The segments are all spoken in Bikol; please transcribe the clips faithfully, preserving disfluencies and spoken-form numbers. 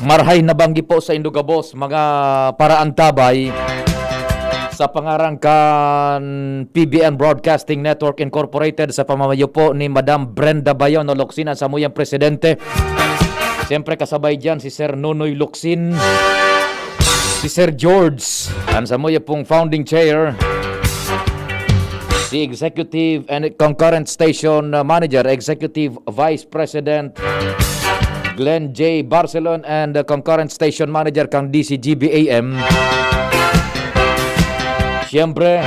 Marhay na banggi po sa indo gabos, mga paraantabay. Sa pangaran kan P B N Broadcasting Network Incorporated, sa pamamayo po ni Madam Brenda Bayon o Locsin, ang samuyang presidente. Siyempre, kasabay dyan si Sir Nonoy Locsin, si Sir George, ang samuya pong founding chair, si Executive and Concurrent Station Manager, Executive Vice President Glenn J. Barcelon, and the Concurrent Station Manager kang D C G B A M. Siyempre,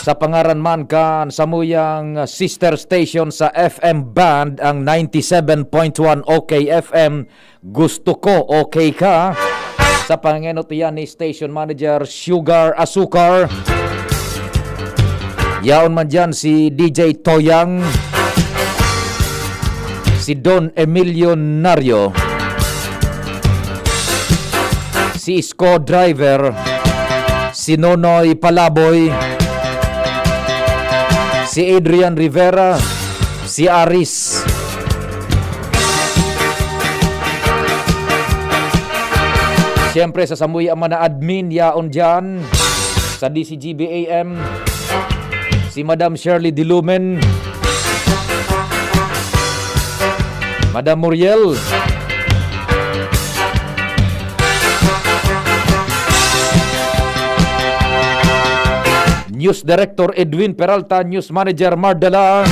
sa pangaran man kan samuyang sister station sa F M band, ang ninety-seven point one O K F M, Gusto Ko, Okay Ka. Sa pangenot iyan ni Station Manager Sugar Asukar. Yaon man dyan si D J Toyang, si Don Emilio Nario, si Isko Driver, si Nonoy Palaboy, si Adrian Rivera, si Aris. Siyempre, sa samuya man na admin, yaon dyan sa D C G B A M, si Madam Shirley Dilumen, Madam Muriel, News Director Edwin Peralta, News Manager Mardala.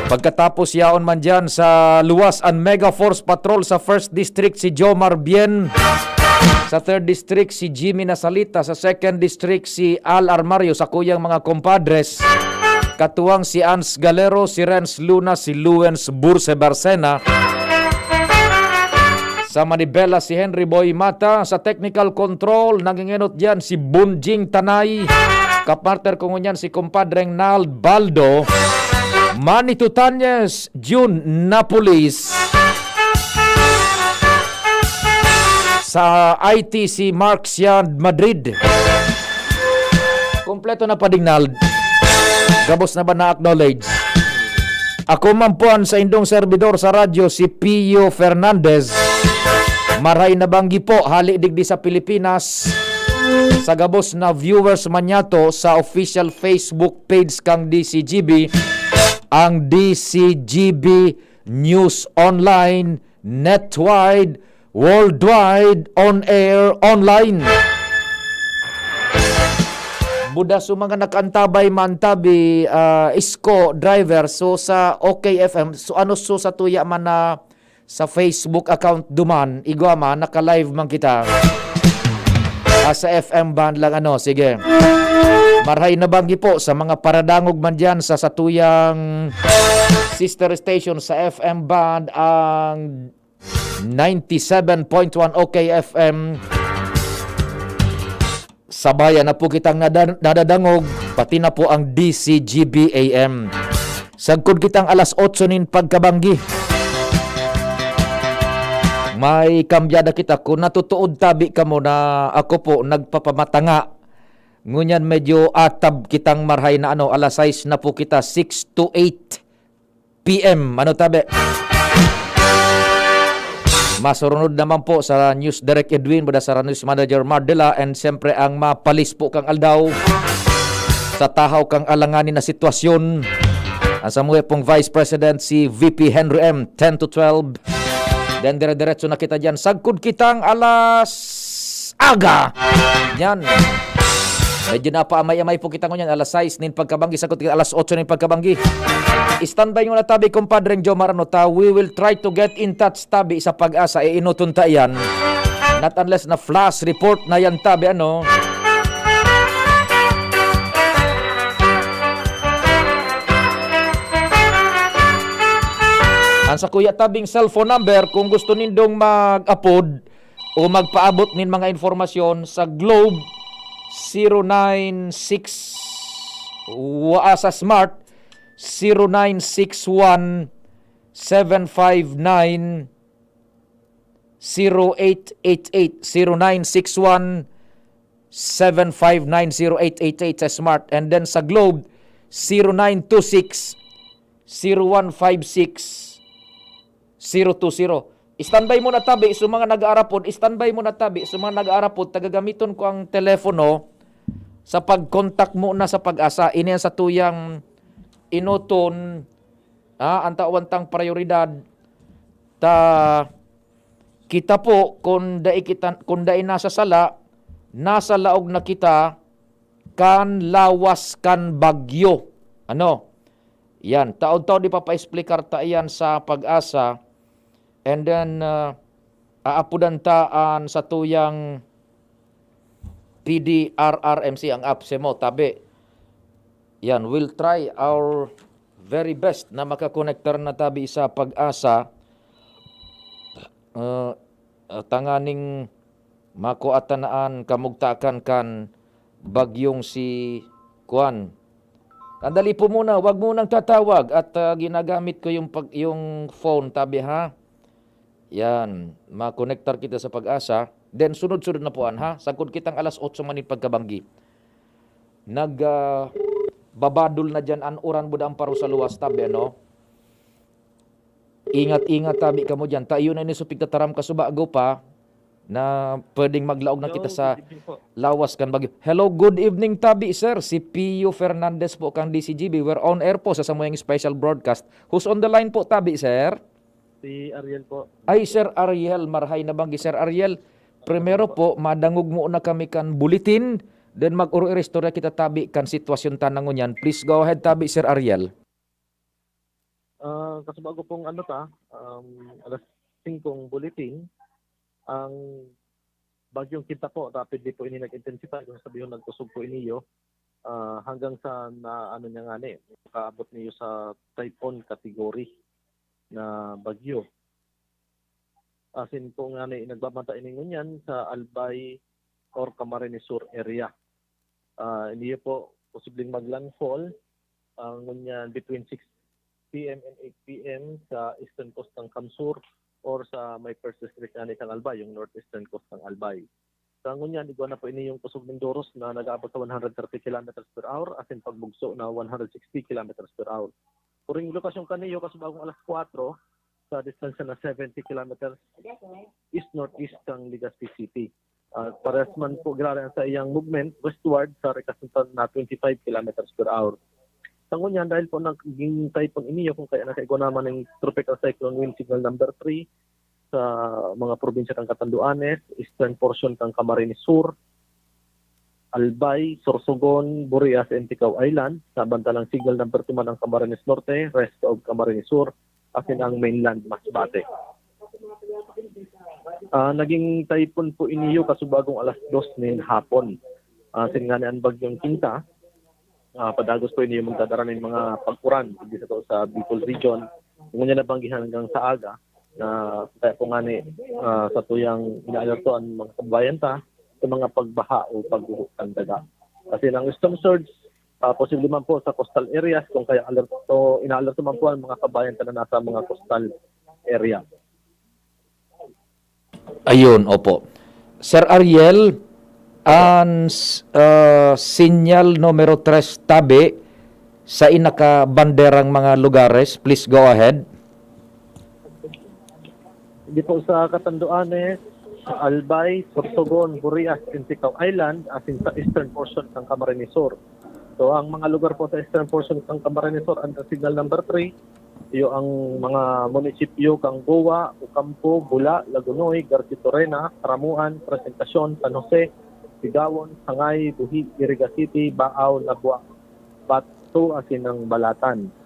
Pagkatapos, yaon man dyan sa luwas an Mega Force Patrol sa First District, si Jomar Bien. Sa Third District, si Jimmy Nasalita. Sa Second District, si Al Armario, sakuyang mga compadres. Katuwang si Ans Galero, si Renz Luna, si Luens Burse Barcena. Sa Manibela, si Henry Boy Mata. Sa technical control, nangingenot diyan si Bunjing Tanay. Kapartner ko ngunyan si Compadreng Nald Baldo. Manny Tutanyes, June Napolis. Sa I T, si Mark Sian Madrid. Kompleto na pa, Ding Nald. Gabos na ba na-acknowledge? Ako man po ang saindong servidor sa radyo, si Pio Fernandez. Maray na banggi po, hali digdi sa Pilipinas. Sa gabos na viewers man niyato sa official Facebook page kang D C G B, ang D C G B News Online, Netwide, Worldwide, On Air, Online. Buda sa mga nakaantabay man tabi, ah, Isko Driver, so sa O K F M, so ano, so sa tuya man na sa Facebook account duman, igwa man, naka-live man kita. Ah, sa F M band lang, ano, sige. Marhay na banggi po sa mga paradangog man dyan sa satuyang sister station sa F M band, ang ninety-seven point one O K F M. Sabayan na po kitang nada-, nadadangog, pati na po ang D C G B A M. Sagkod kitang alas otso nin pagkabanggi. May kambyada kita. Kung natutuod tabi kamo na ako po nagpapamatanga, ngunyan medyo atab kitang marhay na ano, alas sais na po kita, six to eight P M. Ano tabi? Masurunod naman po sa News Direct Edwin, buda sa News Manager Mardela, and siyempre ang mapalis po kang aldaw sa tahaw kang alanganin na sitwasyon. Ang samuya pong Vice President, si V P Henry M, ten to twelve. Then dire-diretso na kita dyan. Sagkod kitang alas aga. Yan. Medyo napaamay-amay po kita ngunyan. Alas sais nin pagkabanggi. Sagkod kita alas otso nin pagkabanggi. Standby muna tabi, Compadreng Jomar, ano ta. We will try to get in touch tabi sa PAGASA. Iinoton ta iyan. Not unless na flash report na yan tabi, ano. Ang sakuya tabing cellphone number, kung gusto nindong mag-apod o magpaabot nin mga informasyon sa Globe, zero nine six, wa-, sa Smart, zero nine six one, seven five nine, zero eight eight eight, zero nine six one, seven five nine, zero eight eight eight sa Smart. And then sa Globe, zero nine two six, zero one five six, Zero two zero. Standby muna tabi, so mga nag-aarapod, standby muna tabi, so mga nag-aarapod, tagagamiton ko ang telepono sa pag-contact muna sa PAGASA. Ini ang satuyang enoton, ah, ang tawan tang prayoridad. Ta, kita po, kung dai kita, kung dai nasa sala, nasa laog na kita kan lawas kan bagyo. Ano? Yan, taon-taon ipapa-explicar ta iyan sa PAGASA. And then, ah, aapodan ta an satuyang P D R R M C, ang APSEMO, tabi. Yan, we'll try our very best na makakonektar na tabi sa PAGASA. Ah, ah, tanganing makua ta na an kamugtakan kan bagyong si kuan. Sandali po muna, wag munang tatawag at, ah, ginagamit ko yung pag-, yung phone, tabi ha. Yan, makonektar kita sa PAGASA. Then sunod-sunod na po an ha, sagkod kitang alas otso man nin pagkabanggi. Nag, ah, babadol na diyan an uran buda ang paro sa luwas, tabi, ano? Ingat-ingat tabi kamo diyan. Ta iyo na ini so pigtataram kasubago pa na pwedeng maglaog na kita Hello, sa good evening po. Lawas kan bagyo. Hello, good evening tabi, sir. Si Pio Fernandez po kang D C G B. We're on air po sa samuyang special broadcast. Who's on the line po, tabi, sir? Si Ariel po. Ay, Sir Ariel, marhay na banggi, Sir Ariel. Primero po, madangog mo na kami kan bulletin, then mag-oro-istorya kita tabi kan sitwasyon ta na ngunyan. Please go ahead, tabi, Sir Ariel. Ah, kasubago pong ano ta, um, alas singkong bulletin, ang Bagyong Kinta po, rapidly po ini nag-intensify, kung sabihon nagkusog po iniyo, ah, hanggang sa na, ano niya ngani, makaabot niyo sa typhoon category na bagyo. Asin po ngani, nagbabanta ini ngunyan sa Albay or Camarines Sur area. Ah, iniyo po posibleng mag-landfall, ah, ngunyan between six P M and eight P M sa eastern coast ng CamSur or sa may first district ngani kan Albay, yung northeastern coast ng Albay. Sa ngunyan, igwa na po ini yung kusog nin doros na nag-aabot sa one hundred thirty kilometers per hour, asin pagbugso na one hundred sixty kilometers per hour. Kuring lokasyon kaniyo, kasubagong alas kwatro, sa distansya na seventy kilometers east-northeast kan Legazpi City. Ah, parehas man po, grabe ang sa iyang movement westward sa rekasintan na twenty-five kilometers per hour. Sa ngunyan, dahil po naging typhoon iniyo, kung kaya nakaigwa naman ng Tropical Cyclone Wind Signal number three sa mga probinsya kan Catanduanes, eastern portion kan Camarines Sur, Albay, Sorsogon, Burias, and Ticao Island, samantalang signal number two man ang Camarines Norte, rest of Camarines Sur, asin ang mainland Masbate. Ah, naging typhoon po iniyo kasubagong alas dos nin hapon. Ah, asin ngani an Bagyong Kinta, ah, padagos po iniyo magdadara nin mga pag-uran, digdi sa, sa Bicol Region. Ngunyan nabanggihan hanggang sa aga na kaya po ngani, ah, satuyang inaalerto an mga kababayan ta sa mga pagbaha o pagguho kan daga. Kasi ang storm surge, ah, posible man po sa coastal areas, kung kaya alerto, inaalerto man po ang mga kababayan ta na nasa mga coastal area. Ayun, opo. Sir Ariel, an s-, ah, sinyal numero tres tabi sa inakabanderang mga lugares, please go ahead. Di po sa Catanduanes, Albay, Sorsogon, Burias, and Ticao Island, asin sa eastern portion ng Camarines Sur. So, ang mga lugar po sa eastern portion ng Camarines Sur under signal number three, iyo ang mga munisipyo kang Goa, Ocampo, Bula, Lagonoy, Garchitorena, Caramuan, Presentacion, San Jose, Sigawan, Sangay, Buhi, Iriga City, Baao, Labuan, Bato, asin ang Balatan.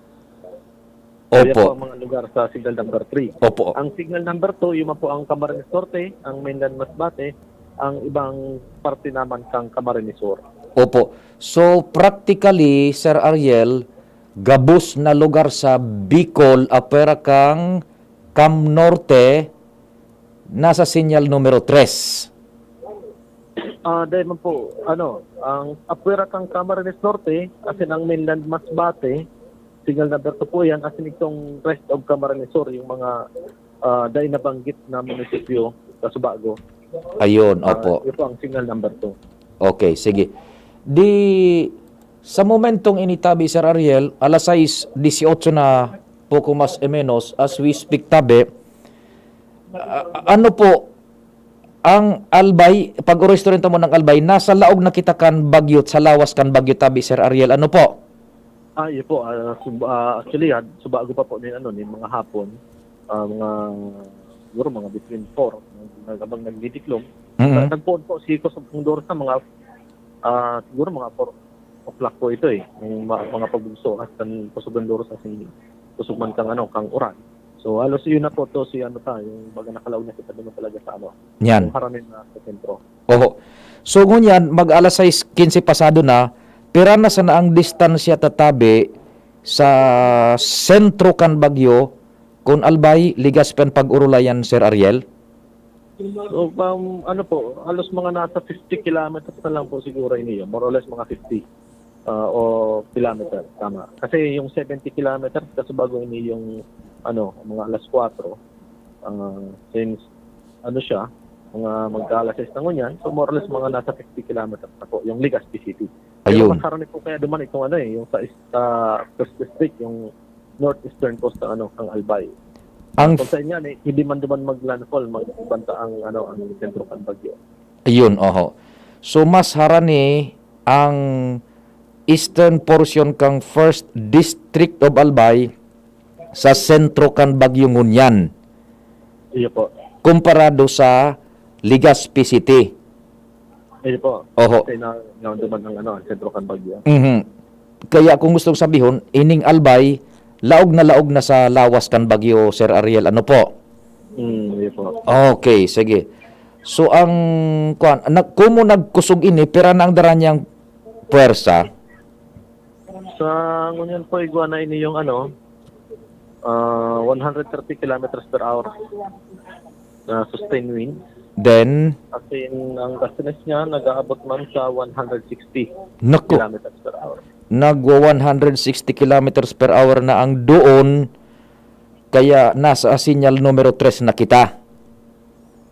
Kaya Opo. po ang mga lugar sa signal number three. Opo. Ang signal number two, yun po ang Camarines Norte, ang mainland Masbate, ang ibang parte naman kang Camarines Sur. Opo. So, practically, Sir Ariel, gabos na lugar sa Bicol, apwera kang Cam Norte, nasa sinyal numero tres. Ah, dahil man po, ano, ang apwera kang Camarines Norte, asin ang mainland Masbate, signal number two po yan, asin itong rest of Camarines Sur, yung mga, ah, dahil nabanggit na munisipyo, kasubago. Ayun, Ah, opo. Yun po ang signal number two. Okay, sige. Di, sa momentong ini tabi, Sir Ariel, alas sais dieciocho na, poco mas o menos, as we speak tabi, Ah, ano po, ang Albay, pag-uroy-istorya ta mo ng Albay, nasa laog na kita kan bagyo, sa lawas kan bagyo tabi, Sir Ariel, ano po? Ah, iyo po, ah, sub-, ah, actually, ah, subago pa po nin ano, nin mga hapon, ah, mga, siguro mga between four, nag-, habang nagdidiklom. Mm. Nagpoon po si Kusog Condorcet mga, ah, siguro mga four o'clock po ito, eh, yung ma-, mga pagbugso at kan Kusog Condorcet asin Kusog man kang ano, kang Oran. So, halos iyon na po to si ano ta, yung baga nakalaog na kita naman talaga sa ano, Yan. yung harani na sa sentro. Oho. So, ngunyan, mag-alas sais quince pasado na, pira na sana ang distansya tatabi sa sentro kan bagyo, kun Albay, Legazpi an pag-orolayan, Sir Ariel? So, um, ano po, halos mga nasa fifty kilometers na lang po siguro ini yun, more or less mga fifty, ah, o kilometer, tama. Kasi yung seventy kilometers, kasi bago ini yung, ano, mga alas kwatro, ah, since, ano siya, mga magka-alas sais na ngunyan, so more or less mga nasa fifty kilometers na po yung Legazpi City. Pero Ayun. mas harani po kaya duman itong ano eh, yung sa, sa First District, yung northeastern coast ng ano, ng Albay. Ang Kung sa inyo, eh, hindi man duman mag-landfall, magbanta ang, ano, ang sentro kan bagyo. Ayun, oho. So, mas harani ang eastern portion kang First District of Albay sa sentro kan bagyo ngunyan Iyo po. komparado sa Legazpi City. Iyo po. Oho. Kasi na, na duman ang, ano, ang sentro kan bagyo. Mhm. Kaya kung gustong sabihon, ining Albay, laog na laog na sa lawas kan bagyo, Sir Ariel. Ano po? Mm, iyo po. Okay, sige. So, ang, kuwan, nag-, kumo nagkusog ini, pira na ang dara niyang pwersa? Sa ngunyan po, igwa na ini yung, ano, ah, one hundred thirty kilometers per hour na sustained wind. Then? As in, ang gustiness niya nag-aabot man sa one hundred sixty Naku. kilometers per hour. Nagwa one hundred sixty kilometers per hour na ang doon, kaya nasa sinyal numero tres na kita.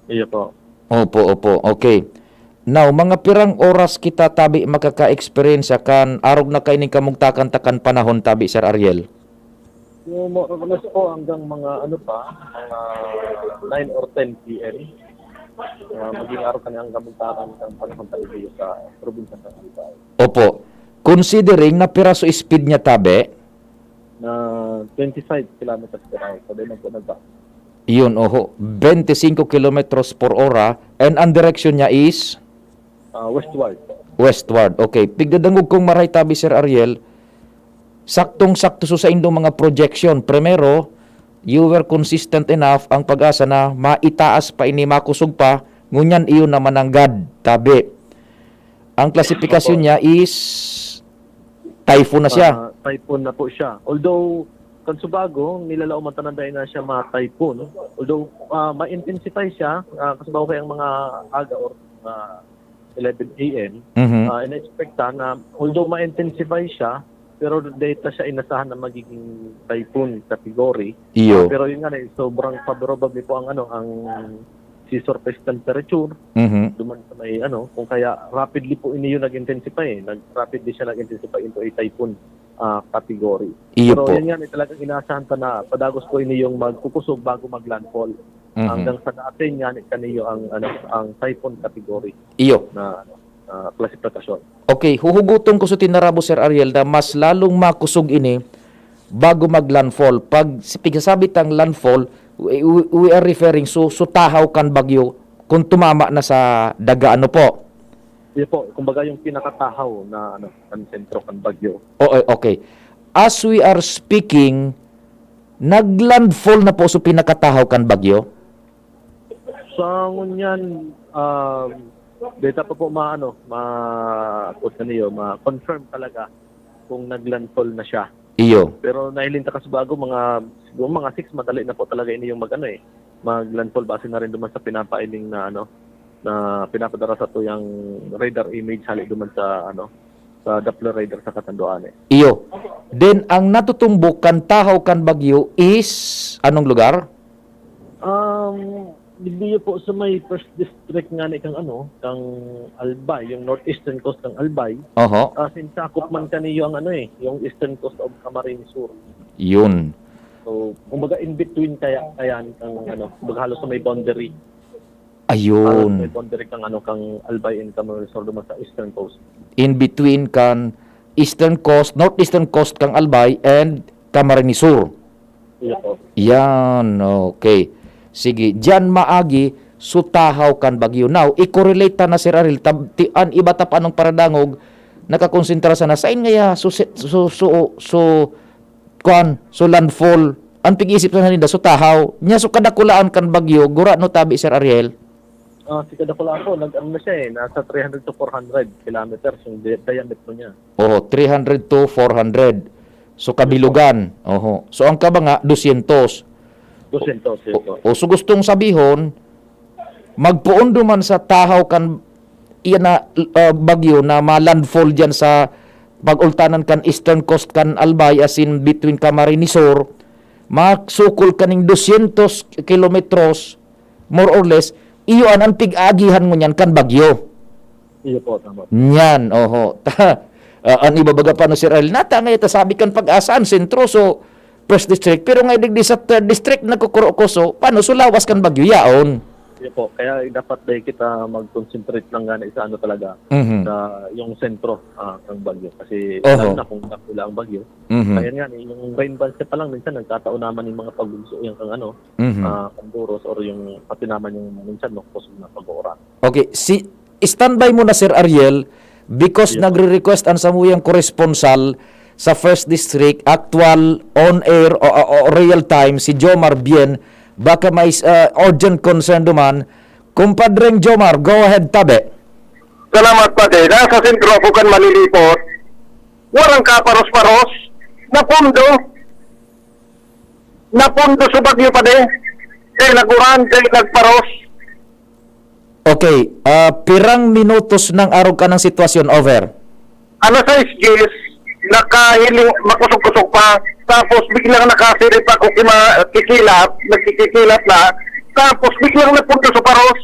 Iyo po. Opo, opo. Okay. Now, mga pirang oras kita tabi makaka-eksperyensya kan arog na kaining kamugtakan ta kan panahon tabi, Sir Ariel? So, more or less po hanggang mga ano pa, mga nine or ten P M. Ah, maging arog kami hanggang magtakan ng panahon tayo dito sa probinsya ng Albay. Opo. Considering na piraso speed niya tabi? Na twenty-five kilometers per hour. Sabi lang po nagba. Yun, oho. Twenty-five kilometers per hora. And ang direksyon niya is? Ah, westward. Westward. Okay. Pigdadangog kong maray tabi, Sir Ariel. Saktong-sakto so sa indong mga projection. Primero, you were consistent enough ang pag-asa na maitaas pa ini, makusog pa, ngunyan iyo na mananggad, tabi. Ang klasifikasyon Opo. niya is typhoon na siya. Ah, typhoon na po siya. Although, kan subago, nilalaoman tanan dahil na siya ma-typhoon. Although, ah, ma-intensify siya, ah, kasubago kaya ang mga aga or mga eleven A M, Mhm. ah, in-expect ta na, although ma-intensify siya, pero data siya inasahan na magiging typhoon category. Iyo. Ah, pero yun nga na, sobrang favorable po ang, ano, ang seasurface temperature. Mhm. Duman sa may, ano, kung kaya rapidly po ini yung nag-intensify, eh. Nag-, rapidly siya nag-intensify into a typhoon, ah, category. Iyo Pero po. yun nga, eh, talagang inaasahan ta na padagos po ini yung magkukusog bago mag-landfall. Mhm. Hanggang sa na-attain nga ni kaniyo ang, ano, ang typhoon category Iyo. na, ano, ah, klasifikasyon. Okay, huhuguton ko sa tinarabo, Sir Ariel, na mas lalong makusog ini bago mag-landfall. Pag s-, pigsasabi tang landfall, we, we, we are referring so, so tahaw kan bagyo kung tumama na sa daga, ano po? Iyo po, kumbaga yung pinakatahaw na, ano, ang sentro kan bagyo. Oo, okay. As we are speaking, nag-landfall na po so pinakatahaw kan bagyo? Sa ngunyan, um, data pa po ma-, ano, ma-, kung ano yun, ma-confirm talaga kung nag-landfall na siya. Iyo. Pero nahiling ta kasi bago, mga, siguro mga six, madali na po talaga ini yung mag-, ano eh, mag-landfall base na rin duman sa pinapailing na, ano, na pinapadara sa tuyang radar image hali duman sa, ano, sa Doppler radar sa Catanduanes. Iyo. Then, ang natutumbok kan tahaw kan bagyo is anong lugar? Um, diyo po sa may first district nga ni kang ano, kang Albay, yung northeastern coast ng Albay. Oho. Ah, sinsakop man kaniyo ang ano eh, yung eastern coast of Camarines Sur. Yun. So, kumbaga in between kaya, kaya ang ano, kumbaga halos sa may boundary. Halos Ayun. may boundary kang ano, kang Albay and Camarines Sur duman sa eastern coast. In between kan eastern coast, northeastern coast kang Albay and Camarines Sur. Iyo po. Yan, okay. Sige, diyan maagi so tahaw kan bagyo. Now, i-correlate ta na, Sir Ariel, tab- ti- an iba ta pa anong paradangog, nakakonsentra sana. Sain ngaya so, so, so, so, kuan, so landfall, an pig-isip na nila, so tahaw. Nya, so kadakulaan kan bagyo, gura no tabi, Sir Ariel? Ah, si Kadakula po, nag ano na siya eh, nasa three hundred to four hundred kilometers yung di- diameter niya. Oho, three hundred to four hundred. So, kabilugan. Oho. So, ang kaba nga, dosyentos. Dosyentos, yun po. O, so gustong sabihon, magpoon duman sa tahaw kan iyan na ah, bagyo na ma-landfall diyan sa pag-ultanan kan eastern coast kan Albay, as in between Camarines Sur, masukol kaning dosyentos kilometros, more or less, iyo an ang pig-aagihan ngunyan kan bagyo. Iyo po, tama. Nyan, oho. Ta, ah, an iba baga pa no, Sir Ariel, nata nga ita sabi kan Pag-asa, an sentro, so, first district, pero nga digdi sa third district, nagkukuro ko, so, paano, so, lawas kan bagyo, yaon? Iyo po, kaya dapat dahil kita mag-concentrate lang gani sa ano talaga, Mhm. sa yung sentro ah, ng bagyo. Kasi Oho. lalo na kung dakula ang bagyo. Mhm. Kaya nga, yung rain bands pa lang, minsan nagkataon naman yung mga pag-ugso, yung kang ano, Mhm. ah, kanduros or yung pati naman yung minsan makusog na pag-uuran. Okay, si standby muna, Sir Ariel, because Yes. nagre-request ang samuyang koresponsal sa First District, actual, on air o, o, o real time, si Jomar Bien, baka may uh, urgent concern duman. Kumpadreng Jomar, go ahead, tabi. Salamat, Padi. Nasa sentro ako kan Malilipot. Warang kaparos-paros. Napundo. Napundo sa bagyo, Padi. Kaya naguran, kaya nagparos. Okay, ah, pirang minutos nang arog ka ng sitwasyon, over? Alas sais diyes, nakahiling, makusog-kusog pa. Tapos biglang nakasirit ako, kima, kikilap, nagkikikilap na. Tapos biglang napunta sa paros.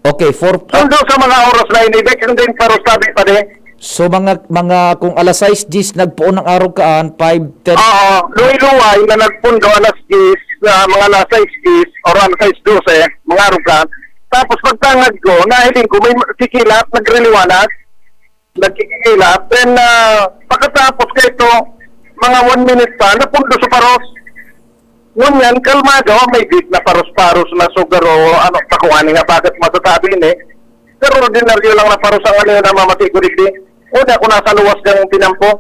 Okay, for... Sundo sa mga oras na ini, dahil ang din paros sabi pa din. So mga mga kung alas sais diyes nagpoon ng arog kaan, five, ten... Oo, luway-luway na nagpundo alas diyes, na mga alas sais diyes, or alas sais dose, mga arog kaan. Tapos pagtangad ko, nahiling ko, may kikilap, nagriliwanag. Nagkikilap. Then, ah, pagkatapos kay ito, mga one minute pa, napundo sa paros. Ngunyan, kalmado, may big na paros-paros na sugaro, ano, pakuhanin nga bakit masasabi ini. Pero ordinaryo lang na paros ang ano yun, namamati ko digdi. O, di ako nasa luwas ng tinampo.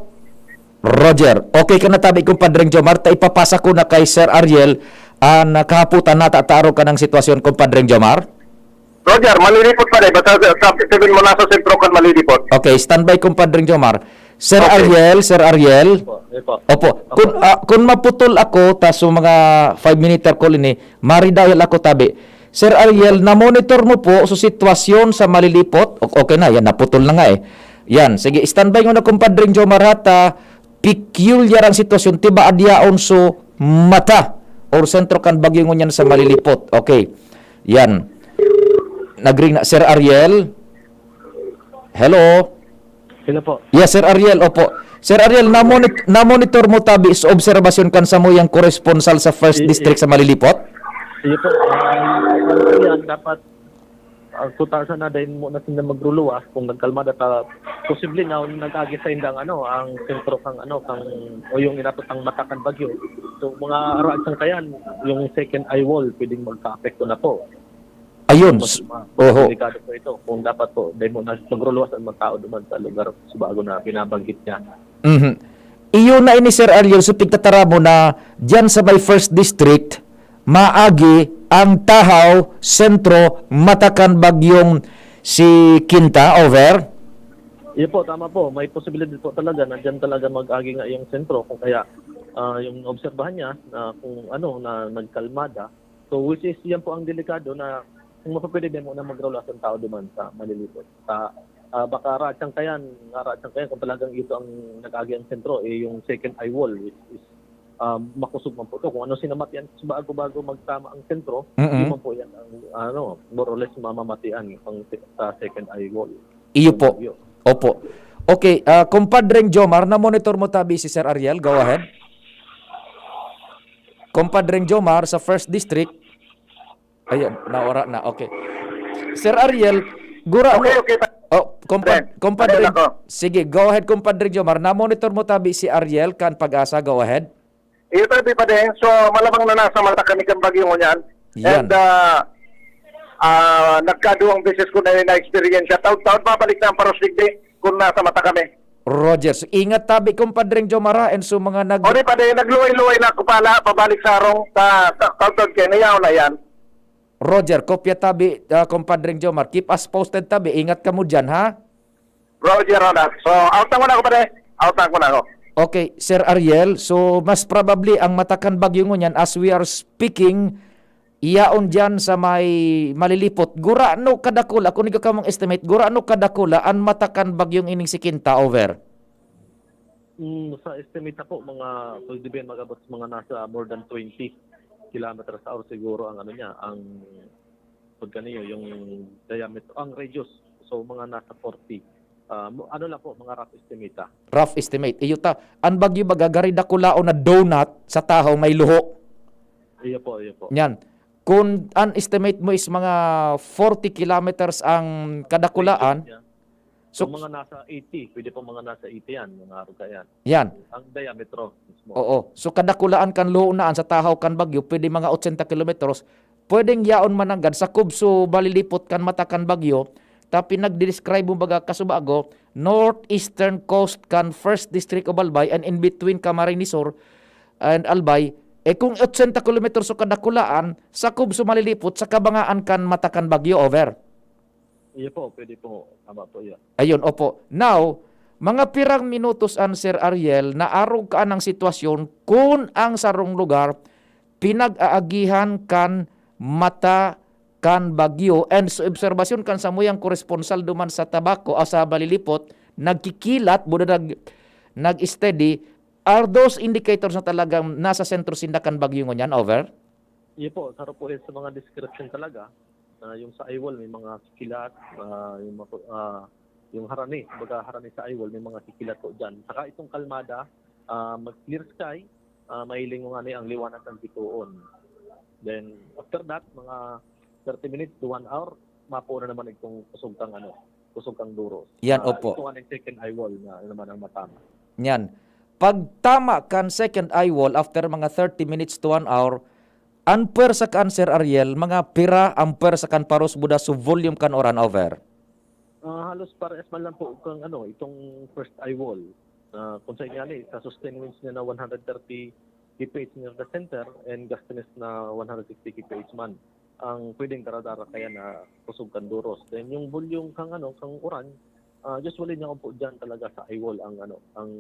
Roger, okay ka na tabi, Kumpadreng Jomar, ta ipapasa ko na kay Sir Ariel ang kahaputan na tataro ka ng sitwasyon, Kumpadreng Jomar. Roger, Malilipot pa rin. Basta sa, sa, sabihin mo, nasa sentro kan Malilipot. Okay, standby, Kumpadreng Jomar. Sir Okay. Ariel, Sir Ariel. Po, yun po. Opo, kun, ah, kun maputol ako, ta so mga five minute call ini, maridial ako tabi. Sir Ariel, na-monitor mo po so sitwasyon sa Malilipot? O- Okay na, yan, naputol na nga eh. Yan, sige, standby muna, Kumpadreng Jomar, ha, ta peculiar ang sitwasyon, tiba adyaon so mata or sentro kan bagyo ngunyan sa Malilipot. Okay, yan. Nagring na, Sir Ariel? Hello? Sino po? Yes, Sir Ariel, opo. Sir Ariel, namonit- namonitor mo tabi sa obserbasyon kan samuyang koresponsal sa First I- District sa Malilipot? Sige po, ah, ano po yan, dapat ang kutasan na dahil mo na sila magruluwas kung nagkalmada ta posible na nag-agi sa indang ano ang sentro kang ano kang o yung inato kang mata kan bagyo. So mga araw at sangkayan, yung second eye wall pwedeng magka-apekto na po. Ayun. Mas s- ma- Oho. Delikado po ito kung dapat po dahil mo na magruluwas ang mga tao duman sa lugar sa bago na binabanggit niya. Mhm. Iyo na ini, Sir Ariel, so pigtatara mo na dyan sa may First District, maagi ang Tahaw, Sentro, mata kan bagyong si Quinta, over? Iyo po, tama po. May posibilidad po talaga na dyan talaga mag-agi nga yung sentro. Kung kaya, ah, yung naobserbahan niya na kung ano, na nagkalmada. So, which is, yan po ang delikado na kung mapapwede din mo na magruluwas ang tao duman sa Malilipot. Sa, ah, baka ratsang kayan, nga ratsang kayan, kung talagang ito ang nag-agi ang sentro, eh, yung second eye wall, which is, um, makusog man po ito. Kung ano sinamat yan, bago-bago magtama ang sentro, Mm-mm. yun man po yan ang, ano, more or less mamamatian ang se- sa second eye wall. Iyo Ang po. bagyo. Opo. Okay, ah, Kumpadreng Jomar, na-monitor mo tabi si Sir Ariel? Go ahead. Compadreng Jomar sa first district. Ayan, nawara na. Okay. Sir Ariel, gura mo. Okay, okay, pa- Oh, kompad, Pre, compadre. Ariel ako. Sige, go ahead, compadre Jomar. Na-monitor mo tabi si Ariel kan PAGASA, go ahead. Iyo tabi pa din. So, malamang na nasa mata kami kan bagyo ngunyan. Yan. And uh, uh, nagkaduwang beses ko na na-experience. Taon-taon pabalik na ang parusig di kung nasa mata kami. Roger. So, ingat tabi, compadre Jomar, ha, and so mga nag... O di pa din, nagluway-luway na ako pala, pabalik sa arong, sa, sa taon-taon kayo, nayaw na yan. Roger, kopya tabi, ah, compadre Jomar. Keep us posted tabi. Ingat ka mo dyan, ha? Roger, Ronald. So, out na ko na ako pa din. Out na ko na ako. Okay, Sir Ariel. So, mas probably ang mata kan bagyo ngunyan as we are speaking, iyaon dyan sa may Malilipot. Gurano kadakula, kung ikaw kamong estimate, gurano kadakula ang mata kan bagyong ining si Quinta, over? Mm, sa estimate na po, mga pwede ba yan mag-abot sa mga nasa more than twenty kilometers hour siguro ang ano niya, ang pagkaniyo, yung diameter, ang radius. So, mga nasa forty. Ah, mo- ano lang po, mga rough estimate ah. Rough estimate. Iyo ta, ang bagyo baga gari dakulaon na donut sa tahaw may luho. Iyo po, iyo po. Yan. Kung ang estimate mo is mga forty kilometers ang kadakulaan, Yeah. so, So, mga nasa eighty, pwede po mga nasa eighty yan, mga aruga yan. yan. Ang diametro mismo. Oo. So, kadakulaan kan luho naan sa tahaw kan bagyo, pwede mga eighty kilometers, pwedeng yaon mananggad sa kubso malilipot kan mata kan bagyo, ta pinagdidescribe mo baga kasubago, northeastern coast kan First District of Albay and in between Camarines Sur and Albay, eh kung eighty kilometers so kadakulaan, sa kubso malilipot sa kabangaan kan mata kan bagyo, over. Iyo po, pwede po. Tama po yan. Ayun, opo. Now, mga pirang minutos an Sir Ariel na arog ka anang sitwasyon kun ang sarong lugar pinag-aagihan kan mata kan bagyo. And sa obserbasyon kan samuyang koresponsal duman sa Tabaco, ah, sa Balilipot, nagkikilat, buda nag, nag-steady, are those indicators na talagang nasa sentro sinda kan bagyo ngunyan? Over? Iyo po, saro po yan sa mga description talaga. Na yung sa eyewall may mga kikilat, ah, yung, mga, ah, yung harani, baga harani sa eyewall may mga kikilat po dyan. Saka itong kalmada, ah, mag-clear sky, ah, mahiling mo nga ni ang liwanag ng bituon. Then, after that, mga thirty minutes to one hour, mapuo na naman itong kusog kang ano, kusog kang duros. Yan, Ah, opo. Ito nga ng second eyewall na naman ang matama. Yan. Pag tama kan second eyewall after mga thirty minutes to one hour, ang pwersa kan Sir Ariel, mga pira ang pwersa kan paros buda so volume kan uran, over? Ah, halos parehas man lang po kang ano, itong first eyewall. Ah, kung sa inyo sa sustained winds niya na one hundred thirty K P H near the center and gustiness na one hundred sixty K P H man ang pwedeng daradara kaya na kusog kan duros. Then yung volume kang ano, kang uran, ah, usually niya po dyan talaga sa eyewall ang ano, ang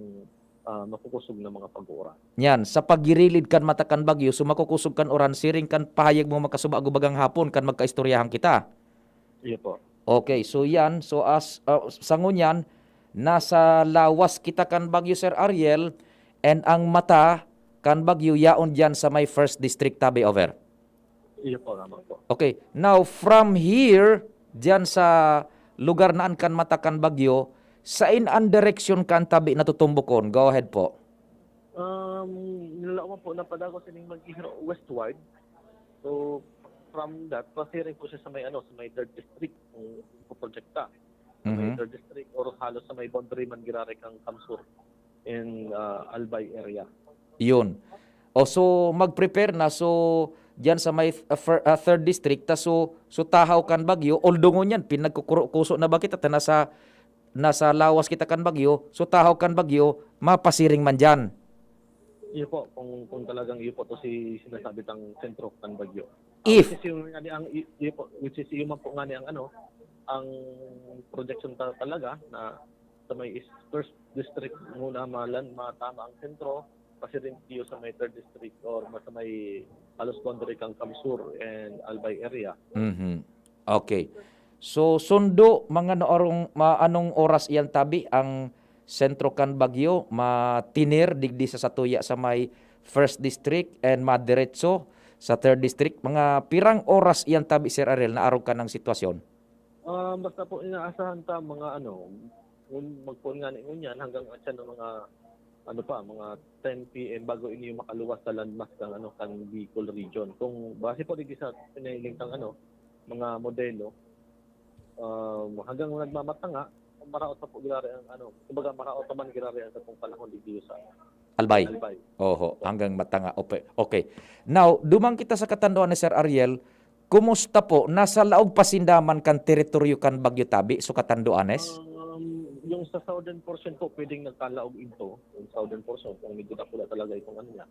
ah, makukusog na mga pag-uuran. Yan, sa pagirilid kan mata kan bagyo, so makukusog kan uran, siring kan pahayag mo makasubago bagang hapon kan magkaistoryahan kita. Iyo po. Okay, so yan, so as uh, sa ngunyan, nasa lawas kita kan bagyo, Sir Ariel, and ang mata kan bagyo yaon diyan sa may first district tabi, over. Iyo po, tama po. Okay, now from here, diyan sa lugar na an kan mata kan bagyo, sain an direksyon kan tabi na tutumbokon? Go ahead po. Um, nilalaman po na padagos ining maghihiro westward. So, from that, pasiring po siya sa may ano, sa may third district kung ipoprojekta. Sa may Mhm. third district or halos sa may boundary man giraray kang Kamsur in uh, Albay area. Yun. O so, mag-prepare na. So, diyan sa may uh, fir- uh, third district, ta so, so tahaw kan bagyo, although ngunyan, pinagkukuso na ba kita, ta nasa, nasa lawas kita kan bagyo, so tahaw kan bagyo, mapasiring man diyan. Iyo po, kung, kung talagang iyo po to si sinasabi tang sentro kan bagyo. If- Which is yung, nga ni ang, iyo po, which is yung man po nga ni ang ano, ang projection ta- talaga na sa may is- first district muna malan, matama ang sentro, pasiring iyo sa may third district or sa may halos boundary kang Kamsur and Albay area. Mhm. Okay. So, sundo, mga naarong, ma- anong oras iyan tabi ang sentro kan bagyo? Matinir, digdi sa satuya sa may first district and madiretso sa third district. Mga pirang oras iyan tabi, Sir Ariel, na arog ka ng sitwasyon? Ah, basta po inaasahan ta mga ano, ngun- magpoon nga ni ngunyan hanggang atyan ng mga ano pa, mga ten P M bago ini yung makaluwas sa landmass kan, ano, kan Bicol region. Kung base po digdi sa pinahiling kang, ano, mga modelo, um, hanggang nagmamatanga, maraot pa po girari ang, ano, kumbaga, maraot pa man girari ang satong panahon digdi sa Albay. Albay. Oho, hanggang matanga. Ope-, okay. Now, duman kita sa Catanduanes, Sir Ariel. Kumusta po? Nasa laog pa sinda man kan teritoryo kan Bagyo tabi, so Catanduanes? Um, yung sa southern portion po, pwedeng nagkalaog ito. Yung southern portion, kung medyo dakula talaga itong, ano niya,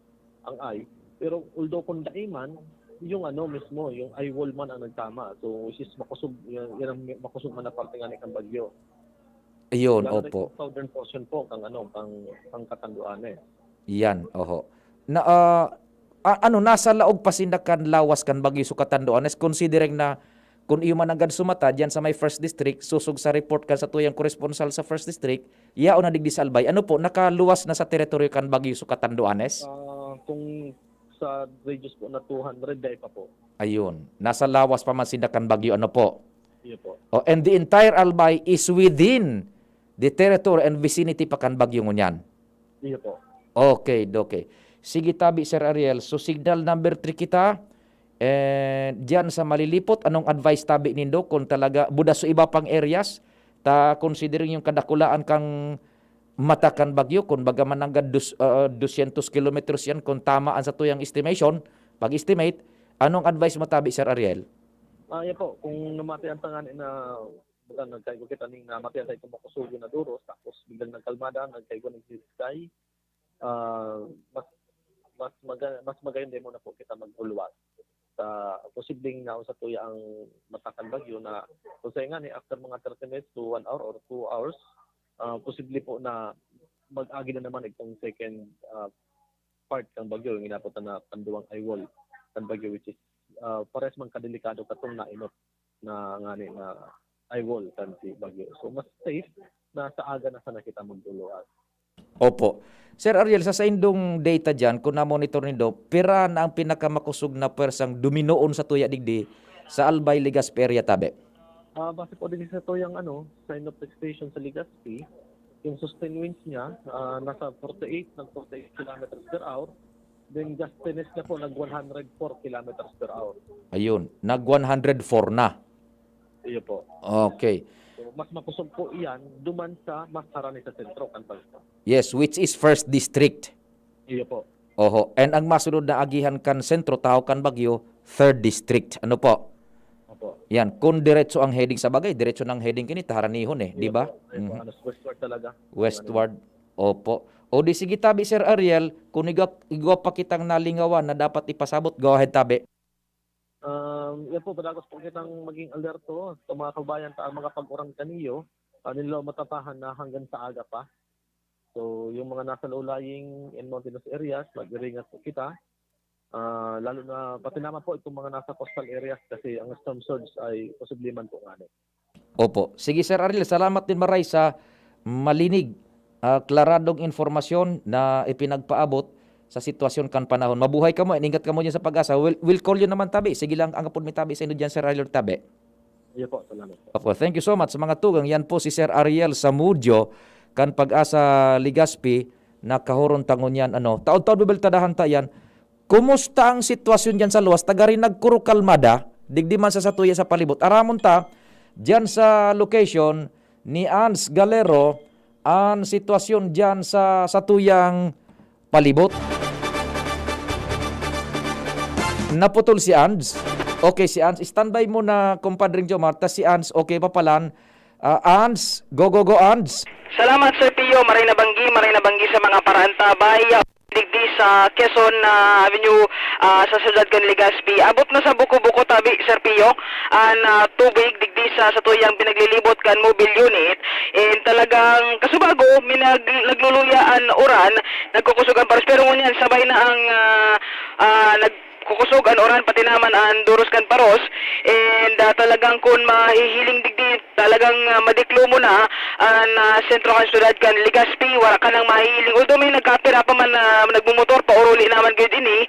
ang eye. Pero although kung dai man, yung, ano, mismo, yung eye wall man ang nagtama. So, which is makusog, yan, yan ang makusog man na parte nga ni kan bagyo. Ayun, lalo na opo. Yung southern portion po, kang, ano, kang, kang Catanduanes. Yan, oho. Na, ah, a-, ano, nasa laog pa sinda kan lawas kan bagyo so Catanduanes, considering na kun iyo man nanggad sumata diyan sa may First District, sosog sa report kan satuyang koresponsal sa First District, yaon na digdi sa Albay. Ano po, nakaluwas na sa teritoryo kan bagyo so Catanduanes? Ah, kung sa radius po na two hundred, dai pa po. Ayun. Nasa lawas pa man sinda kan bagyo, ano po? Iyo po. Oh, and the entire Albay is within the territory and vicinity pa kan bagyo ngunyan? Iyo po. Okay, okay. Sige tabi, Sir Ariel. So, signal number three kita. And diyan sa Malilipot, anong advice tabi nindo kung talaga, buda so iba pang areas, ta considering yung kadakulaan kang mata kan bagyo, kung baga man nanggad dus-, ah, dosyentos kilometers yan, kung tama ang satuyang estimation, pag-estimate, anong advice mo tabi, Sir Ariel? Ah, yan po. Kung namati ang tangan na baga nagkaigwa kita ning namatian sa itong makusog na duros, tapos biglang nagkalmada, nagkaigwa ng blue sky, ah, mas, mas maga-, mas magayon din muna po kita mag-ulwas sa posibleng naon sa tuya ang mata kan bagyo na kung sa nga ni after mga thirty minutes to one hour or two hours, ah, posible po na mag-agi na naman itong second, ah, part kan bagyo, yung inapot na panduwang eye wall kan bagyo, which is, ah, pares man kadelikado katong nainot na ngani na eye wall kan si bagyo. So, mas safe na sa aga na sana kita magduluan. Opo. Sir Ariel, sa saindong data diyan, kung na-monitor nindo, pira na ang pinakamakosog na pwersang duminoon sa tuya digdi sa Albay, Legazpi area tabi? Ah, base po din sa tuyang, ano, sign of expectation sa Legazpi, yung sustained winds niya, ah, nasa forty-eight, nag forty-eight kilometers per hour. Then, gustiness niya po, nag one hundred four kilometers per hour. Ayun, nag one hundred four na. Iyo po. Okay. So, mas makusog po iyan duman sa mas harani sa sentro kan bansa. Yes, which is First District. Iyo po. Oho. And ang masunod na agihan kan sentro, tahaw kan bagyo, Third District. Ano po? Opo. Yan. Kung diretso ang heading, sa bagay, diretso ng heading kini, taharanihon eh, di ba? Iyo po. Iyo po. Mhm. Ano, westward talaga. Westward. Opo. O di sige tabi, Sir Ariel, kung igwa, igwa pa kitang nalingawan na dapat ipasabot, go ahead tabi. Um, yan po, padagos po kitang maging alerto sa mga kabayan ta ang mga pag-uran kaniyo, ah, nila matapahan na hanggang sa aga pa. So, yung mga nasa low-lying and mountainous areas, mag-iringat po kita. Ah, lalo na pati naman po itong mga nasa coastal areas kasi ang storm surge ay posible man po ngani. Opo. Sige, Sir Ariel, salamat din maray sa malinig, ah, klaradong impormasyon na ipinagpaabot sa sitwasyon kan panahon. Mabuhay kamo, ingat kamo diyan sa Pag-asa. We'll, we'll call you naman tabi. Sige lang, ang apod mi tabi sa inyo diyan, Sir Ariel, tabi. Iyo po, salamat po. Opo, thank you so much, mga tugang. Yan po si Sir Ariel Samudio, kan Pag-asa Legazpi, na kahuron ta ngunyan, ano, taon-taon bibeltadahan ta yan. Kumusta ang sitwasyon diyan sa luwas? Taga rin nagkurukalmada, digdi man sa satuya sa palibot. Aramon ta, diyan sa location ni Ans Galero, ang sitwasyon diyan sa satuyang palibot. Naputol si Ans. Okay, si Ans. Standby muna, Compadre Jomar. Ta si Ans, okay pa palan. Ah, Ans, go, go, go, Ans. Salamat, Sir Pio. Maray na banggi, maray na banggi sa mga paraantabay. Digdi sa Quezon, ah, Avenue, ah, sa siyudad kan Legazpi. Abot na sa buko-buko tabi, Sir Pio, an, ah, tubig digdi sa satuyang pinaglilibot kan mobile unit. And talagang kasubago, minag-, nagluluya an uran, nagkukusog an paros. Pero ngunyan, sabay na ang, ah, ah, nagkukusog an uran, pati naman an duros kan paros. And, ah, talagang kun mahihiling digdi, talagang, ah, madiklo mo na an, ah, sentro kan syudad kan Legazpi, wara ka nang mahihiling. Although may nagkapira pa man na nagmumotor, pauruli naman gayud ini,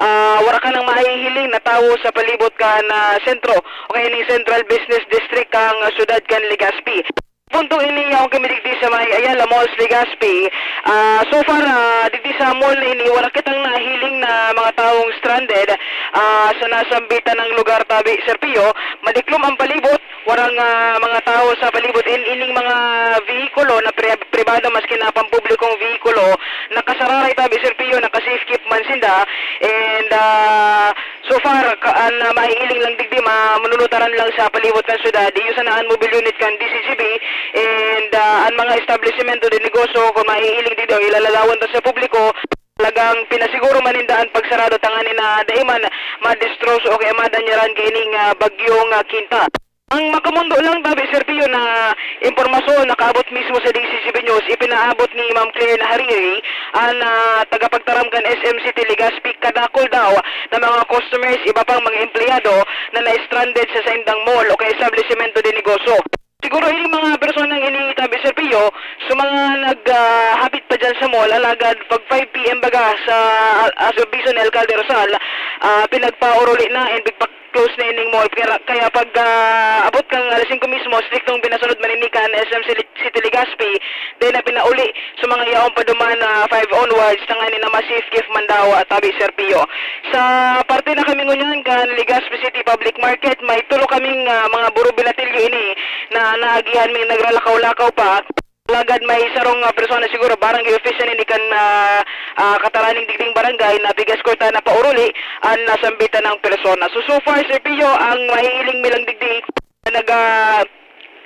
ah, wara ka nang mahihiling na tawo sa palibot kan, ah, sentro o kaya ning Central Business District kan, ah, syudad kan Legazpi. Punto ini yaon kami digdi sa may Ayala Malls, Legazpi. Ah, so far, ah, digdi sa mall na ini, wala kitang nahiling na mga tawong stranded, ah, sa nasambitan ng lugar tabi, Sir Pio. Madiklom ang palibot, warang, ah, mga tao sa palibot. In, ining mga vehikulo na pri-, pribado maski na pampublikong vehikulo, nakasararay tabi, Sir Pio, naka-safe keep man sinda. And, ah, So far, ka-, an, ah, maiiling lang digdi, ma-, manunutaran lang sa palibot kan syudad. Iyo sana an mobile unit kan D C G B and, ah, an mga establisemento de negosyo, kung maiiling digdi o ilalalawan ta sa publiko, talagang pinasiguro man ninda an pagsarado tanganing na dai man madestroso o kaya madanyaran kaining, ah, bagyong, ah, Kinta. Ang makamundo lang tabi, Sir Pio, na impormasyon nakaabot mismo sa D C G B News, ipinaabot ni Ma'am Claire Nahariri, an, ah, tagapagtaram kan S M City Legazpi, kadakul daw na mga customers, iba pang mga empleyado na na-stranded sa saindang mall o kaya establisemento de negosyo. Siguro, yung mga personang ini tabi, Sir Pio, sa mga nag, ah, hapit pa dyan sa mall, alagad pag five P M baga sa, ah, Servicio ni Alcalde Rosal, ah, pinagpauruli na and pigpa-close na ining mall. Kaya, kaya pag, ah, abot kang alas singko mismo, striktong pinasunod man ini kan S M City, City Legazpi, then na pinauli sa mga yaon pa duman na five onwards, tanganing na ma-safe keep man daw, ah, tabi, Sir Pio. Sa parte na kami ngunyan kan Legazpi City Public Market, may tulo kaming, ah, mga burubilatilyo ini na naagihan ming nagralakaw-lakaw pa. Alagad may sarong, ah, persona, siguro barangay official ini kan, ah, ah, kataraning digding barangay, na pig-eskorta na pauruli an nasambitan ng persona. So, so far, Sir Pio, ang mahihiling mi lang digdi na nag, ah,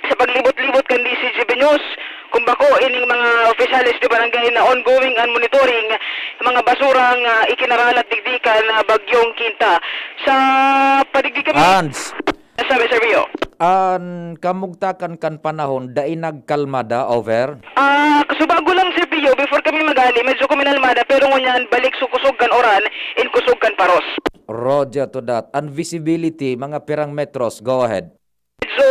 sa paglibot-libot kan D C G B News, kung bako ining mga opisyales de barangay na ongoing an monitoring mga basurang, ah, ikinaralat digdi kan, ah, Bagyong Kinta. Sa padigdi kami Hans. Sabi, Sir Pio. An kamugtakan kan panahon, dai nagkalmada, over? Ah, kasubago lang, Sir Pio, before kami mag-ali, medyo kuminalmada, pero ngunyan, balik sa kusog kan uran, in kusog kan paros. Roger to that. An visibility, mga pirang metros, go ahead. Medyo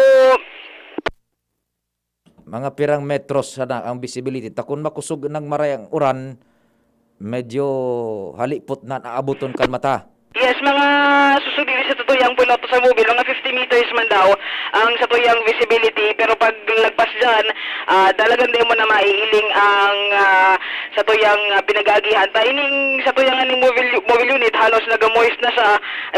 Mga pirang metros sana ang visibility. Ta kun makusog nang maray ang uran, medyo halipot na naaboton kan mata. Yes, mga susugiri sa satuyang piloto sa mobil, mga fifty meters man daw ang satuyang visibility. Pero pag lagpas dyan, ah, talagang di mo na maiiling ang, ah, satuyang, ah, pinag-aagihan. Ta ining satuyang aning mobil, mobil unit, halos nag-moist na siya,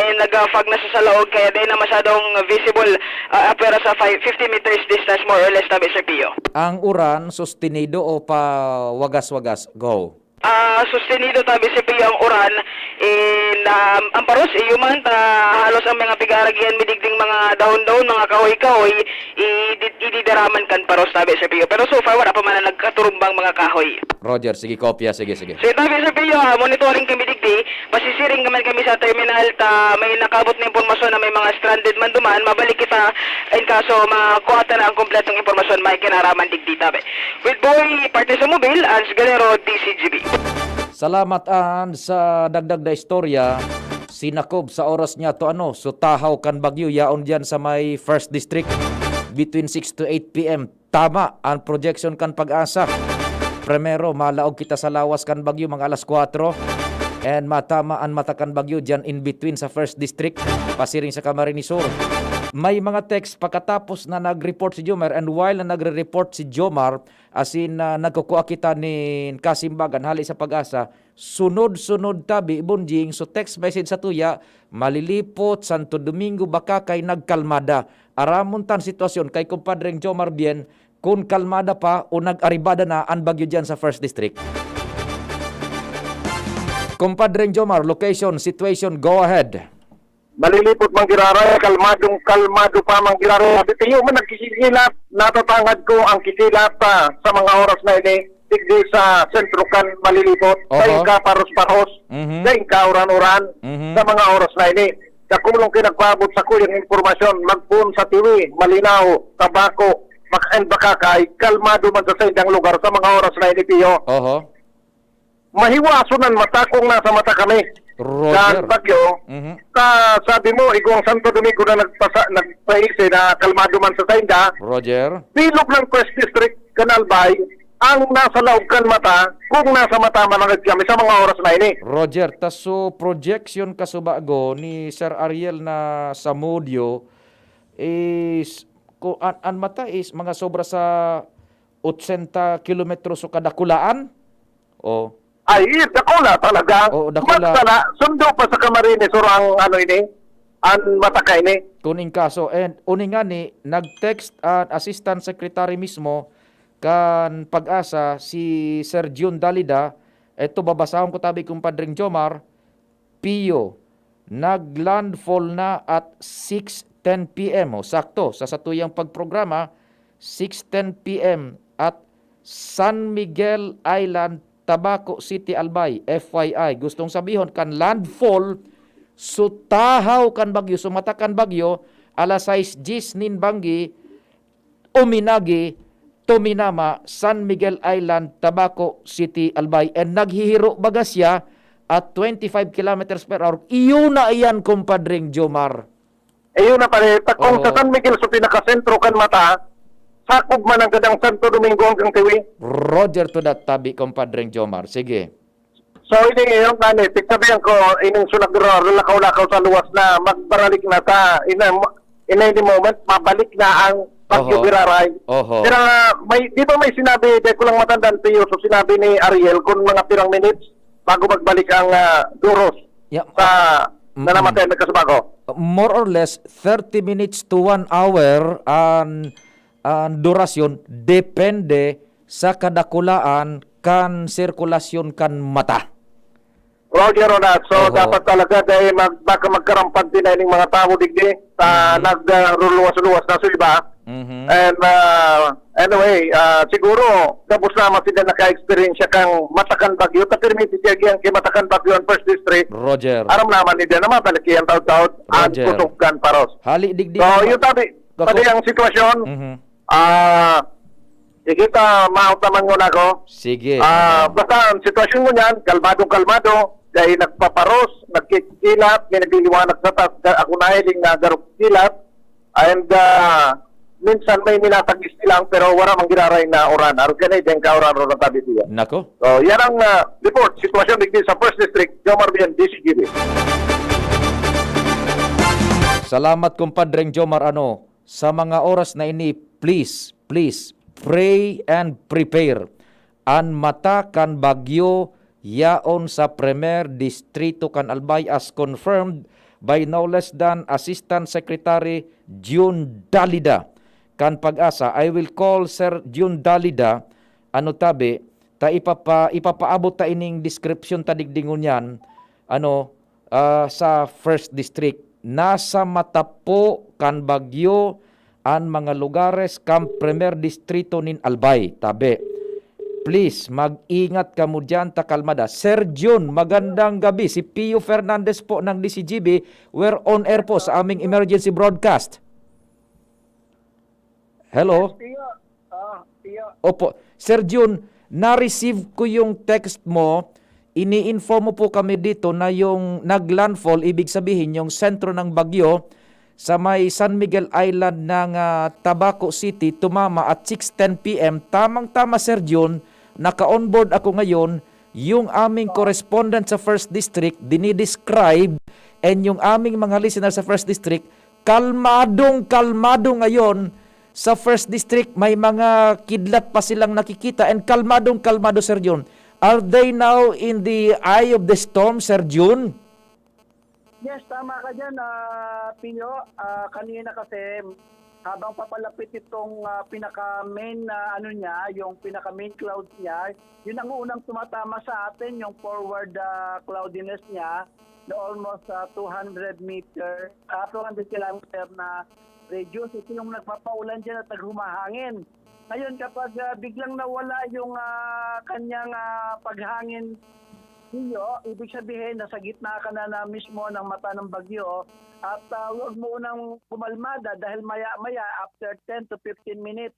eh, nag-fog na siya sa laog, kaya di na masyadong visible, ah, apwera sa five, fifty meters distance, more or less, tabi, Sir Pio. Ang uran, sustenido o pa wagas-wagas? Go. Ah, sustenido, tabi, Sir Pio, ang uran. And, um, ang paros, iyo man, ta, halos ang mga pig-aaragihan mi digding mga dahon-dahon, mga kahoy-kahoy, i-, ididaraman kan paros, tabi, Sir Pio. Pero so far, wala pa man na nagkaturumbang mga kahoy. Roger, sige, kopya. Sige, sige. So, tabi, Sir Pio, ah, monitoring kami digdi. Pasisiring naman kami sa terminal, ta may nakabot na impormasyon na may mga stranded man duman. Mabalik kita in kaso makuha ta na ang kompletong impormasyon, may kinaraman digdi, tabi. With Boy, parte sa Mobil, Ans Galero, D C G B. Salamat, Ans, sa dagdag na istorya. Sinakob sa oras niya to, ano, so tahaw kan bagyo, yaon diyan sa may First District, between six to eight P M. Tama an projection kan PAGASA. Primero, malaog kita sa lawas kan bagyo, mga alas kwatro. And matama an mata kan bagyo diyan in between sa First District, pasiring sa Camarines Sur. May mga text pakatapos na nag-report si Jomar, and while na nagre-report si Jomar, as in, ah, nagkukua kita nin kasimbagan hali sa PAGASA, sunod-sunod tabi, Bonjing, so text message sa tuya, Malilipot, Santo Domingo, Bacacay, nagkalmada. Aramon tan sitwasyon kay Kumpadreng Jomar Bien, kun kalmada pa o nag-aribada na an bagyo diyan sa First District. Kumpadreng Jomar, location, situation, go ahead. Malilipot man giraray, kalmadong kalmado pa man giraray. Sabi, tiyo man nagkisilat, natatangad ko ang kisilat sa, sa mga oras na ini, digdi sa sentro kan Malilipot. Oho. Sa inka paros-paros, Mhm. sa inka uran-uran, Mhm. sa mga oras na ini. Dakulong kinagpaabot sa kuyang impormasyon, magpoon sa Tiwi, Malinao, Tabaco, Mac-, and Bacacay, kalmado man sa saindang lugar sa mga oras na ini, Pio. Oho. Mahiwason an mata kung nasa mata kami. Roger. Kan bagyo, Mhm. ta sabi mo, igwang Santo Domingo na nagpasa-, nagpaisi na kalmado man sa sainda. Roger. Bilog ng First District, kan Albay, ang nasa laog kan mata, kung nasa mata man ang kami sa mga oras na ini. Roger, ta so projection kasubago ni Sir Ariel na Zamudio is Ku-, an, an mata is mga sobra sa otsenta kilometros o kadakulaan. O. Ay, dakula talaga. Oo, dakula. Magsala, sundo pa sa Camarines, or ang ano ini, ang mataka ini. Kung in kaso, and uni nga ni, nag-text an Assistant Secretary mismo kan PAGASA, si Sir Jun Dalida. Ito, babasahon ko tabi, Kumpadring Jomar. Pio, nag-landfall na at six ten P M. O, sakto, sa satuyang pagprograma, six ten P M at San Miguel Island, Tabaco City, Albay. F Y I, gustong sabihon, kan landfall, so tahaw kan bagyo, so mata kan bagyo, alas sais diyes nin banggi, uminagi, tuminama, San Miguel Island, Tabaco City, Albay. And naghihiro baga siya at twenty-five kilometers per hour. Iyo na iyan, Kumpadring Jomar. Ayun na pare, pag kung Oo. sa San Miguel sa pinakasentro kan mata, sakop man ang gadang Santo Domingo hanggang Tiwi. Roger to that, tabi, Kumpadring Jomar. Sige. So, ini yung ano, pigsabihan ko, ining sunag lakaw-lakaw sa luwas na magbaralik na sa, in, in any moment, mabalik na ang Bagyo Oho. Biraray. Oho. Pero ah, may, di ba may sinabi, di ko lang matandaan, Pio, so sinabi ni Ariel kung mga pirang minutes bago magbalik ang ah, Duros Yeah, sa mm-mm. nanamatay, nagkasubago. More or less thirty minutes to one hour an, an durasyon, depende sa kadakulaan kan sirkulasyon kan mata. Roger Ronald, so Oho. dapat talaga dahil mag, baka magkarampante na ining mga tao digdi sa Mhm. nagruluwas-luwas na sa iba. Mhm. And uh, anyway, uh, siguro gabos naman sila naka-experience kang matakan bagyo, ta permiti siya giyang kay matakan bagyo ang first district. Roger. Aram naman nila na mabalik iyang taud-taud ang Roger. kusog kan paros. Hali digdi. So, yun tabi, Kako- pati ang sitwasyon, Mhm. ah, sige ta, maot naman muna ako. Sige. Ah, ano. Basta ang sitwasyon mo niyan, kalmadong-kalmado, dahil nagpaparos, nagkikilat, may nagliliwanag sa taas, ga- ako nahiling na garog kilat, and ah, minsan may minatagis silang pero wala mang giraray na uran. Aron kani, diyan ka uran, uran tabi diya. Nako. So, yan ang ah, report, sitwasyon digdi sa First District, Jomar Bien, D C G B. Salamat, Kumpadreng Jomar. Ano, sa mga oras na ini, please, please, pray and prepare. An mata kan bagyo yaon sa Primer Distrito kan Albay, as confirmed by no less than Assistant Secretary Jun Dalida kan PAGASA. I will call Sir Jun Dalida, ano tabi, ta ipapa-, ipapaabot ta ining description ta digdi ngunyan, ano, ah, sa First District. Nasa mata po kan bagyo an mga lugares kan Primer Distrito nin Albay, tabi. Please, mag-ingat kamo diyan, ta kalmada. Sir Jun, magandang gabi. Si Pio Fernandez po ng D C G B. We're on air po sa aming emergency broadcast. Hello? Pio, ah, Pio. Opo. Sir Jun, na-receive ko yung text mo. Ini-inform mo po kami dito na yung nag-landfall, ibig sabihin yung sentro ng bagyo sa may San Miguel Island ng ah, Tabaco City, tumama at six ten P M. Tamang-tama, Sir Jun, naka-onboard ako ngayon. Yung aming correspondent sa First District, dinidescribe, and yung aming mga listener sa First District, kalmadong-kalmado ngayon sa First District. May mga kidlat pa silang nakikita, and kalmadong-kalmado, Sir Jun. Are they now in the eye of the storm, Sir Jun? Yes, tama ka dyan, ah, Pio. Ah, kanina kasi, habang papalapit itong ah, pinaka-main na ano niya, yung pinaka-main cloud niya, yun ang unang tumatama sa atin, yung forward ah, cloudiness niya na almost ah, two hundred meter, ah, two hundred kilometer na radius. Ito yung nagpapaulan dyan at naghumahangin. Ngayon, kapag ah, biglang nawala yung ah, kanyang ah, paghangin, Iyo, ibig sabihin, nasa gitna ka na, na mismo ng mata ng bagyo at ah, huwag mo unang kumalmada dahil maya-maya, after ten to fifteen minutes,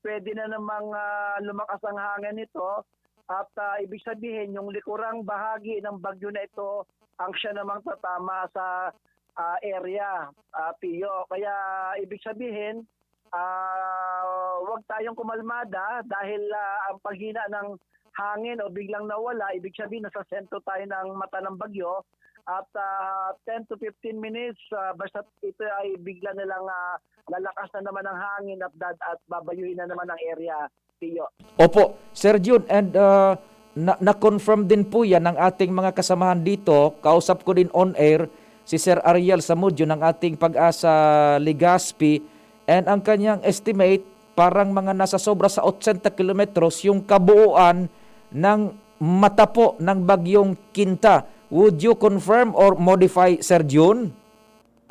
pwede na namang ah, lumakas ang hangin nito at ah, ibig sabihin, yung likurang bahagi ng bagyo na ito ang siya namang tatama sa ah, area, ah, Pio. Kaya ibig sabihin, ah, huwag tayong kumalmada dahil ah, ang paghina ng hangin o biglang nawala, ibig sabihin nasa sentro tayo ng mata ng bagyo at, ah, ten to fifteen minutes, ah, basta ito ay bigla na lang, ah, lalakas na naman ang hangin at dad-, at babayuhin na naman ang area, Pio. Opo, Sir Jun, and, ah, na na-confirm din po 'yan ng ating mga kasamahan dito. Kausap ko din on air si Sir Ariel Samudio ng ating PAGASA Legazpi, and ang kanyang estimate, parang mga nasa sobra sa otsenta kilometros yung kabuuan ng mata po ng Bagyong Kinta. Would you confirm or modify, Sir Jun?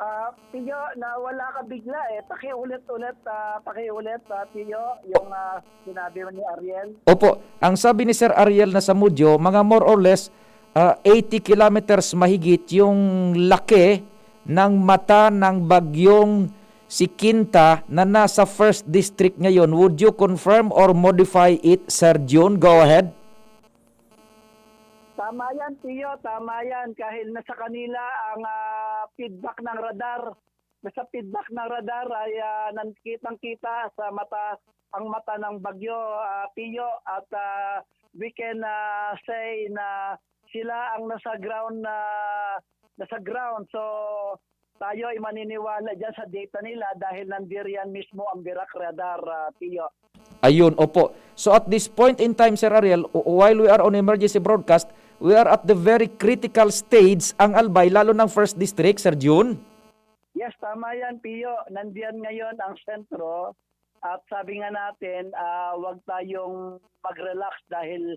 Ah, Pio, nawala ka bigla eh. Pakiulit-ulit, ah, pakiulit, ah, Pio, yung, ah, sinabi mo ni Ariel. Opo, ang sabi ni Sir Ariel na Samudio, mga more or less, ah, eighty kilometers mahigit yung laki ng mata ng bagyong si Kinta na nasa first district ngayon. Would you confirm or modify it, Sir Jun? Go ahead. Tama yan, Pio. Tama yan. Kahil nasa kanila ang, ah, feedback ng radar. Nasa feedback ng radar ay, ah, nan-, kitang-kita sa mata, ang mata ng bagyo, ah, Pio. At, ah, we can, ah, say na sila ang nasa ground na, nasa ground. So, tayo ay maniniwala diyan sa data nila dahil nandiyan mismo ang Virac radar, ah, Pio. Ayun, opo. So at this point in time, Sir Ariel, w- while we are on emergency broadcast, we are at the very critical stage ang Albay, lalo ng First District, Sir Jun. Yes, tama yan, Pio. Nandiyan ngayon ang sentro. At sabi nga natin, ah, wag tayong mag-relax dahil,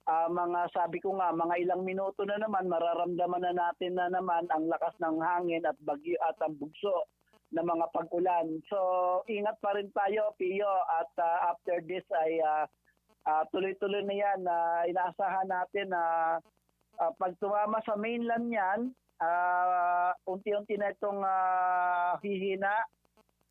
ah, mga, sabi ko nga, mga ilang minuto na naman, mararamdaman na natin na naman ang lakas ng hangin at bagyo at ang bugso na mga pag-ulan. So, ingat pa rin tayo, Pio, at, ah, after this ay, ah, ah, tuloy-tuloy na yan. Ah, inaasahan natin na, ah, pag tumama sa mainland yan, ah, unti-unti na itong, ah, hihina.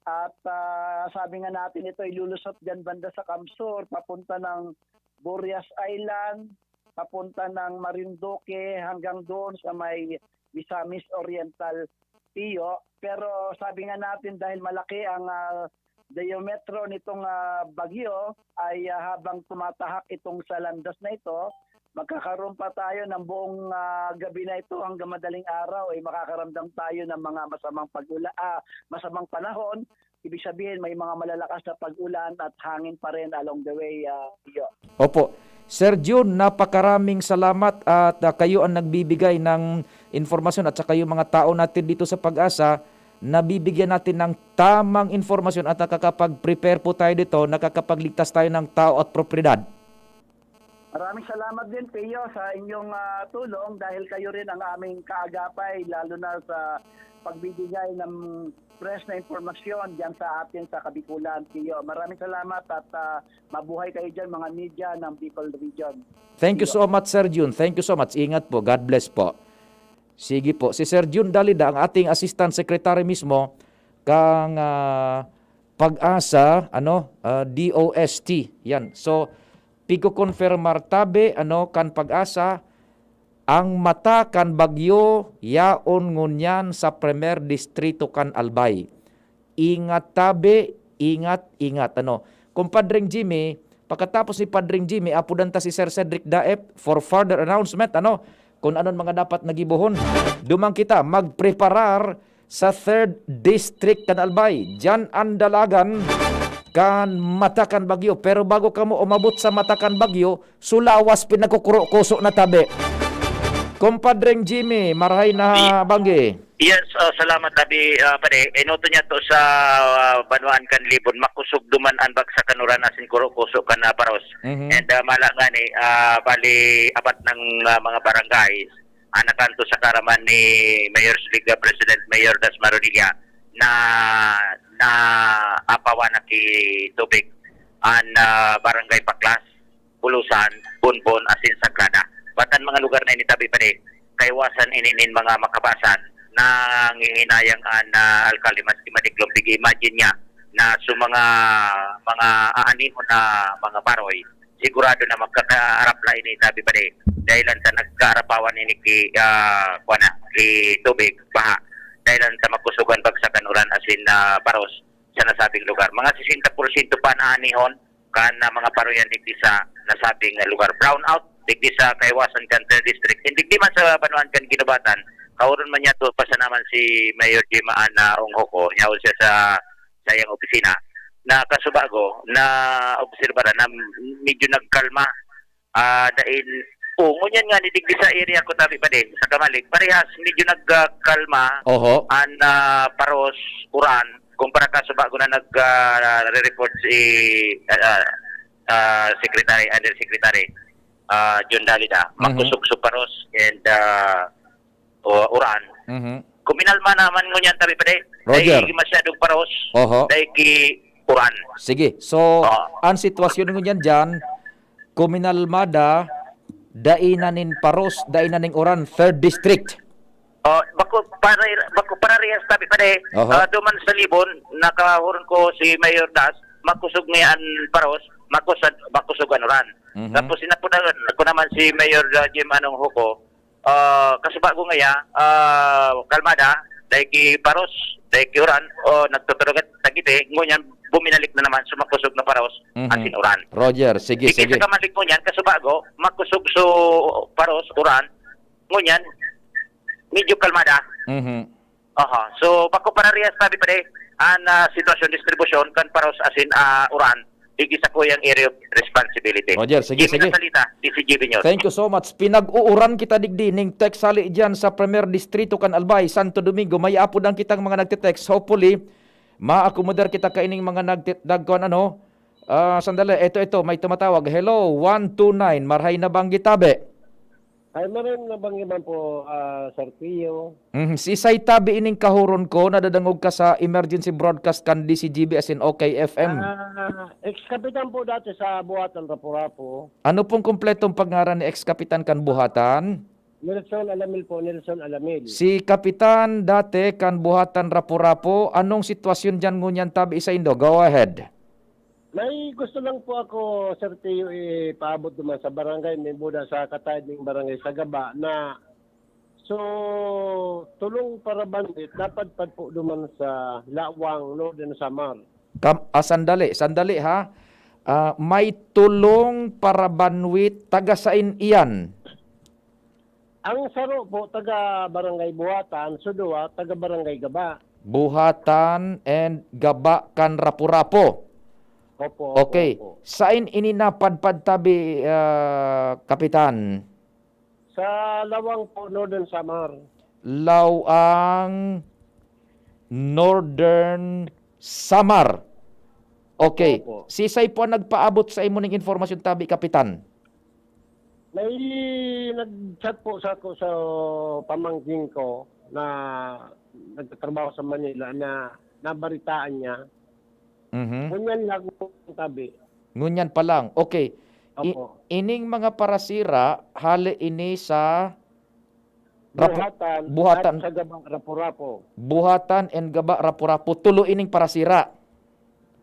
At, ah, sabi nga natin, ito ilulusot dyan banda sa Kamsur, papunta ng Burias Island, papunta ng Marinduque, hanggang doon sa may Misamis Oriental, Pio. Pero sabi nga natin, dahil malaki ang, ah, diametro nitong, ah, bagyo, ay, ah, habang tumatahak itong sa landas na ito, magkakaroon pa tayo ng buong, ah, gabi na ito hanggang madaling araw, ay makakaramdam tayo ng mga masamang pag-ula-, ah, masamang panahon. Ibig sabihin, may mga malalakas na pag-ulan at hangin pa rin along the way, ah, Pio. Opo. Sir Jun, napakaraming salamat at, ah, kayo ang nagbibigay ng informasyon at saka yung mga tao natin dito sa PAGASA, nabibigyan natin ng tamang informasyon at nakakapag-prepare po tayo dito, nakakapagligtas tayo ng tao at propiedad. Maraming salamat din, Pio, sa inyong, ah, tulong dahil kayo rin ang aming kaagapay, lalo na sa pagbibigay ng fresh na impormasyon diyan sa atin sa Kabikulan, Pio. Maraming salamat at, ah, mabuhay kayo diyan, mga media ng Bicol Region. Thank you so much, Sir Jun. Thank you so much. Ingat po. God bless po. Sige po. Si Sir Jun Dalida, ang ating Assistant Secretary mismo, kang, ah, PAGASA, ano, ah, D O S T. Yan. So, pigko-konfirmar tabi, ano, kan PAGASA, ang mata kan bagyo, yaon ngunyan sa Primer Distrito kan Albay. Ingat tabi, ingat, ingat, ano. Kumpadring Jimmy, pagkatapos ni Padring Jimmy, apodan ta si Sir Cedric Daep for further announcement, ano, kung anon mga dapat na gibohon. Duman kita magpreparar sa Third District kan Albay. Diyan ang dalagan kan mata kan bagyo. Pero bago kamo umabot sa mata kan bagyo, sulawas pinagkukuro-kuso na tabi. Kumpadring Jimmy, marahay na banggi. Yes, ah, salamat, Abi, ah, pare. Enoto niya to sa, ah, banwaan kan Libon, makusog duman an bagsak kan uran asin kuro-kuso kan, ah, paros. Mhm. And, ah, mala ngani, ah, bali, apat nang, ah, mga barangay, ah, nakanto sa karaman ni Mayor's League, ah, President Mayor Das Maronilla na, na apawan na ki tubig an, ah, Barangay Paklas, Bulusan, Bonbon, asin Sagrada. Ba't an mga lugar na ini tabi pa di kaiwasan ini nin mga makabasan, nanghihinayang an, ah, alkalde maski madiklom. Digi imagine niya na so mga, mga aanihon na mga baroy, sigurado na magkakaarap la ini tabi pa di. Dahilan sa nagkaarapawan ini ki, ah, kuwan na, ki tubig, baha. Dahilan sa makusog an bagsak kan uran asin, ah, paros sa nasabing lugar. Mga sesenta porsyento pa na anihon kan, ah, mga paruyan digdi sa nasabing lugar. Brown out digdi sa kaiwasan kan Third District. Hindi, digdi man sa banwaan kan Guinobatan, Kaoron man niya to, pasanaman si Mayor Jim Ana Onghoco, yaon siya sa saiyang opisina, na kasubago, naobserbaran na medyo nagkalma. Ah, dain, o, ngunyan nga ni digdi sa area ko, tabi pa din, sa Kamalig, parehas, medyo nagkalma Oho. an, ah, paros, uran, kumpara kasubago na nag, ah, re-report si, ah, ah, Secretary, Undersecretary, ah, John Dalida. Mhm. Makusog sa paros and, ah, o, uran. Mhm. Kuminalma naman ngunyan, tabi pa din. Roger. Dahil masyadong paros, Oho. dahil ki uran. Sige. So, Oo. ang sitwasyon ngunyan dyan, kuminalmada, dai na nin paros, dai na ning uran, third district. Oh, bako para, bako pararehas, tabi pa din. Oho. Ah, duman sa Libon, nakahuron ko si Mayor Das, makusog niya an paros, makusad, makusog an uran. Mhm. Tapos sinapunan ko naman si Mayor, ah, Jim Anong Huko, ah, kasubago ngaya, ah, kalmada, dahil ki paros, dahil ki uran, o nagtuturugat tagiti, ngunyan buminalik na naman, sumakusog na paros, Mhm. asin uran. Roger, sige, Sige, sige. sa Kamalig ngunyan, kasubago, makusog so paros, uran, ngunyan, medyo kalmada. Mhm. Aha. So, bako pararehas, tabi pa din, an, ah, sitwasyon, distribusyon kan paros asin, ah, uran, digdi sa kuyang area of responsibility. Roger, sige, Jimmy sige. Nasalita, D C G B News. Thank you so much. Pinag-uuran kita digdi ning text hali diyan sa Primer Distrito kan Albay, Santo Domingo. May apod ang kitang mga nagte-text. Hopefully, ma-accommodar kita kaining mga nagte-, nagkuan ano. Ah, sandali, eto, eto, may tumatawag. Hello, one two nine. Marhay na banggi, tabi. Ay, maray na banggi man po, ah, Sir Pio. Mhm. Si Isay tabi ining kahuron ko, nadadangog ka sa emergency broadcast kan D C G B asin O K F M. Ah, ex-kapitan po dati sa Buhatan, Rapu-Rapu. Ano pong kumpletong pangaran ni ex-kapitan kan Buhatan? Nelson Alamil po, Nelson Alamil. Si Kapitan dati kan Buhatan, Rapu-Rapu, anong sitwasyon diyan ngunyan tabi saindo? Go ahead. May gusto lang po ako, Sir Teo, ipaabot duman sa barangay, may buda sa kataid ning barangay sa Gaba na, so, tulong parabanwit napadpad po duman sa Lawang, Northern Samar. Kam-, ah, sandali, sandali ha. Ah, may tulong parabanwit, taga sain iyan? Ang saro po, taga Barangay Buhatan, so duwa, taga Barangay Gaba. Buhatan and Gaba kan Rapu-Rapu. Opo, opo, Okay. opo. Sain ini napadpad tabi, ah, Kapitan? Sa Lawang po, Northern Samar. Lawang, Northern Samar. Okay. Opo. Sisay po ang nagpaabot sa imo ning informasyon tabi, Kapitan? May nag-chat po sa ako sa pamangkin ko na nagtatrabaho sa Manila na nabaritaan niya. Mhm. Ngunyan lang po ang tabi. Ngunyan pa lang. Okay. I-, Opo. ining mga parasira, hali ini sa Rapu-, Buhatan Buhatan. at sa Gaba, Rapu-Rapu. Buhatan and Gaba, Rapu-Rapu. Tulo ining parasira.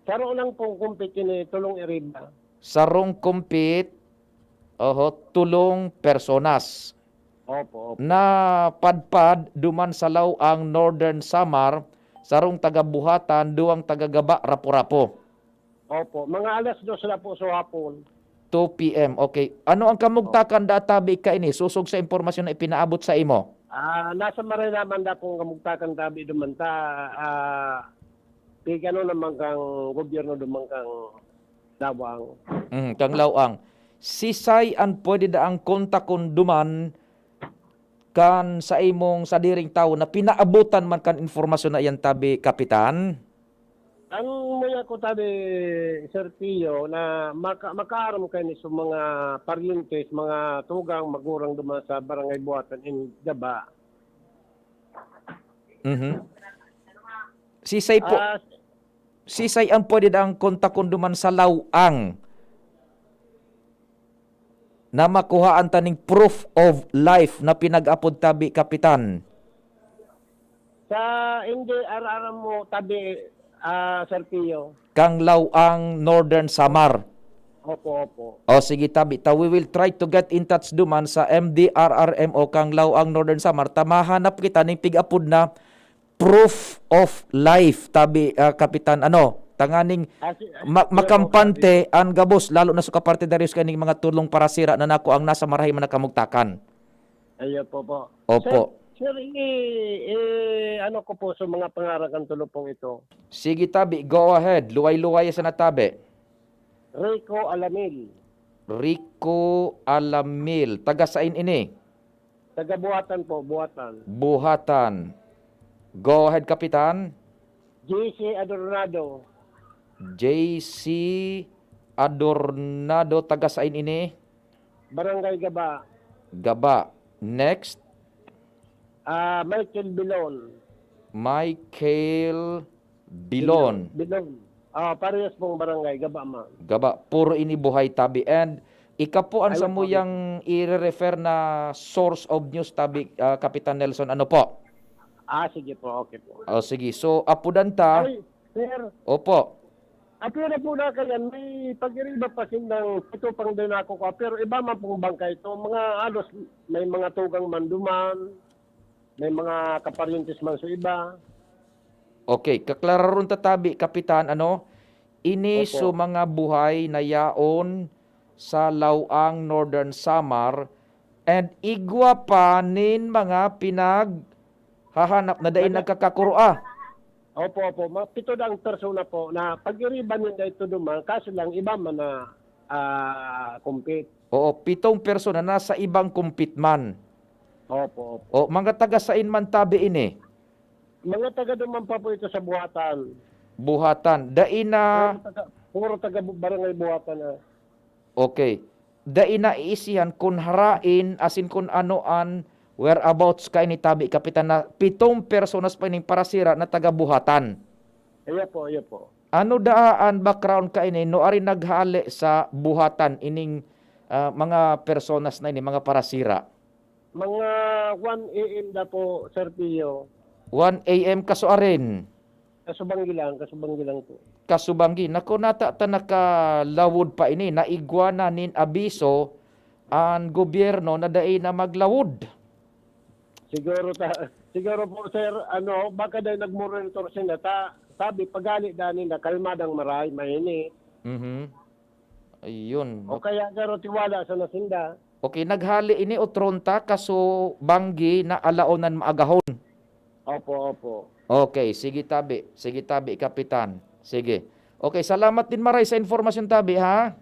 Saro lang pong kumpit ini, tulong iriba. Sarong kumpit, oho, tulong personas. Opo, opo. Napadpad duman sa Lawang, Northern Samar, sarong taga Buhatan, duwang taga Gaba, Rapu-Rapu. Opo, mga alas dos na po sa hapon. Two P M, okay. Ano ang kamugtakan da tabi kaini, sosog sa impormasyon na ipinaabot sa imo? Ah, nasa Maray naman da pong kamugtakan tabi duman ta, ah, tig ano naman kang gobyerno duman kang Lawang. Mm, kang Lawang. Sisay an pwede daang kontakon duman kan sa imong sadiring tawo na pinaabotan man kan impormasyon na iyan tabi, Kapitan? Ang maya ko tabi, Sir Pio, na maka-, makaaram kayo ni sa mga paryentes, mga tugang, magurang duman sa Barangay Buhatan in Gaba. Mhm. Sisay po, Ah, sisay ang pwede daang kontakon duman sa Lawang na makuhaan ta ning proof of life na pinag-apod tabi, Kapitan? Sa M D R R M O tabi, ah, Sir Pio. Kang Lawang, Northern Samar. Opo, opo. O, sige, tabi ta. We will try to get in touch duman sa M D R R M O kang Lawang, Northern Samar. Ta mahanap kita ning pig-apod na proof of life, tabi, ah, Kapitan, ano, tanganing Ah, si-, ma-, sige po, makampante sabi. Ang gabos, lalo na sa kapartidaryos kaning mga tulong parasira na nakuang nasa marahay man na kamugtakan. Ayun po po. Opo. Sir, Sir, i-, i-, ano ko po sa mga pangaran kan tulo pong ito. Sige, tabi. Go ahead. Luway-luway sa natabi. Rico Alamil. Rico Alamil. Taga sain ini? Taga Buhatan po, Buhatan. Buhatan. Go ahead, Kapitan. J C Adornado. J C Adornado, taga sain ini? Barangay Gaba. Gaba. Next. Ah, Michael Bilon. Michael Bilon. Bilon. Ah, parehas pong barangay, Gaba man. Gaba. Puro ini buhay tabi. And ika po ang Ayun po, samuyang i-refer na source of news tabi, ah, Kapitan Nelson. Ano po? Ah, sige po. Okay po. O, sige. So, apudan ta. Ay, sir. Opo. Apira po na kayan, may pag-iriba pa sindang pito pang dinako ko. Pero iba man pong bangkay ito. Mga halos may mga tugang man duman. May mga kaparyentes man sa iba. Okay, kaklararon ta tabi, Kapitan, ano? Ini Opo. So mga buhay na yaon sa Laoang, Northern Samar, and igwa pa nin mga pinaghahanap na dai Nagha- nagkakakuro, ah. Opo, opo. Ma-, pito daang persona po na pag-iriba ninda ito duman, kaso lang iba man na, ah, kumpit. Oo, pitong persona nasa ibang kumpit man. Opo, opo. O, mga taga sain man tabi ini? Mga taga duman pa po ito sa Buhatan. Buhatan. Dai na Puro taga, puro taga Bu-, Barangay Buhatan, ah. Okay. Dai na iisihan kun harain, asin kun ano an whereabouts kaini tabi, Kapitan, na pitong personas pa ining parasira na taga Buhatan. Iyo po, iyo po. Ano daa an background kaini, nuarin naghale sa Buhatan ining, ah, mga personas na ini, mga parasira? Mga one A M da po, Sir Pio. One A M kasuarin? Kasubanggi lang, kasubanggi lang po. Kasubanggi. Naku, nata ta nakalawod pa ini. Naigwa na nin abiso an gobyerno na dai na maglawod. Siguro ta-, siguro po, sir, ano, baka dahil nagmonitor sila, ta-, sabi, pagali daan nila, kalmadang maray, mainit. Mhm. Ayun. O kaya, sir, o tiwala sa nasinda. Okay, naghali ini o tronta, kaso banggi na alaonan maagahon. Opo, opo. Okay, sige tabi. Sige tabi, Kapitan. Sige. Okay, salamat din maray sa informasyon tabi, ha?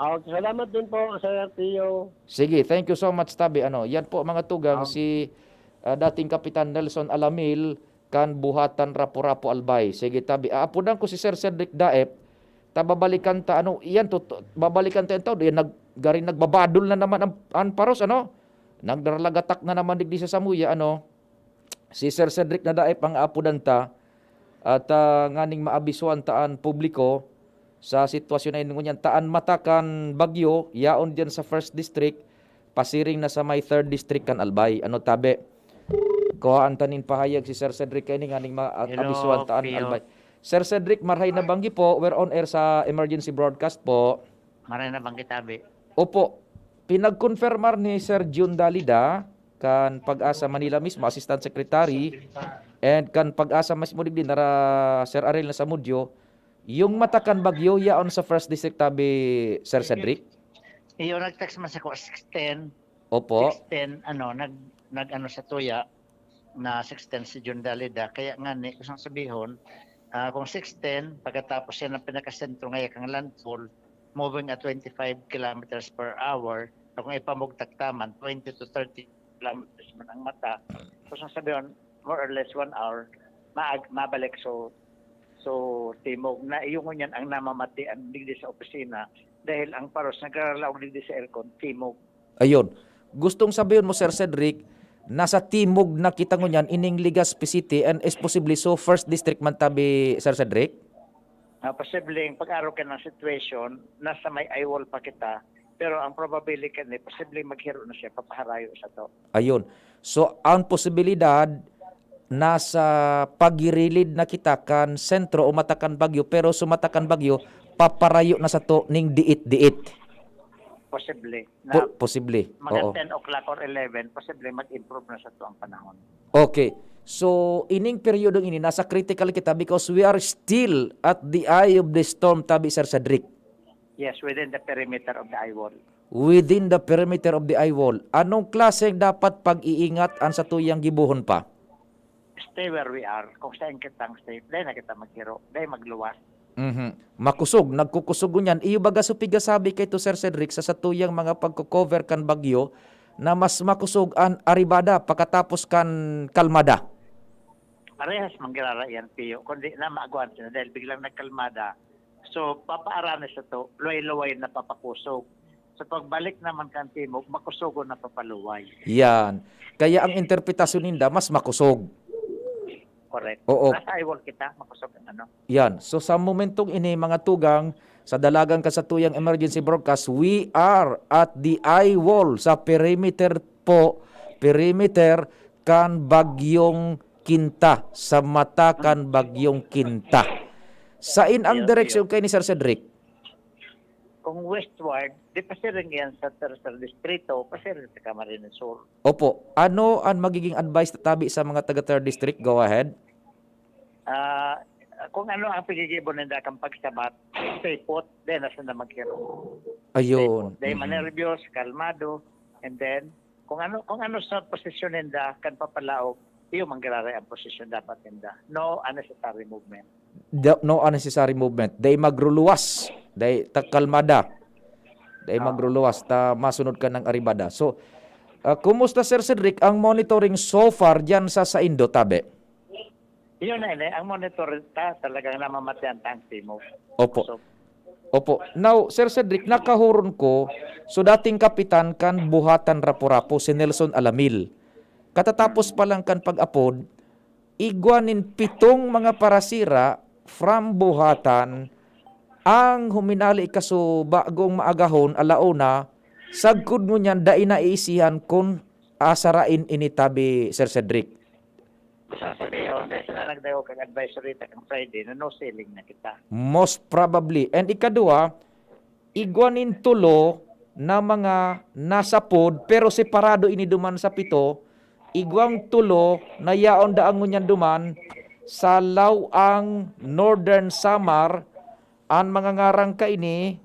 Ah, okay, salamat din po, Sir Pio. Sige, thank you so much, tabi. Ano, yan po, mga tugang, Ah. si, ah, dating Kapitan Nelson Alamil, kan Buhatan, Rapu-Rapu, Albay. Sige tabi. Aapodan ko si Sir Cedric Daep, ta babalikan ta, ano, iyan, to, to, babalikan ta yan tao, di, nag-, gari nagbabadol na naman ang, ang paros, ano? Nagdaralagatak na naman digdi sa samuya, ano? Si Sir Cedric na Daep ang aapodan ta, at, ah, nganing maabisuan ta an publiko sa sitwasyon na ini ngunyan. Ta an mata kan bagyo, yaon diyan sa First District, pasiring na sa may Third District kan Albay. Ano tabi? Kuhaan ta nin pahayag si Sir Cedric kaini nganing ma-, a-, Hello, abisuan ta an Pio. Albay. Sir Cedric, marhay na banggi po. We're on air sa emergency broadcast po. Maray na banggi tabi. Opo. Pinag-confirmar ni Sir Jun Dalida, kan Pag-asa Manila mismo, Assistant Secretary, and kan Pag-asa mismo digdi, nara Sir Ariel na sa Mudyo, yung mata kan bagyo, yaon sa First District tabi, Sir Cedric? Iyo, nag-text man sa ko, six ten. Opo. Six ten, ano, nag-, nag-ano sa tuya, na six ten si Jun Dalida. Kaya nga ni, kung sabihon, ah, kung six ten, pagkatapos yan ang pinakasentro ngaya kang landfall, moving at twenty-five kilometers per hour, so kung ipamugtak ta man, twenty to thirty kilometers man ang mata. So, kung sabihon, more or less one hour, maag-, mabalik. So, so, timog na iyo ngunyan ang namamatian digdi sa opisina dahil ang paros nagraralaog digdi sa aircon, timog. Ayun. Gustong sabihon mo, Sir Cedric, nasa timog na kita ngunyan ining Legazpi City and is possibly so First District man tabi, Sir Cedric? Ah, posibleng pag-aro ka ng situation, nasa may eyewall pa kita, pero ang probability ni posibleng maghiro na siya, papaharayo sa to. Ayun. So, ang posibilidad, nasa pagirilid na kita kan sentro o mata kan bagyo, pero sa mata kan bagyo, paparayo na sato ning diit-diit. Posible. Na Po-, posible. Mga Oo. ten o'clock or eleven, posible mag-improve na sato ang panahon. Okay. So, ining peryodong ini, nasa critical kita because we are still at the eye of the storm, tabi, Sir Cedric. Yes, within the perimeter of the eyewall. Within the perimeter of the eye wall. Anong klaseng dapat pag-iingat an satuyang gibohon pa? Stay where we are. Kung saan kitang safe, dai na kita maghiro, dai magluwas. Mhm. Makusog, nagkukusog ngunyan. Iyo baga so pigasabi kaito, Sir Cedric, sa satuyang mga pagko-cover kan bagyo na mas makusog an aribada pakatapos kan kalmada? Parehas man giraray yan, Pio. Kundi na maagwan sila dahil biglang nagkalmada. So, papaaranes sato, luway-luway na papakusog. Sa pagbalik naman kan timog, makusogon na papaluway. Yan. Kaya ang interpretasyon ninda, mas makusog. Correct. Oo. Nasa eye wall kita, makusog ang ano. Yan. So, sa momentong ini, mga tugang, sa dalagan kan satuyang emergency broadcast, we are at the eye wall, sa perimeter po, perimeter kan Bagyong Quinta, sa mata kan Bagyong Quinta. Sain ang direksyon kaini, Sir Cedric? Kung westward, di pasiring yan sa tercer distrito, pasiring sa Camarines Sur. Opo. Ano ang magiging advice tabi sa mga taga third district? Go ahead. Ah, kung ano ang pagigibo ninda kan pagsabat, stay put, then nasa na maghirong. Ayun. Stay put. Then Mm-mm. manerbiyos, kalmado, and then kung ano, kung ano sa posisyon ninda kan papalaog, iyo man giraray ang posisyon dapat ninda. No unnecessary movement. Da-, no unnecessary movement. Dai magruluwas. Dai ta-, kalmada. Dai Oo. magruluwas. Ta masunod ka ng aribada. So, ah, kumusta, Sir Cedric, ang monitoring so far diyan sa saindo, tabi? Yun na, ini, ang monitor ta, talagang namamatian ta ang timog. Opo. So, Opo. Now, Sir Cedric, nakahuron ko, so dating kapitan kan Buhatan Rapu-Rapu, si Nelson Alamil. Katatapos pa lang kan pag-apod, igwa nin pitong mga parasira from Buhatan ang huminali kaso bagong maagahon, alauna, sagkod ngunyan dai naiisihan kun asarain ini, tabi, Sir Cedric. Sa sabiyon, dahil sila nagdangog kan advisory ta kan Friday na no selling na kita. Most probably. And ikaduha, igwa nin tulo na mga nasapod, pero separado ini duman sa pito. Igwang tulo na yaon daa ngunyan duman sa Laoang, Northern Samar. An mga ngaran kaini,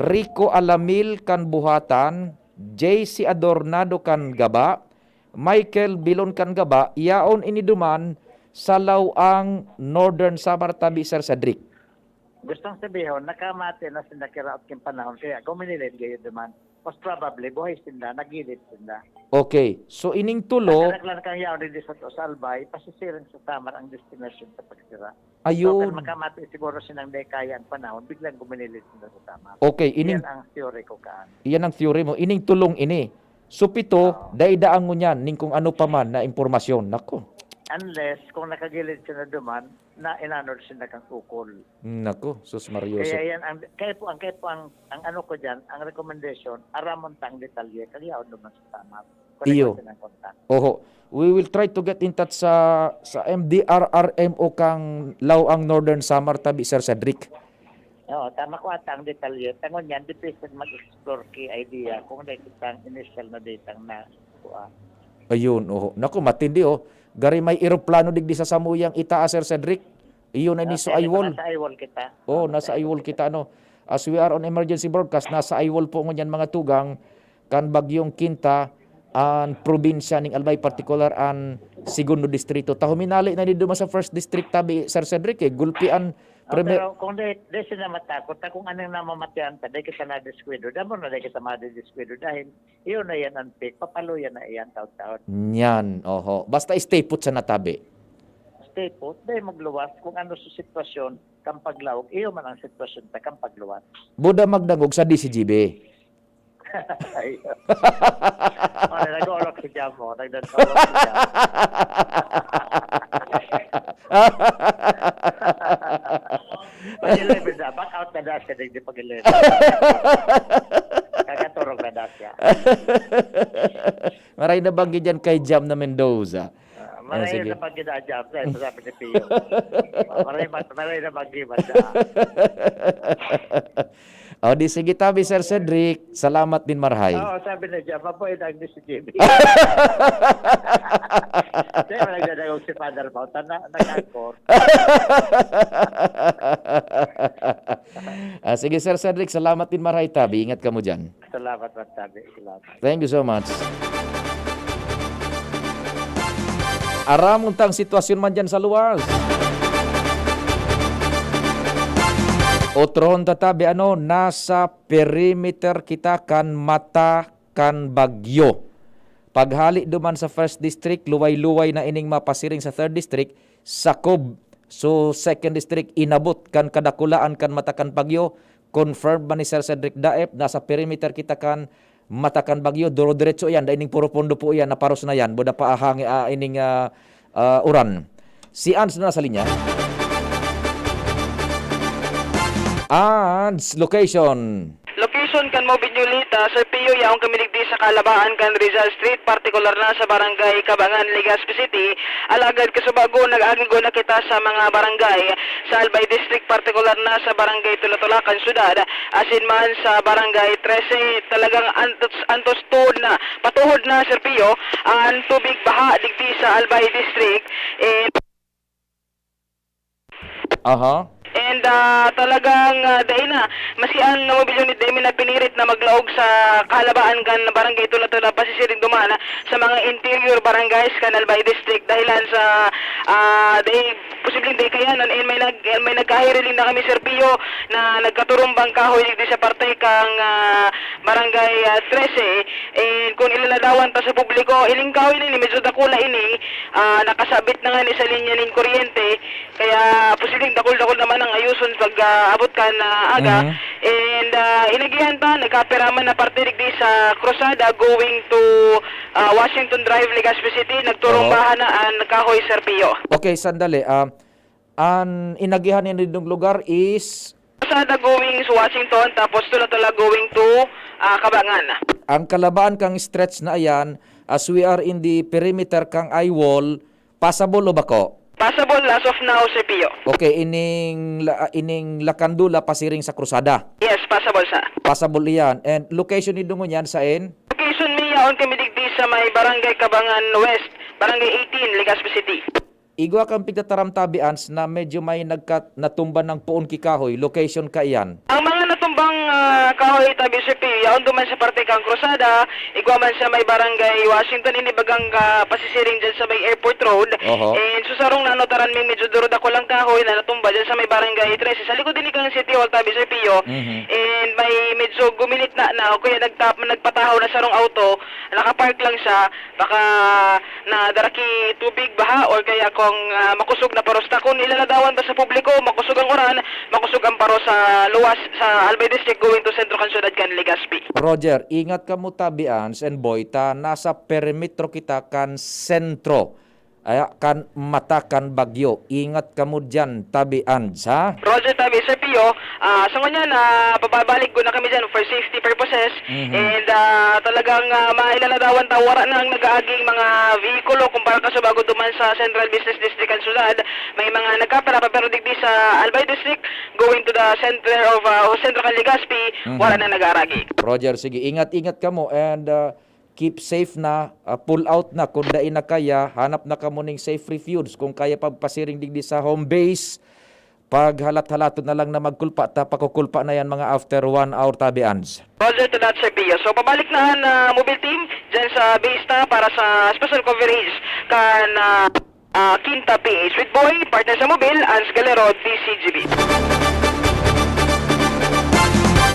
Rico Alamil kan Buhatan, J C Adornado kan Gaba, Michael Bilon kan Gaba, yaon ini duman sa Laoang, Northern Samar, tabi, Sir Cedric. Gustong sabihon, nakamati na sinda kiraot king panahon, kaya guminilid gayon duman. Most probably, buhay sinda, nagilid sinda. Okay. So, ining tulo Nagkalag lang kang yaon digdi sa Albay, pasisiring sa Samar ang destinasyon sa pagsira. So, Ayun. kan makamati siguro sinang dai kaya ang panahon, biglang guminilid sinda sa Samar. Okay, ining Yan ang theory ko, kaan. Iyan ang theory mo. Ining tulong ini. So, pito, Oo. dai-daan ngunyan ning kung ano pa man na impormasyon. Nako. Unless, kung nakagilid sila duman, na inanod sila kang ukol. Nako, sus Mario. Kaya yan, ang, kaya po, ang, kaya po, ang, ang ano ko dyan, ang recommendation, aramon ta ang detalye, kaya yaon duman sa Samar. Iyo. Connect ko ng contact. Oho. We will try to get in touch sa, sa M D R R M O kang Laoang, Northern Samar, tabi, Sir Cedric. Oo, tama ko ata ang detalye. Tangon yan, di pwede mag-explore ki idea kung ano kitang initial na datang na kuha. Ayun, oho. Naku, matindi, oh. Gari may eroplano digdi sa samuyang itaas, Sir Cedric. Iyon na ni Ah, sa kaya Aywol. Nasa Aywol kita. Oh, Ah, nasa nasa Aywol Aywol kita, ano. As we are on emergency broadcast, nasa Aywol po ngunyan, mga tugang, kan Bagyong Quinta, an probinsya ning Albay, partikular an segundo distrito. Ta huminali na ni duman sa first district, tabi, Sir Cedric, eh. Gulpi an Ah, primer- pero kung di, di sila matakot, ta kung anong namamatian ta, di kita nadiskwidad. Damo na di kita madidiskwidad dahil iyon na yan ang peak. Papaluyan na iyan taon-taon. Yan, oho. Basta stay put sa natabi. Stay put, di magluwas kung ano sa sitwasyon, kang paglaog, iyo man ang sitwasyon ta, kang pagluwas. Buda magdangog sa D C G B. Ay. Pare, nag-oolak si Jam, oh. Nagdadangog si Jam. Pag-eleven na, back out na daw siya, di, di pag-eleven. Kakaturog na daw siya. Maray na banggi dyan kay Jam na Mendoza. Ah, Ah, maray sige. na banggi na Jam, eh, sabi ni Pio. Maray, maray na banggi man siya. O, di sige tabi, Sir Cedric. Salamat din, marhay. Oo, sabi na dyan, mabuhay na ang Miss Jimmy. Kaya wala nagdadagog si Father Mao, tana, nag-anchor. Ah, sige, Sir Cedric, salamat din, marhay tabi. Ingat ka mo dyan. Salamat, Ma'am Tabi. Salamat. Thank you so much. Aramon tang sitwasyon man dyan sa luwas. Otrohon ta tabi, ano, nasa perimeter kita kan mata kan bagyo. Paghali duman sa First District, luway-luway na ining mapasiring sa Third District, sakob. So, Second District, inabot kan kadakulaan kan mata kan bagyo. Confirmed man ni Sir Cedric Daep, nasa perimeter kita kan mata kan bagyo. Duro-diretso yan, dai ning puro pondo po yan, naparos na yan. Buda pa ahang, ah, ining, ah, ah, uran. Si Ans na nasa linya. Ans, location. Location kan Movit Yolita, Sir Pio, yaon kami digdi sa Kalabaan kan Rizal Street, partikular na sa Barangay Kabangan, Legazpi City. Alagad kasubago, nag-agi na kita sa mga barangay sa Albay District, partikular na sa Barangay Tulatulakan, Syudad, asin man sa Barangay Trese. Talagang antos, antos tuod na, patuhod na, Sir Pio, ang tubig baha digdi sa Albay District. Eh, Aha. And, ah, talagang, ah, dai na. Masi ang Movit Unit dai mi na pinirit na maglaog sa kahalabaan kan Barangay Tula-Tula, pasisiring duman sa mga interior barangays kan Albay District dahilan sa, ah, dai, posibleng dai kayanon. And may nag-, may nagkahiriling na kami, Sir Pio, na nagkaturumbang kahoy digdi sa parte kang, ah, Barangay, ah, Trese. And kung ilaladawan ta sa publiko, ining kahoy na ini, medyo dakula ini, ah, nakasabit na nga ni sa linya nin kuryente. Kaya posibleng dakul-dakul naman ang ayuson pag, ah, abot kan, ah, aga. Mhm. And, ah, inagihan ta, nagkapira man na parte digdi sa Cruzada going to, ah, Washington Drive, Legazpi City. Nagturumbahan Oo. na an kahoy, Sir Pio. Okay, sandali. Ah, an inagihan nindong lugar is Cruzada going to Washington, tapos Tula-Tula going to, ah, Kabangan. Ang kalabaan kang stretch na ayan, as we are in the perimeter kang eye wall, passable o bako? Passable as of now, Sir Pio. Okay, ining la-, ining Lakandula pasiring sa Cruzada? Yes, passable sa. Passable iyan. And location ni dungon yan, saen? Location mi, yaon kami digdi sa may Barangay Kabangan West, Barangay eighteen, Legazpi City. Igwa kang pigtataram tabi, Ans, na medyo may nagka-, natumba nang poon ki kahoy, location kaiyan? Ang mga natumbang, ah, kahoy tabi, Sir Pio, yaon duman sa parte kang Cruzada, igwa man sa may Barangay Washington, ini bagang, ah, pasisiring dyan sa may Airport Road. Oho. And susarong nanotaran may medyo duro dakulang kahoy na natumba dyan sa may Barangay Trese. Sa likod din kang City Hall tabi, Sir Pio. Mhm. And may medyo guminit na, na, o kaya nagtap-, nagpatahaw na sarong auto, nakapark lang siya, baka nadara ki tubig, baha, or kaya kung, ah, makosog na paros ta. Kung ilaladawan ta sa publiko, makosog ang uran, makosog ang paros sa luwas sa Albay District going to sentro kan syudad kan Legazpi. Roger, ingat kamo tabi, Ans and Boy, ta nasa perimetro kita kan sentro, ay, kan mata kan bagyo. Ingat kamo diyan, tabi, Ans, ha? Roger, tabi, Sir Pio. Ah, sa ngunyan, ah, pababalik ko na kami dyan for safety purposes. Mhm. And, ah, talagang, ah, mailaladawan ta, wala nang nag-aaging mga vehikulo kumpara ka sa bago duman sa Central Business District kan syudad. May mga nagkapira pa, pero digdi sa Albay District, going to the center of, ah, o sentro kan Legazpi, Mhm. wala na nag-aaragi. Roger, sige. Ingat-ingat kamo and, ah, keep safe na, ah, pull out na. Kung dai na kaya, hanap na kamo ning safe refuge. Kung kaya pagpasiring digdi sa home base, paghalat-halaton na lang na magkulpa ta, pakukulpa na yan mga after one hour, tabi, Ans. Roger to that, Sir Pio. So, pabalik na an, ah, mobile team dyan sa base ta para sa special coverage kan, ah, ah, Quinta P H. With Boy, partner sa mobile, Ans Galero, D C G B.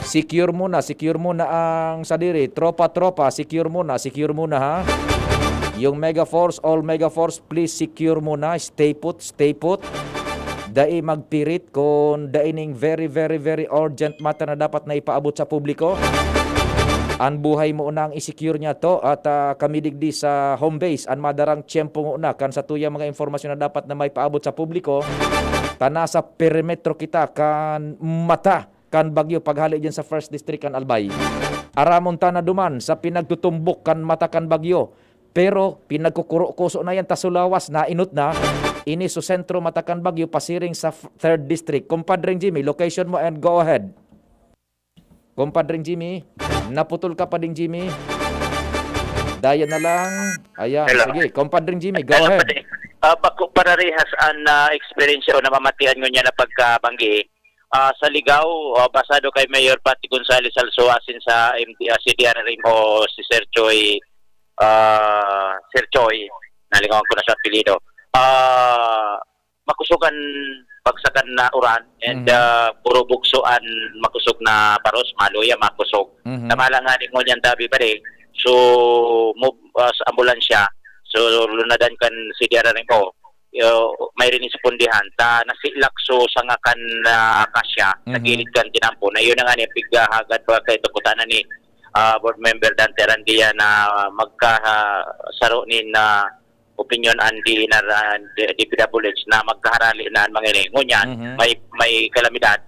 Secure muna, secure muna ang sadiri. Tropa, tropa, secure muna, secure muna, ha? Yung Mega Force, all Mega Force, please secure muna. Stay put, stay put. Dai magpirit kun dai ning very, very, very urgent matter na dapat na ipaabot sa publiko. An buhay mo na ang i-secure niya to at, ah, kami digdi sa home base, an madarang tiyempo ngona kan satuyang mga impormasyon na dapat na maipaabot sa publiko. Ta nasa perimetro kita kan mata kan bagyo paghali diyan sa First District kan Albay. Aramon ta na duman sa pinagtutumbok kan mata kan bagyo. Pero pinagkukuro-kuso na yan ta sa lawas, nainot na. Ini sa sentro mata kan bagyo, pasiring sa f-, Third District. Compadre Jimmy, location mo and go ahead. Compadring Jimmy, naputol ka pa ding Jimmy. Daya na lang. Ayan, Hello. sige. Compadring Jimmy, go Hello, ahead. pare. Ah, bako pararehas an, ah, eksperyensya o namamatian ngunyan na pagkabanggi. Ah, sa Ligao, ah, basado kay Mayor Patty Gonzales Alzo asin sa M D, ah, C D R R M o si Sir Choi, ah, Sir Choi, nalingawan ko na sa apelyido. Ah, makosog an bagsakan na uran and, Mhm. ah, puro bugso an makosog na paros, maluya, makosog. Mhm. Tama lang nga ni ngunyan tabi pa rin. So, move, ah, sa ambulansya. So, lunadan kan C D R R M o, ah, may rinispondihan. Ta nasilak so sanga kan, ah, akasya, sa Mhm. gilid kan tinampo. Na yun na nga ni, pighahagad pa kay Dokotana ni, ah, Board Member Dante Arandia na magka, ah, saro nin, ah, opinyon an D N R, ah, D-, D P W H na magkaharali na an mga ini. Ngunyan, Mhm. may, may kalamidad,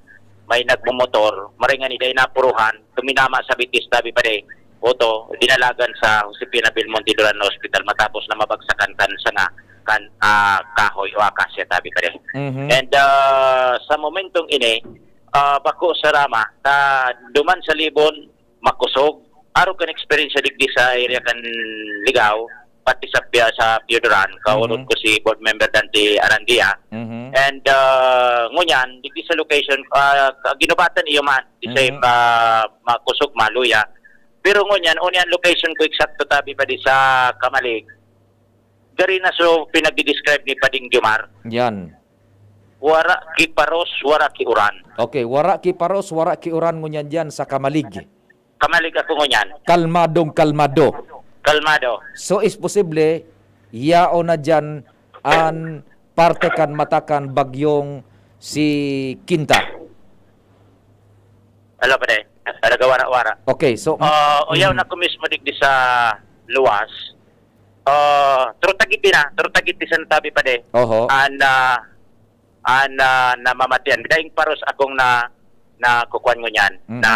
may nagmomotor, maray ngani dai napuruhan, tuminama sa bitis, tabi pa di, oto, dinalagan sa Josefina Belmonte Duran Hospital matapos na mabagsakan kan sanga kan, ah, kahoy o akasya, tabi pa di. Mhm. And, ah, sa momentong ini, ah, bako sa rama, ta duman sa Libon, makosog. Arog kan eksperyensya digdi sa area kan Ligao, pati sa Pia-, sa Pio Duran, kaurot Mhm. ko si Board Member Dante Arandia. Mhm. And, ah, ngunyan, digdi sa location, ah, ka-, ginubatan iyo man, di sa Mhm. ma-, makosog, maluya. Pero ngunyan, uni ang location ko eksakto, tabi pa di sa Kamalig. Gari na so pinagdi-describe ni Pading Jomar. Yan. Wara ki paros, wara ki uran. Okay, wara ki paros, wara ki uran ngunyan diyan sa Kamalig. Kamalig ako ngunyan. Kalmadong kalmado. Kalmado. So, is posible, yaon na diyan an parte kan mata kan bagyong si Kinta. Hello, pare. Talaga wara-wara. Okay, so, Ah, uyaw mm. na ko mismo digdi sa luwas. Ah, Trutagiti na, Trutagiti sa natabi pa di. Oho. An, ah, an, ah, namamatian. Daing paros akong na, na kukuan ngunyan, Mm. na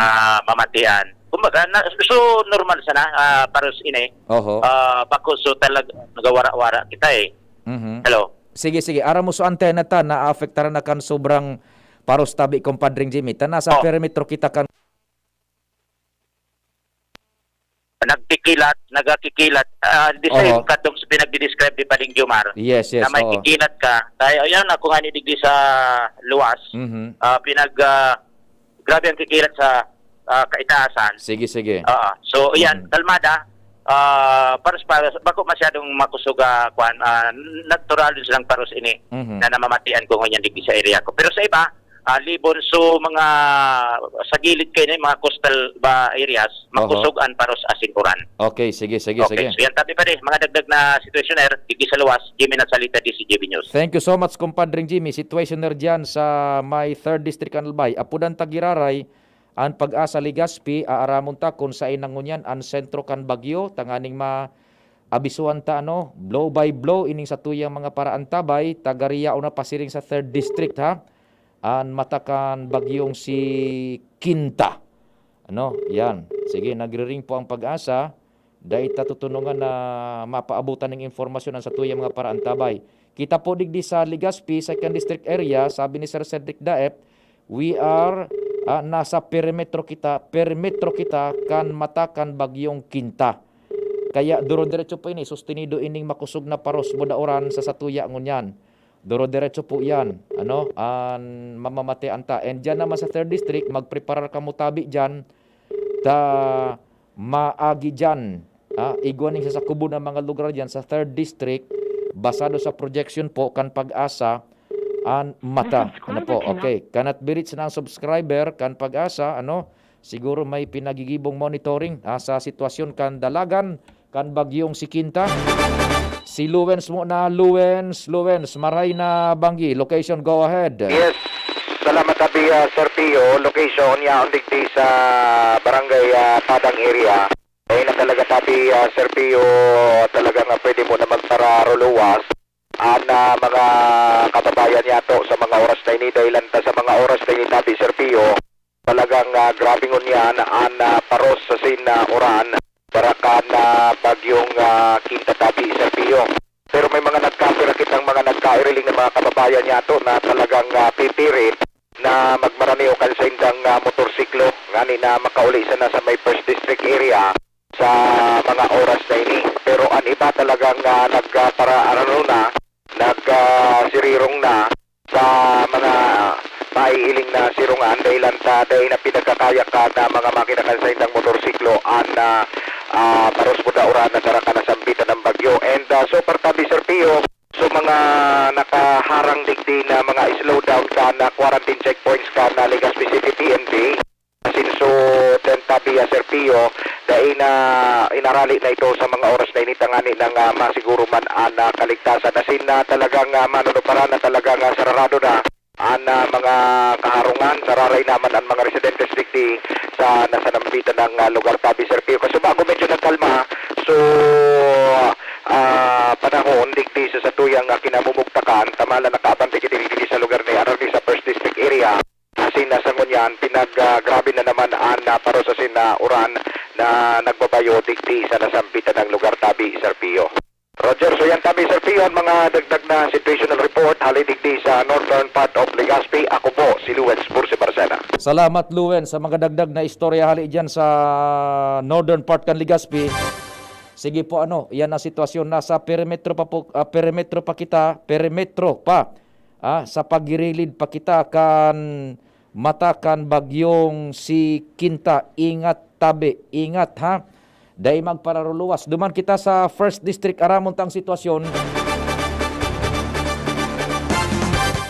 mamatian. Kumbaga, na, so normal sana, ah, paros ini. Oho. Ah, bako so talag-, nagawara-wara kita eh. Mhm. Hello? Sige, sige. Aram mo so antena ta, naapektaran na kan sobrang paros tabi, Compadring Jimmy. Ta nasa Oh. perimetro kita kan Nagkikilat, nagakikilat. Ah, the same Oho. katong sa pinagdi-describe ni Pading Jomar. Yes, yes, Na may oo. kikilat ka. Kaya, ayan, ako nga ni digdi sa luwas. Mhm. Ah, pinag, ah, grabe ang kikilat sa, ah, kaitaasan. Sige, sige. Oo. So, ayan, Mhm. kalmada. Ah, paros, paros, bako masyadong makusog, ah, kwan, ah, natural din silang paros ini Mhm. na namamatian ko ngunyan digdi sa area ko. Pero sa iba, ah, Libon, so mga sa gilid kayo na yung mga coastal ba areas, Oho. makusog an paros asin uran. Okay, sige, sige, Okay, sige. so yan, tabi pa rin, mga dagdag na sitwasyon, er, digdi sa luwas, Jimmy Nagsalita, D C J B News. Thank you so much, Compadring Jimmy. Situationer dyan sa may third District kan Albay. Apudan ta giraray, an Pag-asa Legazpi, aaramon ta kun saen na ngunyan an sentro kan bagyo, tanganing maabisuhan ta, ano, blow by blow ining satuyang mga paraantabay, taga Riao na pasiring sa third District, ha? An mata kan bagyong si Kinta. Ano? Yan. Sige, nagre-ring po ang Pag-asa. Dai ta tutunungan na mapaabotan ning impormasyon an satuyang mga paraantabay. Kita po digdi sa Legazpi, second District Area, sabi ni Sir Cedric Daep, "We are, ah, nasa perimetro kita, perimetro kita kan mata kan bagyong Kinta." Kaya duro-diretso po ini, sustenido ining makusog na paros, buda uran sa satuya ngunyan. Duro-diretso po yan, ano, an mamamatean ta. And diyan naman sa third District, magpreparar kamo tabi diyan, ta maagi diyan. Ah, igwa ning sasakubo na mga lugar diyan sa third District, basado sa projection po kan Pag-asa, an mata. Ano po? Okay. Cannot be reached na ang subscriber kan Pag-asa, ano? Siguro may pinagigibong monitoring, ah, sa sitwasyon kan dalagan kan bagyong si Kinta. Si Luwens muna, Luwens, Luwens, maray na banggi. Location, go ahead. Yes. Salamat, Abi, ah, Sir Pio. Location, yaon digdi sa barangay, ah, Padang area. Eh, na talaga, Abi, ah, Sir Pio, talaga nga pwede mo na magpararuluwas. An, ah, mga kababayan yato sa mga oras na ini, dahilan ta sa mga oras na ini, Abi, Sir Pio, talagang, ah, grabe ngunyan an, ah, paros sa sin, ah, uran, para kan, ah, bagyong, ah, Kinta, Abi, Sir Pio. Pero may mga nagkapira kitang mga nagkairiling na mga kababayan yato na talagang, ah, pipirit na ah, magmaraneo kan saindang, ah, motorsiklo, ngani na makauli sana sa may First District area sa mga oras na ini. Pero an iba talagang, ah, nagpara-, ano na, nag, ah, sirirong na sa mga maiiling na sirungan dahilan ta dai na pinagkakaya kan, ah, mga makina kan saindang motorsiklo an, ah, ah, paros mo daoran na sara kan nasambitan ng bagyo. And, ah, so far tabi, Sir Pio, so mga nakaharang digdi na mga slowdown kan, ah, quarantine checkpoints kan, ah, Legazpi City P N P. Asin so, ten tabi, ah, Sir Pio, dai na inarali na ito sa mga oras na ini tangani nang, ah, masiguro man an, ah, kaligtasan. Asin na talagang, ah, manunuparan na talagang, ah, sararado na an, ah, mga kaharungan, sararay naman an mga residentes digdi sa nasanambitan ng, ah, lugar tabi, Sir Pio. Kasubago medyo nagkalma, so, ah, panahon digdi sa satuyang, ah, kinamumugtakan, tamala nakaabante digdi sa lugar ni Arami sa First District area. Asin na sa ngunyan, pinag, ah, grabe na naman an, ah, paros asin na uran na nagbabayo digdi sa nasambitan ng lugar tabi, Sir Pio. Roger, so yan tabi, Sir Pio, ang mga dagdag na situational report hali digdi sa northern part of Legazpi. Ako po si Lewens Bursi Barcena. Salamat, Lewens, sa mga dagdag na istorya hali dyan sa northern part kan Legazpi. Sige po, ano, yan ang sitwasyon. Nasa perimetro pa po, ah, perimetro pa kita, perimetro pa. Ah, sa pagirilid pa kita kan mata kan bagyong si Kinta. Ingat tabi, ingat ha. Dai magpararuluwas. Duman kita sa First District, aramon ta ang sitwasyon.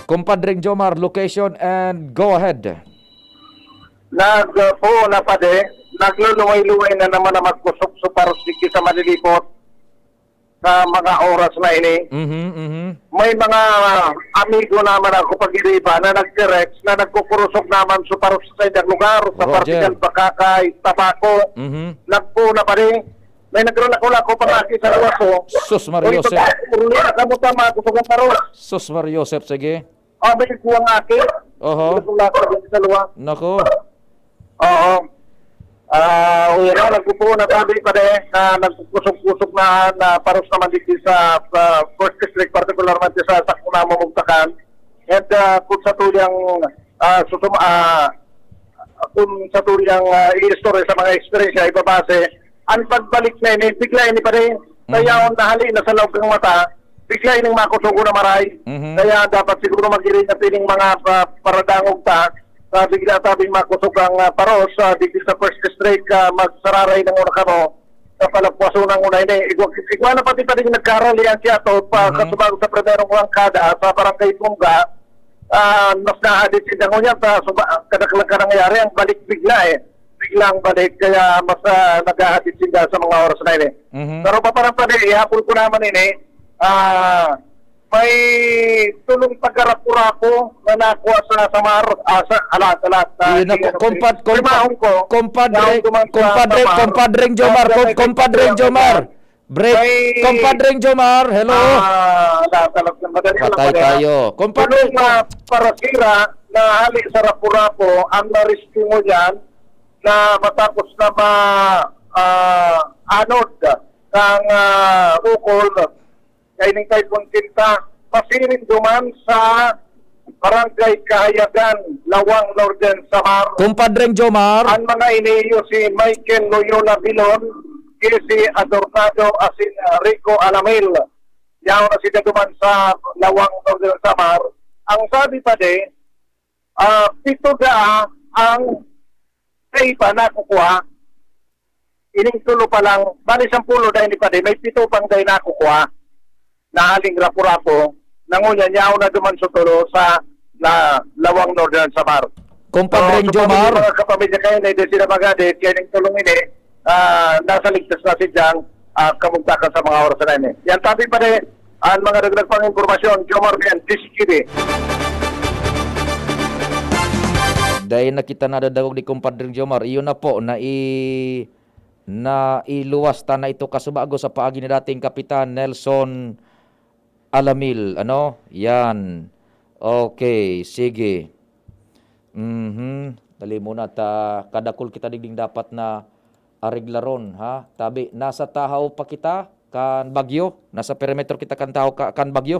Kumpadring Jomar, location and go ahead. Nag, uh, po na pade, nagluluway-luway na naman ang magkusog sa paros digdi sa Malilipot sa mga oras na ini. Mhm, mhm. May mga amigo naman ako pag-iriba na nagtext na nagkukurusog naman sa paros sa saindang lugar, sa Roger. Particular Bakakay, Tabaco. Mhm. Nagpo na pade. May nagrulako-lako pa nga sa luwas, oh. Sus, Mario Uy, Joseph. Pag-uruli na kamo tama, kusog ang paros. Sus, Mario Joseph, sige. Ah, may kuwang aki. Oho. May kuwang aki sa luwas. Nako. Oo. Ah, uya na, nagpupuon na tabi pa de, na nagkusog-kusog na, na paros naman dito sa, sa First District, partikularmente sa Sakuna, Mamugtakan. And, ah, kung sa tuyang, ah, susum-, ah, kung sa tuyang, ah, i-istorya sa mga eksperyensya, ibabase, ang pagbalik na ini, bigla ini pa rin. Mhm. Kaya ang nahali na sa laog ng mata, bigla ining makusog na maray. Mhm. Kaya dapat siguro mag-iring na pining mga pa-, paradangog ta, sa bigla tabing makusog ang, ah, paros, sa digdi sa First District, ah, magsararay na muna kamo sa palapwason ng una ini. Igwa, igwa na pati pa rin nagkaralian siya to, pa Mhm. kasubag sa primerong rangkada, sa Barangay Pungga, ah, mas nahadit siya ngunyan, sa suba-, kadaklan ka nangyayari, ang balik bigla eh. Biglang balik, kaya mas, ah, naghahadit sila sa mga oras na ini. Mhm. Pero paparang pwede, ihapon ko naman ini, ah, may tulong taga-Rapu-Rapu na nakuha sa Samar, ah, sa, ala, ala, sa, Yun na po, ano, kumpad-, kumpad-, limahon ko, kumpadre, yaon duman sa kumpadre, Samar. Kumpadreng Jomar, Sa kum-, may kumpadreng kumpanya Jomar. Break. May Kumpadreng Jomar, hello. Ah, ala, talagang madali lang Patay pala. Tayo. Kumpadre, Tulong na parasira na hali sa Rapu-Rapu ang na-rescue mo yan na matapos na ma-, ah, anod ng, ah, ukol, kaining Typhoon Kinta, pasiring duman sa Barangay Kahayagan, Lawang, Northern Samar. Kumpadreng Jomar. Ang mga iniyo si Michael Loyola Bilon, Casey Adornado, asin Rico Alamil. Yaon na sila duman sa Lawang, Northern Samar. Ang sabi pa de, ah, pito daa ang sa iba nakukuha. Ining tulo pa lang, bali, sampulo dai ni padi, may pito pang dai nakukuha na haling Rapu-Rapu, na ngunyan yaon na duman sa tulo sa na Lawang, Northern Samar. Kumpadreng So, sa Jomar. Mga kapamilya kayo na hindi sila magadit, kaya ning tulong ini, ah, nasa ligtas na si Jang, ah, kamugtakan sa mga oras na ini. Yan, tabi pa rin ang mga dagdag pang impormasyon, Jomar Bien, D C T V. Dai na kita nadadangog ni Kumpadreng Jomar. Iyon na po, nai-, nailuwas ta na ito kasubago sa paagi ni dating Kapitan Nelson Alamil. Ano? Yan. Okay, sige. Mhm. Dali muna ta, kadakul kita digding dapat na areglaron, ha? Tabi, nasa tahaw pa kita kan bagyo. Nasa perimetro kita kan tahaw ka-, kan bagyo.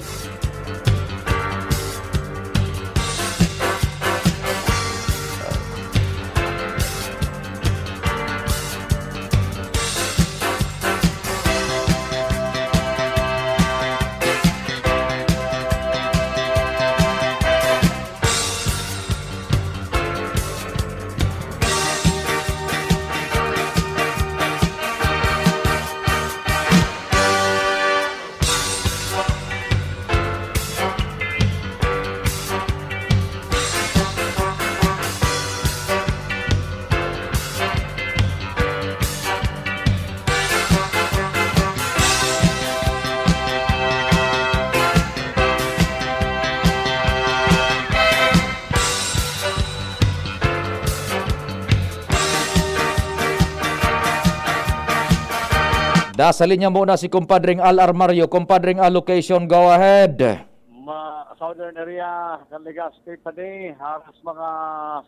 Nasa linya muna si Kumpadring Al Armario. Kumpadring Al, location, go ahead. Ma-, southern area kan Legazpi pa di, halos mga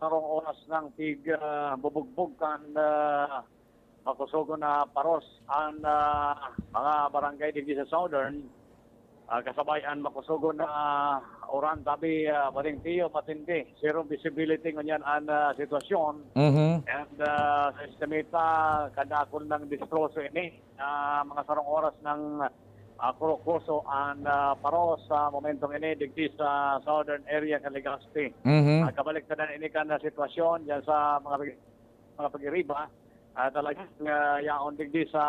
sarong oras nang tig, ah, bubugbog kan, ah, makusogon na paros an, ah, mga barangay digdi sa southern. Ah, kasabay an makusogon na uran, tabi, ah, Pading Pio, matindi. Zero visibility ngunyan an, ah, sitwasyon. Mhm. And, ah, sa estimeta, kadakul nang distroso ini. Ah, mga sarong oras nang, ah, kurokoso an, ah, paros sa momentong ini digdi sa southern area kan Legazpi. Mhm. Ah, kabalik ta na ini kan, ah, sitwasyon diyan sa mga pag-, mga pag-iriba. Ah, talagang, ah, yaon digdi sa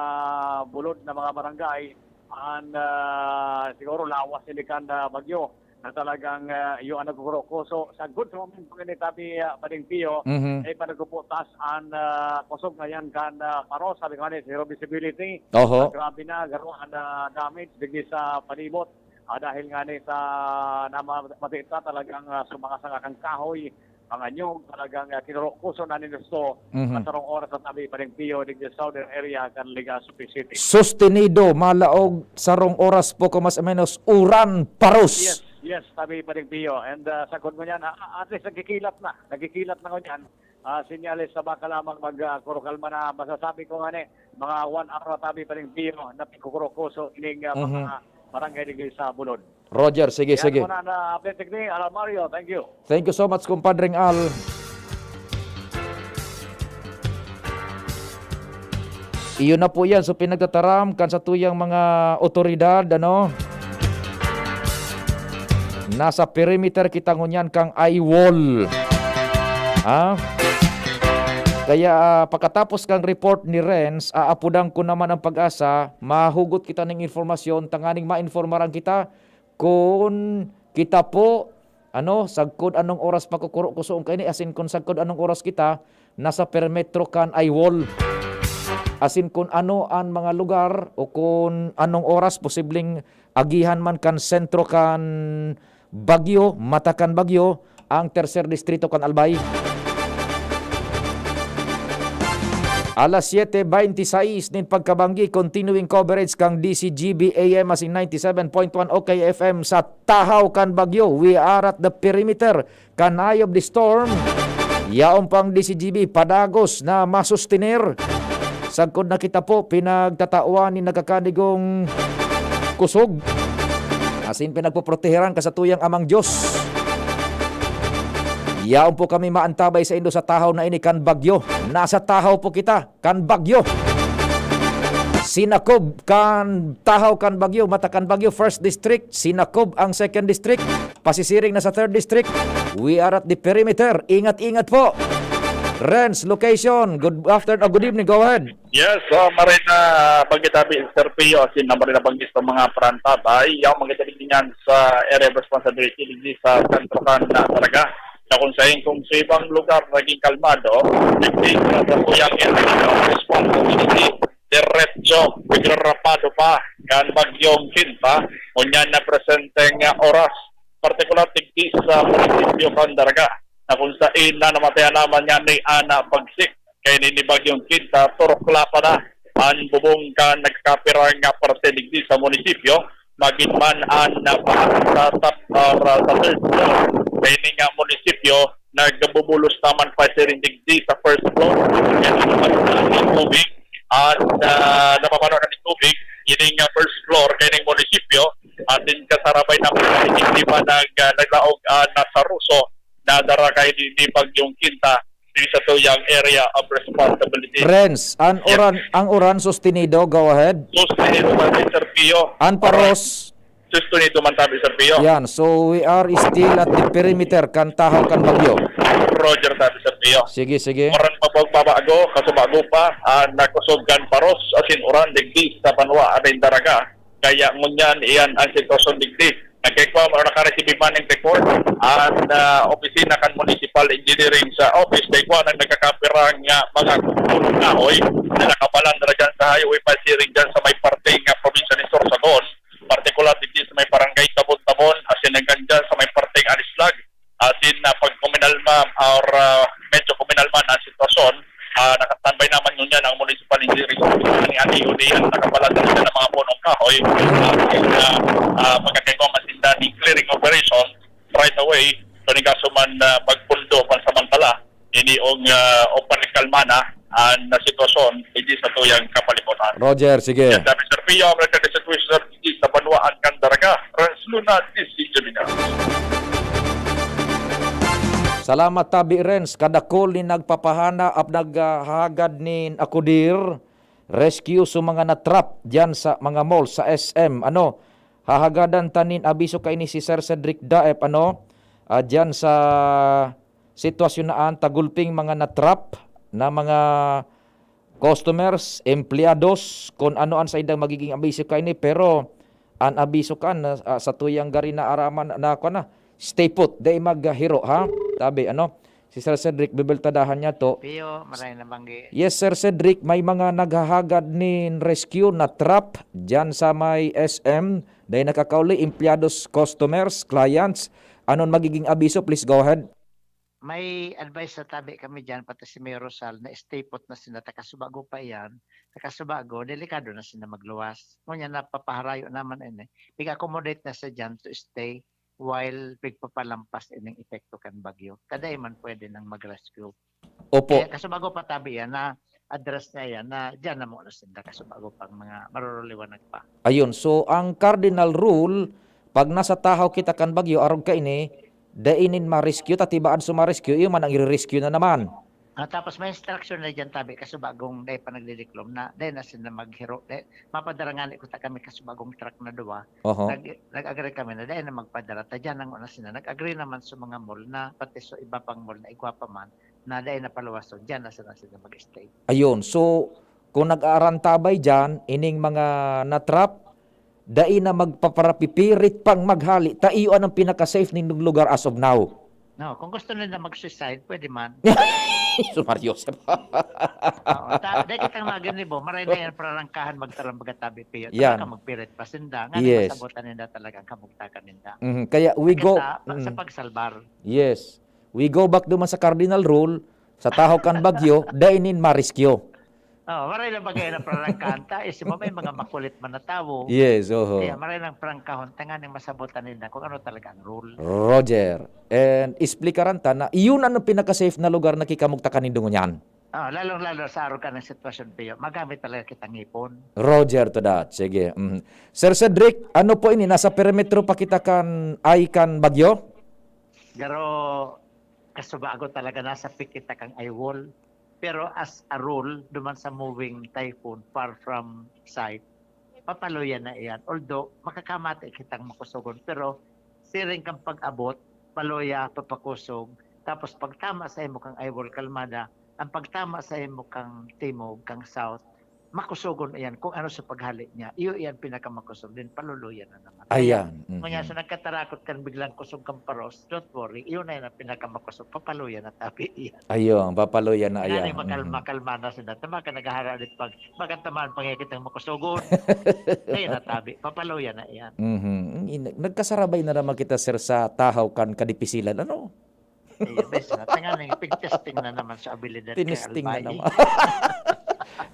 bulod na mga barangay an, ah, siguro lawas ini kan, ah, bagyo na talagang, ah, iyo an nagkukurokoso. Sagkod sa momentong ini, tabi, ah, Pading Pio, Mhm. ay pa nagpuputas an, ah, kusog ngayan kan, ah, paros. Sabi ko nga ni, zero visibility. Oho. Ah, grabe na, garo an, ah, damage digdi sa palibot. Ah, dahil nga ni sa nama-, mati ta talagang, ah, sa mga sanga kan kahoy, mga nyog, talagang, ah, kinurokoso na nin husto Mhm. sa sarong oras sa tabi, Pading Pio, digdi sa southern area kan Legazpi City. Sustenido, malaog, sarong oras po ko mas o menos, uran, paros. Yes, yes, tabi, Pading Pio. And, ah, sagkod ngunyan, ah, at least nagkikilat na. Nagkikilat na ngunyan. Ah, senyales sa baka lamang mag, ah, kurokalma na. Masasabi ko nga ni, mga one hour na tabi, Pading Pio, na pikukurokoso ining, ah, Mhm. mga barangay digdi sa bulod. Roger, sige, Yan sige. muna na update ni Al Mario. Thank you. Thank you so much, Kumpadring Al. Iyon na po yan. So, pinagtataram kan sa tuyang mga otoridad, ano? Nasa perimeter kita ngunyan kang eye wall. Ha? Kaya, ah, pagkatapos kang report ni Renz, aapudan ko naman ang Pag-asa, mahugot kita ning informasyon, tanganing mainformaran kita kun kita po, ano, sagkod anong oras pa kukuro-kusoon kaini, asin kun sagkod anong oras kita nasa perimetro kan eye wall. Asin kun ano an mga lugar o kun anong oras posibleng agihan man kan sentro kan bagyo, mata kan bagyo, ang tercer distrito kan Albay. Alas siyete bente y seis nin pagkabanggi, continuing coverage kan D Z G B A M asin ninety-seven point one O K F M sa tahaw kan bagyo. We are at the perimeter kan eye of the storm. Yaon pang D Z G B padagos na masustener. Sagkod na kita po, pinagtatawan nin nagkakanigong kusog. Asin pinagpoproteheran ka sa tuyang Amang Diyos. Yaon po kami maantabay saindo sa tahaw na ini kan bagyo. Nasa tahaw po kita kan bagyo. Sinakob kan tahaw kan bagyo, mata kan bagyo, first district. Sinakob ang second district. Pasisiring na sa third district. We are at the perimeter. Ingat-ingat po. Renz, location. Good afternoon, good evening. Go ahead. Yes, so maray na banggit abi, Sir Pio, asin na maray na banggit sa mga parantabay. Yaw, mga tabi niyan sa area of responsibility, digdi sa sentro kan na talaga. Na kung sa, kung sa ibang lugar naging kalmado, digdi sa, sa tuyang area of responsibility, diretso, pigrarapado pa kan bagyong Quinta, ngunyan na presenteng, ah, oras, partikular digdi sa munisipyo kan Daraga, na kung sa ina namatay naman niya ni ana pagsik kay ni, ni Bagyong Quinta, turok la pa na an bubong kan nagkapirang nga parte digdi sa munisipyo, magin man an, ah, baha sa tap-, ah, sa, sa third floor kay ni nga munisipyo, nagbubulos naman pa siring digdi sa first floor. Kaya naman na ni tubig, at, ah, napapano na ni tubig, ini nga first floor kay ning munisipyo, atin kasarabay na mga inisipan nag, ah, naglaog, ah, nasa Ruso, nadara kay ni, ni Bagyong Quinta, di sa tuyang area of responsibility. Renz, an Yes. uran, ang uran sustenido, go ahead. Sustenido man, Sir Pio. An paros? Sustenido man tabi, Sir Pio. Yan, so we are still at the perimeter kan tahaw kan bagyo. Roger tabi, Sir Pio. Sige, sige. Uran pa pagbabago, kasubago pa, ah, nakusog kan paros, asin uran, digdi sa banwa, arin Daraga. Kaya ngunyan, iyan ang sitwasyon digdi. Nagkikwa, maro nakaresibi man ng report, ang, ah, opisina kan Municipal Engineering sa office, kay kwa nang nagkakapirang nga mga kahoy na nakabalandra dyan sa highway, pasiring dyan sa may parte nga probinsya ni Sorsogon, partikular digdi sa may barangay Tabon-Tabon, asin hanggang dyan sa may parteng Alislag. Asin na pag kuminalma or, ah, medyo kuminalma na ang sitwasyon, ah, nakatambay naman ngunyan ang municipal engineering sa Yan, iyon, iyan, nakapalatag siya ng mga punong kahoy. Ah, yung, ah, ah, pagkakaigwa man sinda ni clearing operation, right away, so ni kaso man, ah, magpundo pansamantala, ini ong, ah, o panikalma na ang sitwasyon, hindi sa tuyang kapalibutan. Roger, sige. Yan, sabi, Sir Pio, ang nagkakasitwasyon sa banwaan kan Daraga, Renz Luna, D C Junior. Salamat, Tabi Renz. Kadakul ni nagpapahana ap naghahagad nin akudir, rescue sa mga na-trap diyan sa mga mall, sa S M. Ano, hahagadan ta nin abiso kaini si Sir Cedric Daep, ano, ah, diyan sa sitwasyon na an tagulping mga na-trap na mga customers, empleyados, kun ano an saindang magiging abiso kaini, pero an abiso kan, ah, sa tuyang gari na araman na, kuwan na, stay put, dai maghiro, ha? Tabi, ano? Si Sir Cedric, bibeltadahan niya to. Pio, maray na banggi. Yes, Sir Cedric, may mga naghahagad nin rescue na trap diyan sa may S M. Dai nakakauli, empleyados, customers, clients. Anon magiging abiso? Please go ahead. May advice sa tabi kami diyan, pati si Mayor Rosal, na stay put na sinda, ta kasubago pa iyan, ta kasubago, delikado na sinda magluwas. Ngunyan, napapaharayo naman ini. Pig-accommodate na siya diyan to stay while pigpapalampas ining epekto kan bagyo. Ta dai man pwede nang mag-rescue. Opo. Kaya kasubago pa tabi iyan na address na iyan na diyan na muna sinda kasubago pang mga maruroliwanag pa. Ayun. So, ang cardinal rule, pag nasa tahaw kita kan bagyo, arog kaini, dai nin ma-rescue, ta tibaad sa ma-rescue, iyo man ang i-rescue na naman. Ah, tapos may instruction na diyan tabi, kasubagong dai pa nagdidiklom na, dai na sila maghiro, dai, mapadara ngani kuta kami kasubagong truck na duwa. Oho. Nag-, nag-agree kami na dai na magpadara, ta diyan na nguna sila. Nag-agree naman sa mga mall na, pati sa iba pang mall na igwa pa man, na dai na paluwason, diyan na sila, sila mag-stay. Ayun, so, kung nag-aarantabay diyan, ining mga na-trap, dai na magpaparapipirit pang maghali, ta iyo an pinaka-safe nindong lugar as of now. No, kung gusto nila mag-suicide, pwede man. Sus, Maria Joseph. Oo, ta-, dai kitang maganibo, maray na yan, prarangkahan magtarang magatabi, Pio. Yan. Talaga magpirit pa sinda. Nga Yes. Masabutan ninda talaga ang kamugtakan ninda. Mhm, kaya we Kaya go, sa, sa mm. pagsalbar. Yes. We go back duman sa cardinal rule, sa tahaw kan bagyo, dai nin ma-rescue. Oh, maray na bagay na prarangkahan ta, isip mo may mga makulit man na tawo. Yes, oho. Kaya maray nang prangkahon, tanganing masabutan ninda kung ano talaga ang rule. Roger. And explikaran ta na iyon ang pinaka-safe na lugar na kikamugtakan nindo ngunyan. Ah, lalong-lalo sa arog kan sitwasyon, Pio. Magamit talaga kitang ngipon. Roger to that. Sige. Mhm. Sir Cedric, ano po ini? Nasa perimetro pa kita kan, ay, kan bagyo? Garo, kasubago talaga nasa pit kita kang eye wall. Pero as a rule, duman sa moving typhoon, far from sight, papaluya na iyan. Although, makakamati kitang makusogon, pero siring kang pag-abot, paluya, papakusog, tapos pagtama sa imo kang eye wall, kalmada, ang pagtama sa imo kang timog, kang south, makusogon iyan kung ano sa paghali niya. Iyo iyan pinakamakusog, din paluluya na naman. Kaya, Ayan, kung yan, mhm. So nagkatarakot kan biglang kusog kan paros, don't worry, iyon na yan ang pinakamakusog, papaluya na tabi iyan. Ayun, papaluya na Yan iyan. Yung makal-, Mhm. makalma na sila. Tama ka, naghahara ulit pag, magkatamaan pangikit ang makusogon. Kaya na tabi, papaluya na iyan. Mhm. Nagkasarabay na naman kita, sir, sa tahaw kan kadipisilan, ano? Iyo, bes, na, tanganing pig-testing na naman sa abilidad kay Tinisting na Albay. naman.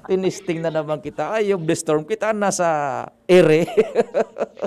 Tinisting na naman kita. Ay, yung storm kita nasa ere.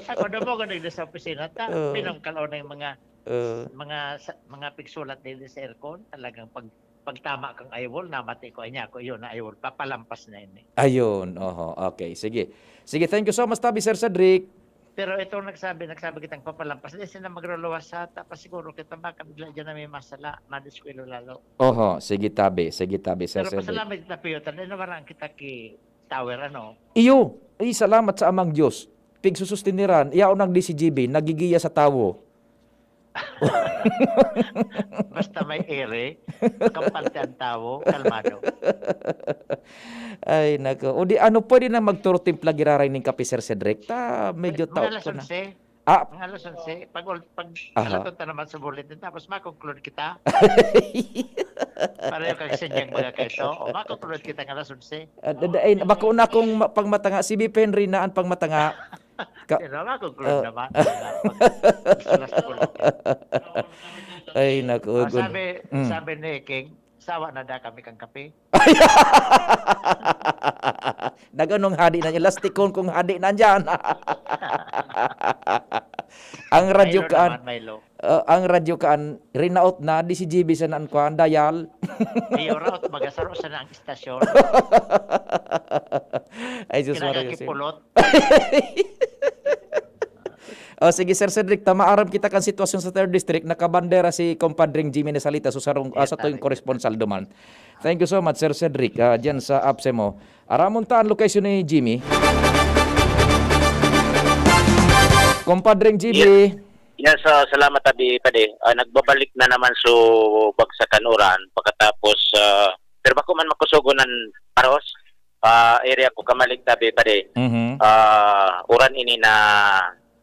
Ako na mo, ganun sa opisina, ta, Oo. pinangkalaw na yung mga, Oo. mga, sa, mga pigsulat din sa aircon, talagang pag, pagtama kang eyeball, namati ko, anya ko, yun, na eyeball, papalampas na yun eh. Ayun, oho, okay, sige. Sige, thank you so much, Tabi, Sir Cedric. Pero itong nagsabi, nagsabi kitang papalampas, di sila magruluwas sa tapas siguro kita, baka bigla dyan na may masala, madiskwelo lalo. Oho, sige tabi, sige tabi, Sir Pero Cedric. Pasalamat kita, Piyotan, eh, nawaraan kita ki tower, ano? Iyo, ay, salamat sa Amang Diyos. Pigsusustiniran, iyaon ang D C G B, nagigiya sa tawo. Basta may ere, kampante ang tawo, kalmado. Ay, nako. O di, ano, pwede na magturo timpla giraray ning kape, Sir Cedric? Ta, medyo Mga taot alas ko na. onse. Ah. Mga alas onse. Pag ul-, pag Aha. alaton ta naman sa bulletin, tapos ma-conclude kita. Pareho kang sinyang mga kaito. O, ma-conclude kita ng alas onse. Ah, da-, da-, ay, bako na akong ma-, pangmatanga. Si Bipe Henry na ang pangmatanga. Ka-, Pero ma-conclude ah. naman. Pag gusto na sa bulletin. Ay, naku, Oh, good. sabi, Mm. sabi ni King, Sawa na da kami kan kape. Daganong hadi na niya, lastikon kong hadi na niyan. Ang radyo Milo kaan, naman, Milo. Ah, ang radyo kaan, rinaot na, di si G B sa naan kwa, dial. Iyo, raot, baga, saro sa na ang istasyon. Ay, sus, Kailangan Maria Jose. Kipulot. Oh, sige, Sir Cedric, ta maaram kita kan sitwasyon sa third District, nakabandera si Compadreng Jimmy Nasalita, so sarong, ah, Yes, sa tuwing pare. Koresponsal duman. Thank you so much, Sir Cedric, ah, dyan sa apse mo. Aramon ta ang lokasyon ni Jimmy. Compadreng Jimmy. Yes, ah, salamat, Abi, padi. Ah, nagbabalik na naman so bagsakan uran pagkatapos, ah, pero bako man makusogon an paros, ah, area ko kamalik, Abi, padi. Mhm. Ah, uran ini na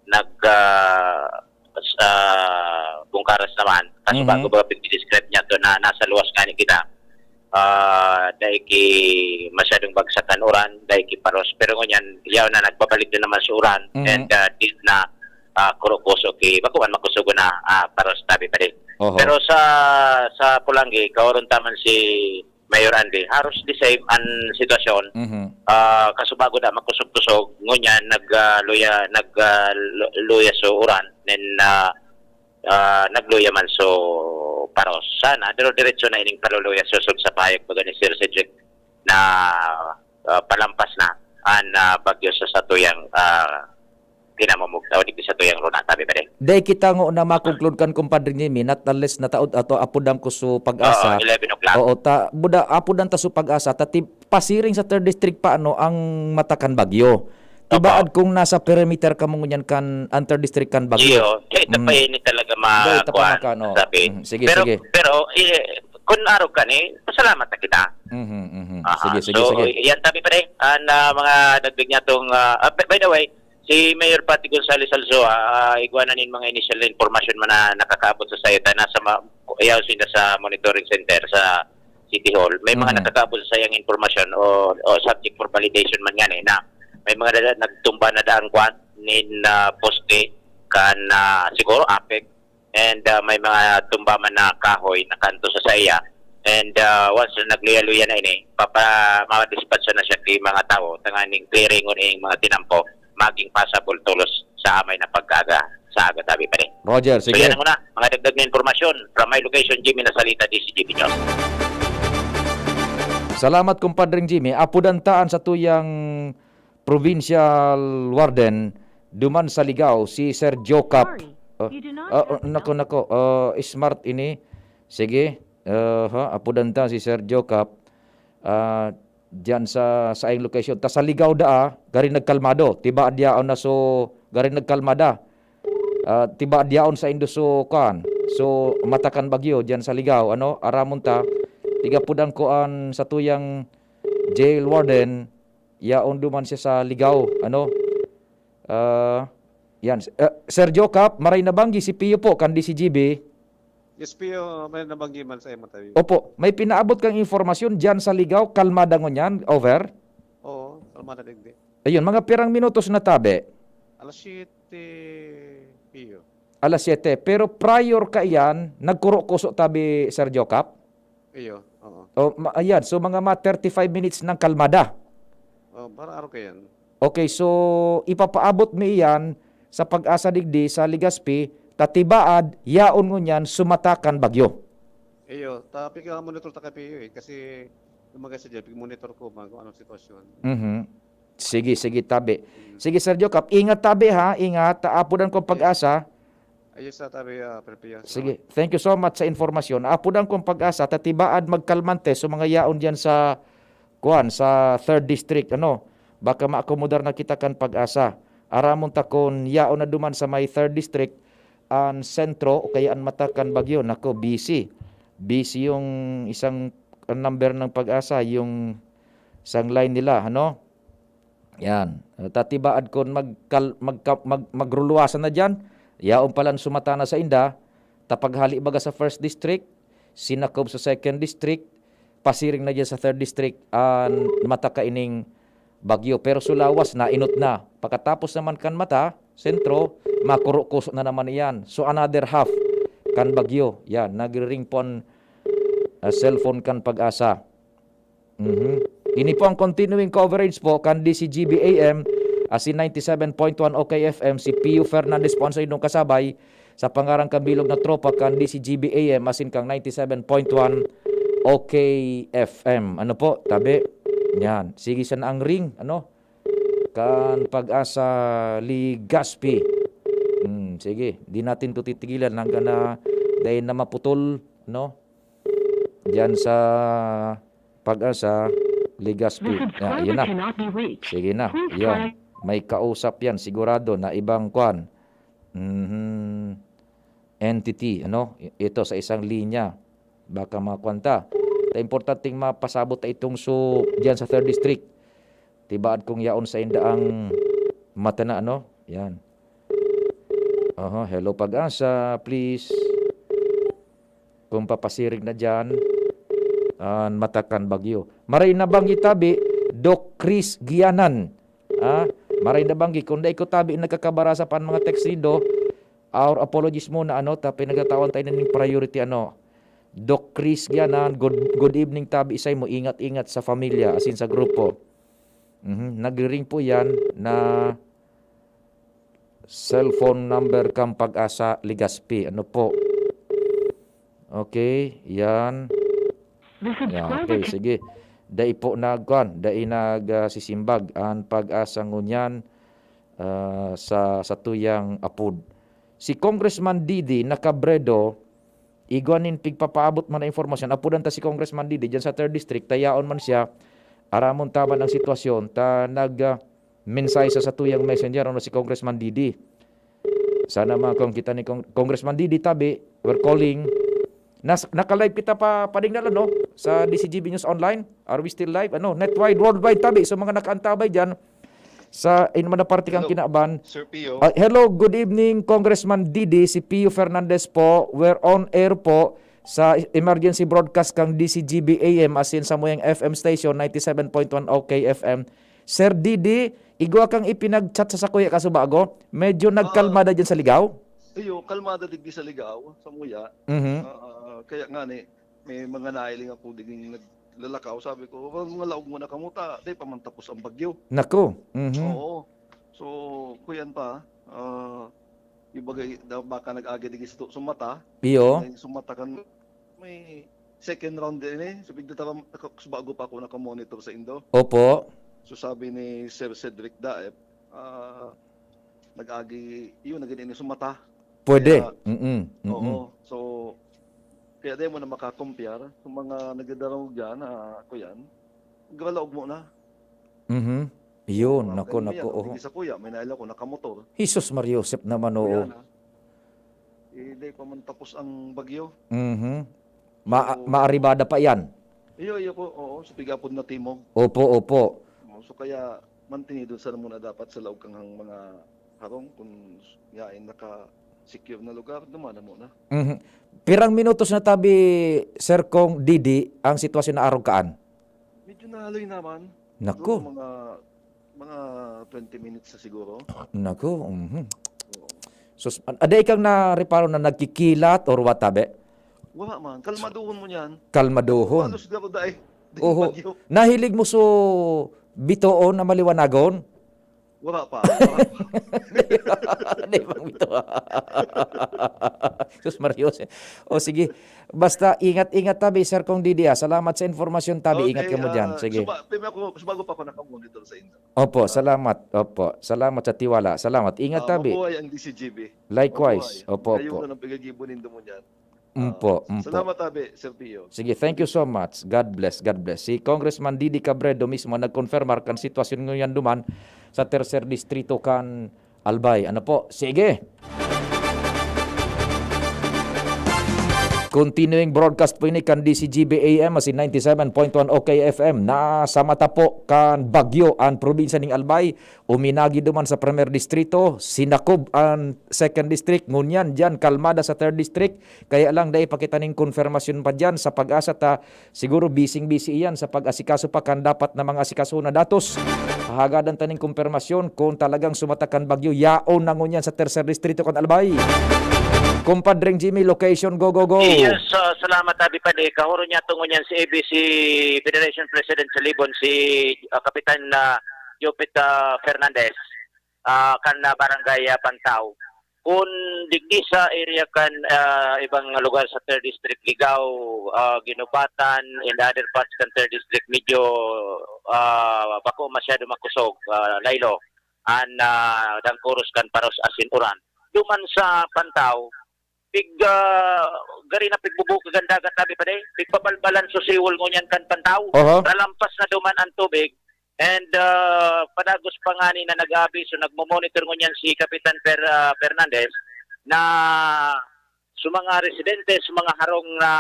nag, ah, sa Bungkaras naman. Kaso Mhm. bago ba pag-describe niya to na nasa luwas nga ni kita. Ah, dai ki masyadong bagsak kan uran, dai ki paros. Pero ngunyan, yaw na nagbabalik na naman sa uran. Mhm. And, ah, did na, ah, kurukuso ki, bako man makusugo na, ah, paros tabi pa din. Oho. Pero sa, sa Pulangi, kaoron taman si Mayor Andy, haros the same ang sitwasyon. Mhm. Ah, kaso bago na makusog-kusog, ngunyan nag, ah, luya, nag, ah, lu-, luya so uran. Then, ah, ah, nagluya man so paros. Sana, pero diretso na ining paluluya sosog sa pahayag baga ni Sir Cedric na, ah, palampas na an, ah, bagyo sa satuyang, ah, kinamumugtaw, digdi satuyang runa, tabi ba din? Dai kita ngo na makonclude kan, Compadre Jimmy, not unless nataod ato, apudan ko so pag-asa. Oo, eleven o'clock. Oo, ta, buda, apudan ta so pag-asa, ta ti-, pasiring sa third district pa, ano, ang mata kan bagyo. Tibaad Opo. kung nasa perimeter kamo ngunyan kan, ang third district kan bagyo. Iyo, kaya ito Mm. pa ini talaga ma-, Dai, ito pa kuwan, maka-, ano. sabi. Mm, sige, Pero, sige. pero, eh, kung araw ka ni, pasalamat na kita. Mhm, mhm. Aha. Sige, sige, So, sige. yan, tabi pa rin, ah, na mga dagdag niya tong, ah, ah, by, by the way, si Mayor Patty Gonzales also, ah, ah, igwa na nin mga initial na impormasyon man na nakakaabot sa sayo, ta nasa ma-, yaw sila sa monitoring center sa City Hall. May mga Mhm. nakakaabot sa sayang impormasyon o, o subject for validation man yan eh, na may mga dada-, nagtumba na daang kwan, nin, ah, poste, kan, ah, siguro apek, and, ah, may mga tumba man na kahoy na kanto sa saya, and, ah, once na nagluya-luya na ini, papa-, madispatch na siya ki mga tawo, tanganing clearingon ing mga tinampo, maging passable tolos sa amay na pag-aga, sa aga tabi pa rin. Roger, So, sige. yan ang una, mga dagdag na impormasyon. From my location, Jimmy Nasalita, D C G B News. Salamat, Compadreng Jimmy. Apudan ta an satuyang provincial warden duman sa Ligao, si Sir Jocap. Sorry, Oh, you do not oh, have oh, the nako, number. nako. Oh, smart ini. Sige. Aha, apudan ta si Sir Jocap. Ah, diyan sa, sa iyong location. Ta sa Ligao daa, gari nagkalmado. Tibaad yaon na so, gari nagkalmada. Ah, tibaad yaon sa indo so, kuan. So, mata kan bagyo, diyan sa Ligao, ano, aramon ta. Tigapudan ko an satuyang jail warden, yaon duman siya sa Ligao, ano. Ah, yan. Ah, Sir Jocap, maray na banggi si Pio po, kan D C G B. Yes, Pio, may nabanggi man sa imo tayo. Opo, may pinaabot kang impormasyon diyan sa Ligao, kalmada ngunyan, over? Oo, kalmada digdi. Ayun, mga pirang minutos na tabi? Alas siyete, Pio. Alas siyete. Pero prior kaiyan, nagkuro-kuso tabi, Sir Jocap? Iyo, oo. O, ma-, ayan, so mga ma thirty-five minutes nang kalmada. Oh, para araw kayan. Okay, so ipapaabot mi iyan sa Pag-asa digdi sa Legazpi, ta tibaad, yaon ngunyan, sumata kan bagyo. Iyo, ta pigmonitor ta kay Pio eh, kasi lumaga siya dyan, pigmonitor ko man kung anong sitwasyon. Mhm. Sige, sige, tabi. Mm. Sige, Sir Jocap, ingat tabi ha, ingat, ta apudan ko Yes. Pag-asa. Ayos sa tabi, ah, Sir Pio. Sige, Salamat. thank you so much sa informasyon. Apudan kong Pag-asa, ta tibaad magkalmante so mga yaon diyan sa, kuwan, sa third district, ano, baka maakomodar na kita kan Pag-asa. Aramon ta kun yaon na duman sa may third district, an sentro o kaya an mata kan bagyo. Nako, busy. Busy yung isang number ng Pag-asa, yung isang line nila, ano? Yan. Tatibaad kun magkal-, magka-, mag-, magruluwasan na diyan, yaon palan sumata na sa inda, ta paghali baga sa first district, sinakob sa second district, pasiring na diyan sa third district, an mata kaining bagyo. Pero sa lawas, nainot na. Pagkatapos naman kan mata, sentro, makurukuso na naman iyan. So, another half kan bagyo. Yan, nagriring po an ah, cellphone kan PAGASA. Mhm. Ini po ang continuing coverage po kan D C G B A M, asin ninety-seven point one O K F M, si Pio Fernandez po ang saindong kasabay sa pangaran kan bilog na tropa kan D C G B A M, asin kang ninety-seven point one O K F M. Ano po, tabi? Yan. Sige, sana ang ring, ano? Kan PAGASA Legazpi. Hmm, sige, di natin to titigilan hanggang na dahil na maputol, no? Diyan sa PAGASA Legazpi. This Ah, yun subscriber na. cannot be reached. Sige na, Please yun. try May kausap yan, sigurado na ibang kwan. Mhm. Entity, ano? I- Ito sa isang linya. Baka mga kwan ta. Ta importanteng mapasabot ta itong so, diyan sa third district. Tibaad kung yaon sa inda ang mata na, ano? Yan. Aha, hello PAGASA, please. Kung papasiring na diyan, an mata kan bagyo. Maray na banggi tabi, Doc Chris Gianan. Ah, maray na banggi, kung dai ko tabi nagkakabarasa pa ang mga text nindo, our apologies muna, ano, ta pinagtatawan tayo ning priority, ano. Doc Chris Gianan, good, good evening tabi sa imo, ingat-ingat sa pamilya, asin sa grupo. Mhm, nagri-ring po yan na cellphone number kan PAGASA Legazpi. Ano po? Okay, yan. This Yan, subscriber okay, can sige. Dai po nagkuan, dai nag, ah, sisimbag an PAGASA ngunyan, ah, sa, sa tuyang apod. Si Congressman Didi na Cabredo, igwa nin pigpapaabot man na impormasyon. Apodan ta si Congressman Didi diyan sa third district, ta yaon man siya, aramon ta man ang sitwasyon, ta nag, ah, mensahe sa satuyang messenger, ano, si Congressman Didi. Sana man kung kita ni Cong-, Congressman Didi tabi, we're calling. Nas-, naka-live kita pa, Pading Dalan, no? Sa D C G B News Online. Are we still live? Ano, netwide, worldwide tabi. So, mga nakaantabay dyan, sa inuman na parte kang Hello, kinaban. Sir Pio. Ah, hello, good evening, Congressman Didi. Si Pio Fernandez po. We're on air po sa emergency broadcast kang D C G B A M, asin sa Muyang F M station, ninety-seven point one O K F M. Sir Didi, igwa kang ipinag-chat sa sakuya kasubago. Medyo Ah. nagkalmada dyan sa Ligao? Iyo, kalmada digdi sa Ligao, sa Muya. Mhm. Ah, kaya nga ni, may mga nahiling ako diging naglalakaw. Sabi ko, "Wala, mga laog muna kamo ta, di pa man tapos ang bagyo." Nako. Mhm. Oo. So, kuyan pa, ah, yung bagay, da-, baka nag-agi digdi sa tu-, sumata. Iyo. May sumata kan, may second round din eh. So, bigla tara, naka-, bago pa ako nakamonitor sa Indo. Opo. So, sabi ni Sir Cedric Daep, ah, nag-agi, yun, naging ini sumata. Pwede. Kaya, Mm-mm. Mm-mm. oo. So, kaya di mo na makakompare sa mga nagdadarangog dyan, ah, kuyan, maglalaog mo na. Mhm. Yun, Mga nako, friend mo nako, yan, oho. Tigisa kuya, may naila ko, nakamotor. Jesus Maria Josep naman, Kuya oo. na. Eh, di pa man tapos ang bagyo. Mhm. Ma-, So, maaribada pa yan. Iyo, iyo po, oo, sa pigapod na timog. Opo, opo. Oh, so kaya, mantinidon sana muna dapat sa laog kang mga harong, kung yain naka-secure na lugar, duman na muna. Mhm. Pirang minutos na tabi, Sir Cong Didi, ang sitwasyon na arog kaan? Medyo nahaloy naman. Naku. Siguro mga, mga twenty minutes na siguro. Naku, mhm. Oo. Sus, an-, aday kang nareparo na nagkikilat or what, tabi? Wala man. Kalmaduhon mo niyan. Kalmaduhon. Halos garo dai. Di Oho. bagyo. Nahilig mo so bitoon na maliwanagon? Wala pa. Wala pa. Di ba, bitoon? Sus, Marios. O, sige. Basta, ingat-ingat tabi, Sir Cong Didi, ah. Salamat sa informasyon tabi. Ingat Okay, ka mo dyan. ah, Sige. suba-, pwede ako, subago pa ako nakamonitor sa inyo. Opo, Ah. salamat. Opo, salamat sa tiwala. Salamat. Ingat Ah, tabi. mabuhay ang D C G B. Likewise. Mabuhay. Opo, Kayo opo. na ng pagkagibo nindo mo niyan. Umpo, Ah, umpo. salamat, tabi, Sir Pio. Sige, thank you so much. God bless, God bless. Si Congressman Didi Cabredo mismo nagkonfirmar kan sitwasyon ngunyan duman sa tercer distrito kan Albay. Ano po? Sige. Continuing broadcast po ini kan D C G B A M, asin ninety-seven point one O K F M. Nasa mata po kan bagyo ang probinsya ning Albay. Uminagi duman sa Primer Distrito, sinakob ang Second District. Ngunyan, diyan, kalmada sa Third District. Kaya lang, dai pa kita ning konfirmasyon pa diyan sa PAGASA ta. Siguro, bising-bisi iyan sa pag-asikaso pa kan dapat na mga asikaso na datos. Hahagadan ta ning konfirmasyon kung talagang sumata kan bagyo. Yaon na ngunyan sa Tercer Distrito kan Albay. Kumpadreng Jimmy, location, go, go, go. Yes, ah, salamat, Abi Padi. Kahuro niya tungo niyan si A B C Federation President sa Libon, si ah, Kapitan na Jopit ah, Fernandez, ah, kan ah, Barangay ah, Pantaw. Kun digdi sa area kan ah, ibang lugar sa third District, Ligao, ah, Ginubatan, and other parts kan third District, medyo ah, bako masyado makusog, ah, Lailo, an ah, dangkuros kan paros asin uran. Duman sa Pantaw, pig ah, gari na pigbubukag an dagat, Abi Padi. Pigbabalbalan so siwol ngunyan kan Pantaw. Oho. Ralampas na duman an tubig. And ah, padagos pa ngani na nag-aabiso, nagmo-monitor ngunyan si Kapitan Fer, ah, Fernandez na sa mga residente, sa mga harong na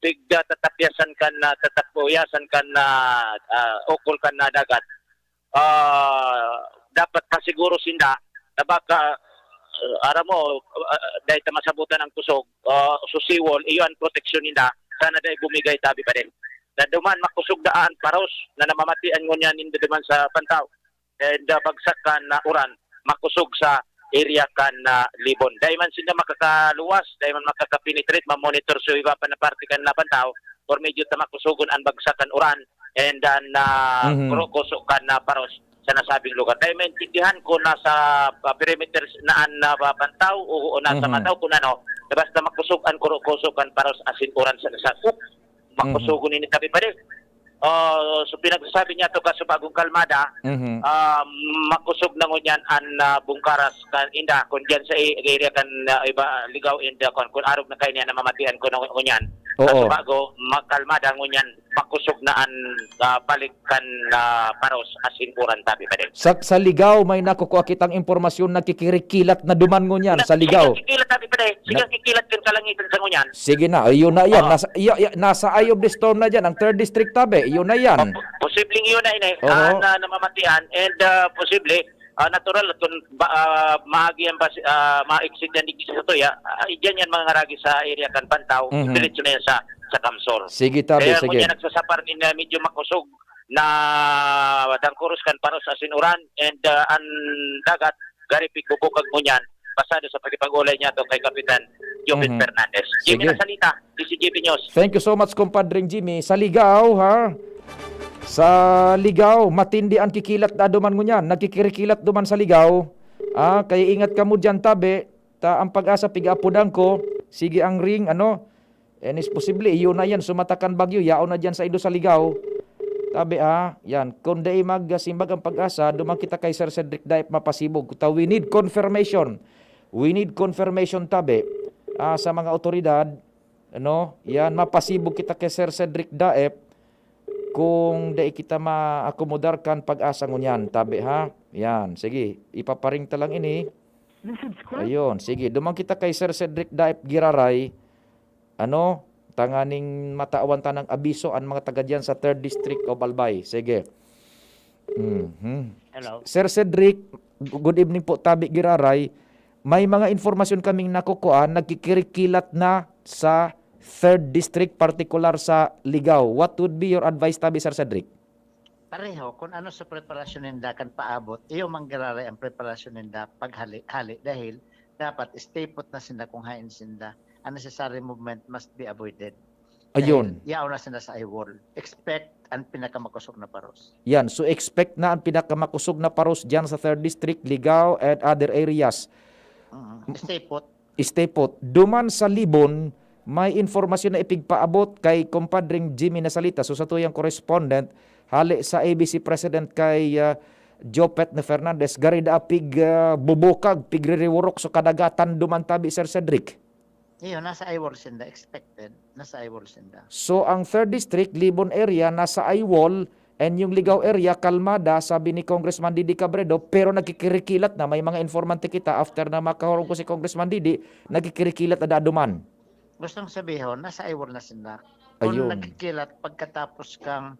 pigtatapyasan kan na tatapuyasan kan na ah, ukol kan na dagat. Ah, dapat pasiguro sinda na baka ah, aram mo, ah, dahil ta masabutan ang kusog, ah, so seawall, iyo ang proteksyon ninda. Sana dahil bumigay tabi pa din. Na duman, makusog daan, paros, na namamatian ngunyan ninda duman sa Pantaw. And ah, bagsak kan na uran, makusog sa area kan na Libon. Dahil man sila makakaluwas, dahil man makakapenetrate, mamonitor sa iba pa na parte kan na Pantaw, or medyo ta makusugon ang bagsak kan uran, and ah, na Mhm. kurokoso kan na paros sa nasabing lugar. Dahil maintindihan ko nasa ah, perimeter na an na Pantaw o, o nasa Mhm. Mataw kung ano, na basta makusog an kurokoso kan paros asin uran sa nasakop, makusugon ini tabi pa din. Ah, so pinagsasabi niya to kaso bagong kalmada, Mhm. ah, makusog na ngunyan an ah, bungkaras kan inda kun diyan sa i- area kan ah, iba ligaw inda kun, kun arog na kayo niya namamatian ko na ngunyan. Oo. Kaso bago makalmada ngunyan, makusog na an ah, balik kan ah, paros asin uran tabi pa din. Sa, sa Ligao, may nakukuha kitang impormasyon na kikirikilat na duman ngunyan sa Ligaw. Kikilat tabi pa din. Sige, Na- kikilat kan kalangitan sa ngunyan. Sige na, yun na yan. Oo. Nasa, iya, iya, nasa eye of the storm na dyan. Ang third district tabi, yun na yan. Oh, po- posibleng yun na ini, Oo. ah, na namamatian, and ah, posible, ah, natural, kung ba, ah, maagi yan, bas, ah, ma-exit yan digdi sa Tuya, ah, dyan yan mangaragi sa area kan Pantaw, Mhm. diretso na yan sa, sa Kamsor. Sige, tabi, Kaya sige. ngunyan nagsasapar nin ah, medyo makusog na dangkuros kan paros asin uran, and ah, an dagat, gari pigbubukag ngunyan, pasado sa pakipag-ulay niya to kay Kapitan Jopit Mhm. Fernandez. Jimmy Sige. Nasalita, D C G B News. Thank you so much, Compadreng Jimmy. Sa Ligao, ha? Sa Ligao, matindi ang kikilat na duman ngunyan. Nagkikirikilat duman sa Ligao. Ah, kaya ingat kamo dyan, tabi. Ta ang Pag-asa, pig-aapodan ko. Sige ang ring, ano? And is posible, iyo na yan, sumatakan bagyo, yaon na dyan sa indo sa Ligao. Tabi, ha? Yan. Kung dai magsimbag ang Pag-asa, duman kita kay Sir Cedric Daep mapasibog. Ta, we need confirmation. We need confirmation, tabi. Ah, sa mga otoridad, ano? Yan, mapasibog kita kay Sir Cedric Daep kung dai kita maakomodar kan Pag-asa ngunyan, tabi, ha? Yan, sige, ipaparing ta lang ini. Ayun, sige, duman kita kay Sir Cedric Daep Giraray, ano, tanganing matawan ta ng abiso an mga taga diyan sa third District of Albay. Sige. Mhm. Hello. Sir Cedric, good evening po, tabi Giraray. May mga informasyon kaming nakukuha, nagkikirikilat na sa third District, partikular sa Ligao. What would be your advice, tabi, Sir Cedric? Pareho, kung ano sa preparasyon ninda kan paabot, iyo man Giraray ang preparasyon ninda paghali-hali dahil dapat stay put na sinda kung hain sinda. Unnecessary movement must be avoided. Ayun. Dahil yaon na sinda sa eye wall. Expect ang pinakamakosog na paros. Yan. So, expect na ang pinakamakosog na paros dyan sa third District, Ligao, and other areas. Mm. Stay put. Stay put. Duman sa Libon, may informasyon na ipigpaabot kay Compadreng Jimmy Nasalita, so sa tuyang correspondent, hali sa A B C President kay ah, Jopet na Fernandez, gari da pig ah, bubukag, pigririwurok so kadagatan duman tabi, Sir Cedric. Iyo, nasa eye wall sinda, expected. Nasa eye wall sinda. So, ang third District, Libon area, nasa eye wall, and yung Ligao area, kalmada, sabi ni Congressman Didi Cabredo, pero nagkikirikilat na. May mga informante kita after na makahurong ko si Congressman Didi, nagkikirikilat na daduman. Gustong sabihon, nasa eye wall na sinda. Kung Ayun. Nagkikilat pagkatapos kang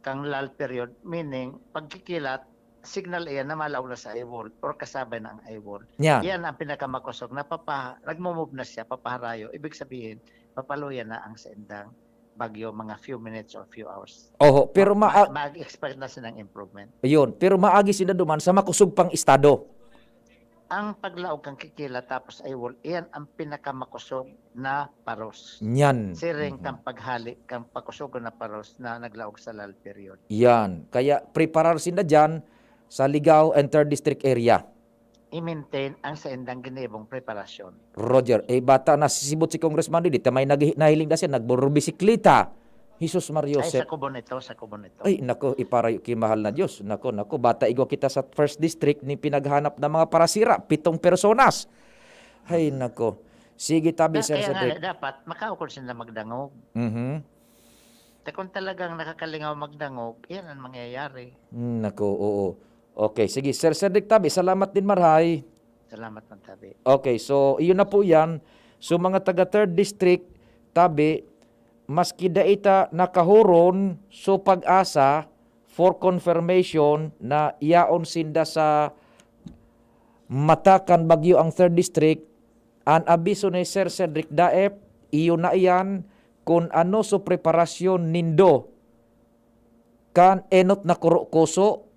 kang lull period, meaning pagkikilat, signal iyan na malaw na sa eye wall or kasabay na ang eye wall. Yan. Yan ang pinakamakosog na papa, nagmo-move na siya, papaharayo. Ibig sabihin, papaluya na ang saindang bagyo mga few minutes or few hours. Oho, pero ma- mag-expect na silang improvement. Ayun, pero maagi sila duman sa makusog pang estado. Ang paglaog kan kikilat tapos eyewall, iyan ang pinakamakosog na paros. Nyan. Siring Mhm. kan paghali kan pakusogon na paros na naglaog sa lull period. Yan. Kaya preparar sinda dyan sa Ligao and Third District area. I-maintain ang saindang ginibong preparasyon. Roger, eh bata nasisibot si Congressman Didi, ta may naghi- nahiling na siya, nagbubisikleta. Jesus Mario Ay, Joseph. Sa kubon ito, sa kubon ito. Ay, nako, iparayo ki mahal na Diyos. Nako, nako, bata igwa kita sa first district ni pinaghanap na mga parasira, pitong personas. Ay, nako. Sige, tabi, Da- Sir kaya nga, Cedric. Dapat makaukol sila magdangog. Mhm. Te kung talagang nakakalingaw magdangog, yan ang mangyayari. Hmm, nako, oo. Okay, sige. Sir Cedric, tabi, salamat din, marhay. Salamat man tabi. Okay, so iyon na po yan. So mga taga third District, tabi, maski dai ta nakahuron, so pag-asa for confirmation na yaon sinda sa mata kan bagyo ang third District, an abiso ni Sir Cedric Daep, iyo na iyan, kun ano so preparasyon nindo kan enot na kurokoso,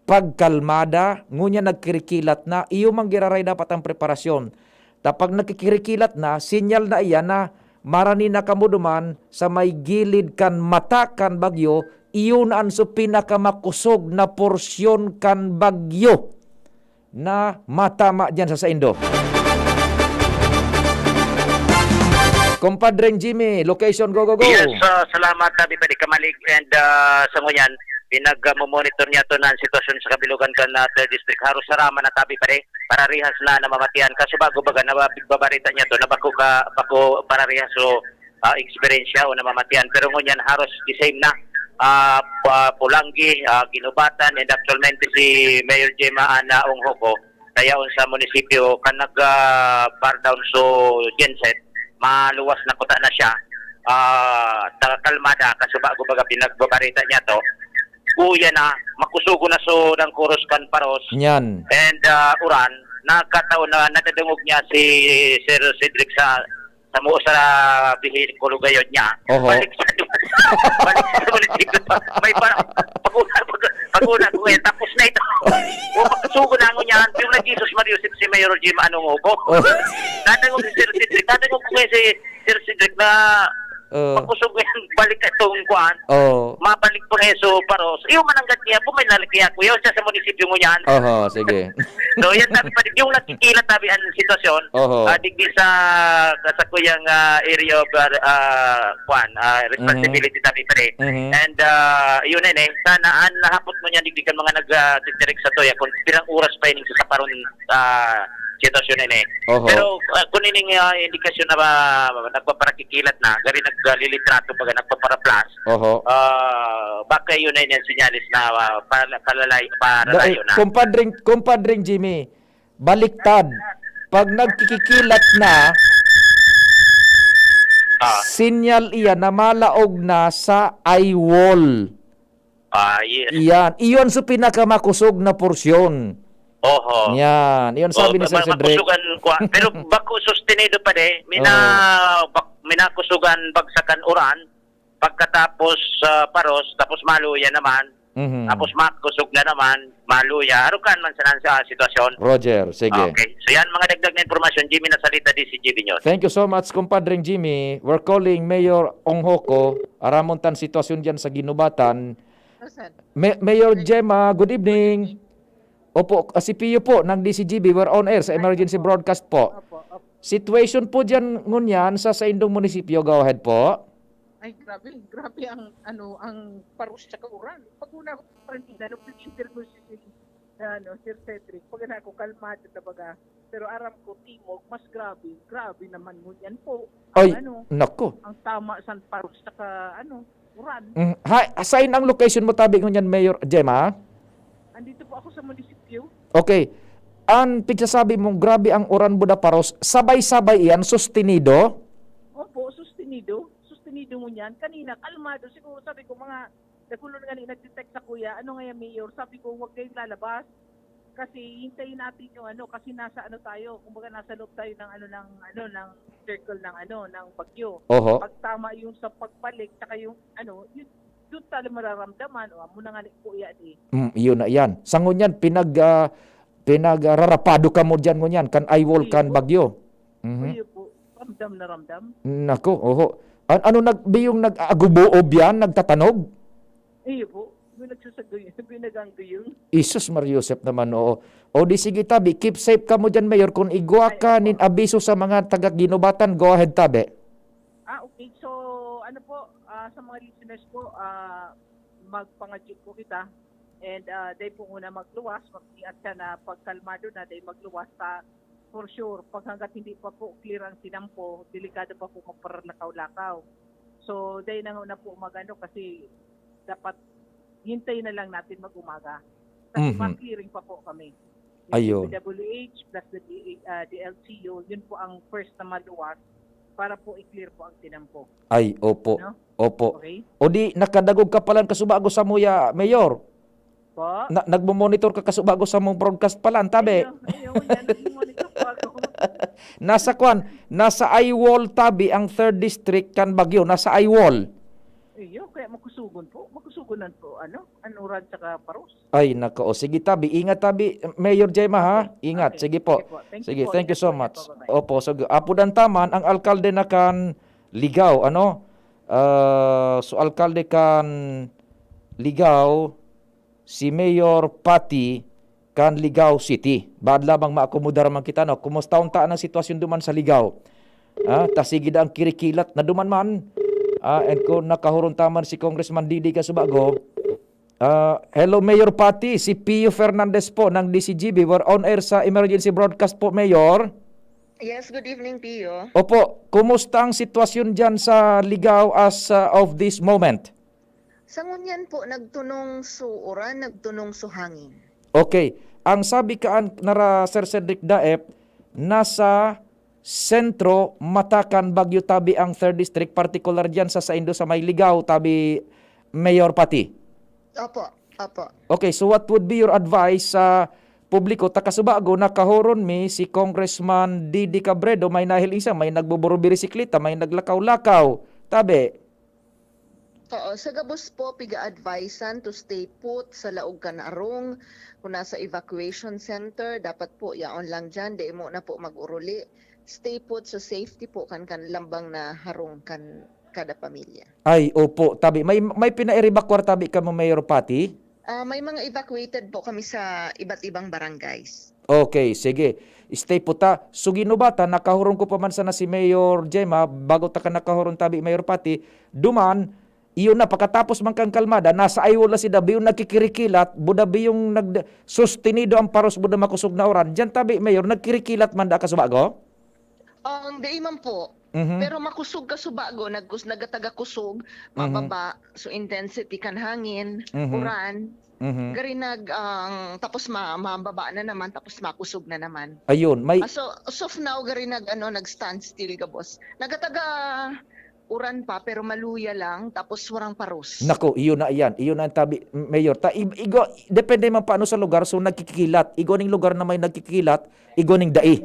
pagkalmada, ngunyan nagkirikilat na, iyo man giraray dapat ang preparasyon. Ta pag nagkikirikilat na, sinyal na iyan na marani na kamo duman sa may gilid kan mata kan bagyo, iyo na an so pinakamakosog na porsyon kan bagyo na matama diyan sa saindo. Compadreng Jimmy, location, go, go, go. Yes, ah, salamat, Tabi Padi Kamalig. And ah, sa ngunyan, pinag-monitor niya to na ang sitwasyon sa kabilugan kan ah, third district. Haros saraman na, Tabi Padi, pararihas na namamatian. Kaso bago baga, nababarita niya to, na bako ka, bako pararihas. So, ah, eksperyensya o namamatian. Pero ngunyan, haros the same na. Ah, pa, Pulanggi, ah, Ginubatan, and actualmente si Mayor Gemma Ana Onghoco, dayaon sa munisipyo, kan nag ah, bar down so genset, maluwas na kuta na siya. Ah, taga kalmada, kasuba, kumbaga, pinagbabarita niya to. Kuya na, makusugo na so dangkuros kan paros. Nyan. And ah, uran, nagkataon na nadadangog niya si Sir Cedric sa sa mo sa bihikulo gayod niya. Oho. Balik sa balik sa munisipyo pa. May pa paguna pag, paguna ko eh tapos na ito. O makasugo na ako niyan. Yung nag-Jesus Mario si Mayor Jim anong ubo. Oh. Dadangog si Sir Cedric. Dadangog ko ngayon si Sir Cedric na Oh. makusog ngayon balik itong kuan. Oh. Mabalik po ngayon so paros. Iyo mananggad niya po may lalaki ako. Iyo siya sa munisipyo mo niyan. Oho, sige. So yan tabi pa yung nagkikila tabi ang sitwasyon. Oho. Ah, digdi sa sa kuyang ah, area of ah, ah, kwan, ah, responsibility tabi pa rin. Mhm. And ah, yun na eh, sana ang nahapot mo niya digdi kan mga nag ah, titirik sa toya kung pirang oras pa ining sa paron ah, sitwasyon na eh. Oho. Pero ah, kung ining ah, indikasyon na ba nagpaparakikilat na, gari naglilitrato pag nagpaparaplas, Oho. ah, baka yun na yung sinyalis na ah, pala- palalay, Da, paralayo na. Kumpadring, kumpadring Jimmy, baliktad. Pag nagkikikilat na, Ah. Sinyal iyan na malaog na sa eye wall. Ah, yes. Iyan. Iyon sa pinakamakusog na porsyon. Oho. Yan. Iyon sabi Oh, ni Sir ma- Cedric. makusugan kwa. Pero bako sustenido pa de, mina, bak, minakusugan bagsakan uran, pagkatapos ah, paros, tapos maluya naman, Mhm. tapos makusog na naman, maluya. Arukan man sa sa sitwasyon. Roger, sige. Okay. So yan, mga dagdag na impormasyon, Jimmy Nasalita, D C G B News. Thank you so much, kumpadring Jimmy. We're calling Mayor Onghoco. Aramon tan sitwasyon dyan sa Ginubatan. Rosan. Ma- Mayor Gemma, good evening. Opo, ah, si Pio po ng D C G B. We're on air sa emergency broadcast po. Opo, opo. Situation po dyan ngunyan sa saindong munisipyo. Go ahead po. Ay, grabe. Grabe ang, ano, ang paros tsaka uran. Pag una ko pa rin, ano, nag-interview si, si, ano, Sir Cedric. Pag una ko, kalmado talaga. Pero aram ko, Timog, mas grabe. Grabe naman ngunyan po. Ay, Ano, nako. Ang tama san paros tsaka, ano, uran. Mm, ha, saan ang location mo tabi ngunyan, Mayor Gemma? Andito po ako sa munisipyo. Okay. Ang pigsasabi mong grabe ang uran Buda Paros, sabay-sabay iyan, sustenido? Opo, sustenido. Sustenido ngunyan. Kanina, kalmado. Siguro sabi ko, mga nagulo na nga nag-detect sa kuya, ano nga yan, Mayor? Sabi ko, huwag kayong lalabas. Kasi hintayin natin yung ano, kasi nasa ano tayo, kumbaga nasa loob tayo ng ano, ng ano, ng circle ng ano, ng bagyo. Oho. Pag tama yung sa pagbalik, tsaka yung ano, yun, doon tayo mararamdaman, o, amo na nga ni kuya di. Mm, iyon na yan. Sa ngunyan, pinag, ah, Pinagrarapado kamo diyan ngunyan, kan eye wall, Iyo kan po. bagyo. Mhm. Iyo po. Ramdam na ramdam. Nako, oho. An-, ano nag-, biyong nag-aagubo o biyan, nagtatanog? Iyo po. May nagsasagoy-, may naganggoyong. Isus, Maria Joseph naman, oo. O di sige, tabi, keep safe kamo diyan, Mayor. Kung igwa Ay, ka opo. nin abiso sa mga taga Guinobatan, go ahead, tabi. Ah, okay. So, ano po, ah, sa mga listeners po, ah, magpangadyo po kita. And, ah, dai po muna magluwas, mag-ingat ka na pagkalmado na, dai magluwas sa, for sure, pag hanggat hindi pa po clear ang tinampo, delikado pa po magparalakaw-lakaw. So, dai na, na po magano kasi dapat hintayin na lang natin mag-umaga. Kasi Mhm. ma-clearing pa po kami. Yung Ayun. D P W H plus the D A, ah, D L G U, yun po ang first na maluwas para po i-clear po ang tinampo. Ay, opo. No? Opo. Okay? O di, nakadagog ka palan kasubago sa muya, Mayor? Po? Na, nagmo-monitor ka kasubago sa mong broadcast palan, tabi? Ayun, ayun, yan, nagmo-monitor po ako. Nasa kwan, nasa eye wall, tabi, ang third district kan Baguio. Nasa eye wall. Iyo, kaya makusugon po. Makusugon na po, ano, Anuran saka Paros. Ay, nako. O, sige, tabi. Ingat, tabi. Mayor Gemma, ha? Okay. Ingat. Okay. Sige po. Sige po. Thank you Sige, po. thank you Ingat so po. Ingat much. po. Bye-bye. Opo, so, apudan taman ang alkalde na kan Ligao, ano? Ah, so, alkalde kan Ligao, si Mayor Patty kan Ligao City. Baad lamang maakomodar man kita, no? Kumusta unta ang sitwasyon duman sa Ligao? Ah, ta sige da ang kirikilat na duman man. Ah, and kung nakahuron taman si Congressman Didi Casubago, Ah, hello, Mayor Patty. Si Pio Fernandez po ng D C G B. We're on air sa emergency broadcast po, Mayor. Yes, good evening, Pio. Opo, kumusta ang sitwasyon diyan sa Ligao as, uh, of this moment? Sa ngunyan po, nagtunong su uran, nagtunong su hangin. Okay. Ang sabi kaan nara Sir Cedric Daep, nasa sentro, mata kan bagyo tabi ang third district, partikular diyan sa saindo sa may Ligao, tabi, Mayor Patty? Opo, opo. Okay, so what would be your advice sa publiko? Ta kasubago, nakahuron mi si Congressman Didi Cabredo, may nahiling siya, may nagbuburubirisikleta, may naglakaw-lakaw. Tabi? Oo, sa gabos po, piga-advisean to stay put sa laog kan harong. Kung nasa evacuation center, dapat po yaon lang diyan, dai mo na po mag-uruli. Stay put sa safety po kan, kan lambang na harong kan kada pamilya. Ay, opo, tabi. May, may pinaerebakwar tabi kamo, Mayor Patty? Ah, may mga evacuated po kami sa iba't ibang barangays. Okay, sige. Stay put, ha. So, Guinobatan, nakahurong ko pa man sana si Mayor Gemma, bago ta ka nakahurong tabi, Mayor Patty, duman, iyo na, pakatapos man kan kalmada, nasa eye wall na si Dabi, yung nagkikirikilat, buda bi yung nag-, sustenido ang paros, buda makusog na uran. Diyan tabi, Mayor, nagkirikilat man da kasubago? Ang dai man po. Mhm. Pero makusog kasubago, nagkus-, nagataga kusog, Mhm. mababa, so intensity kan hangin, Mhm. uran, Mhm. gari nag-, ang, tapos ma-, mababa na naman, tapos makusog na naman. Ayun, may Ah, so, as of now, gari nag-, ano, nag-standstill gabos. Nagataga uran pa, pero maluya lang, tapos warang paros. Nako, iyo na iyan. Iyo na ang tabi, Mayor. Ta, i-, igo, depende man paano sa lugar, so nagkikilat. Igo ning lugar na may nagkikilat, igo ning dai.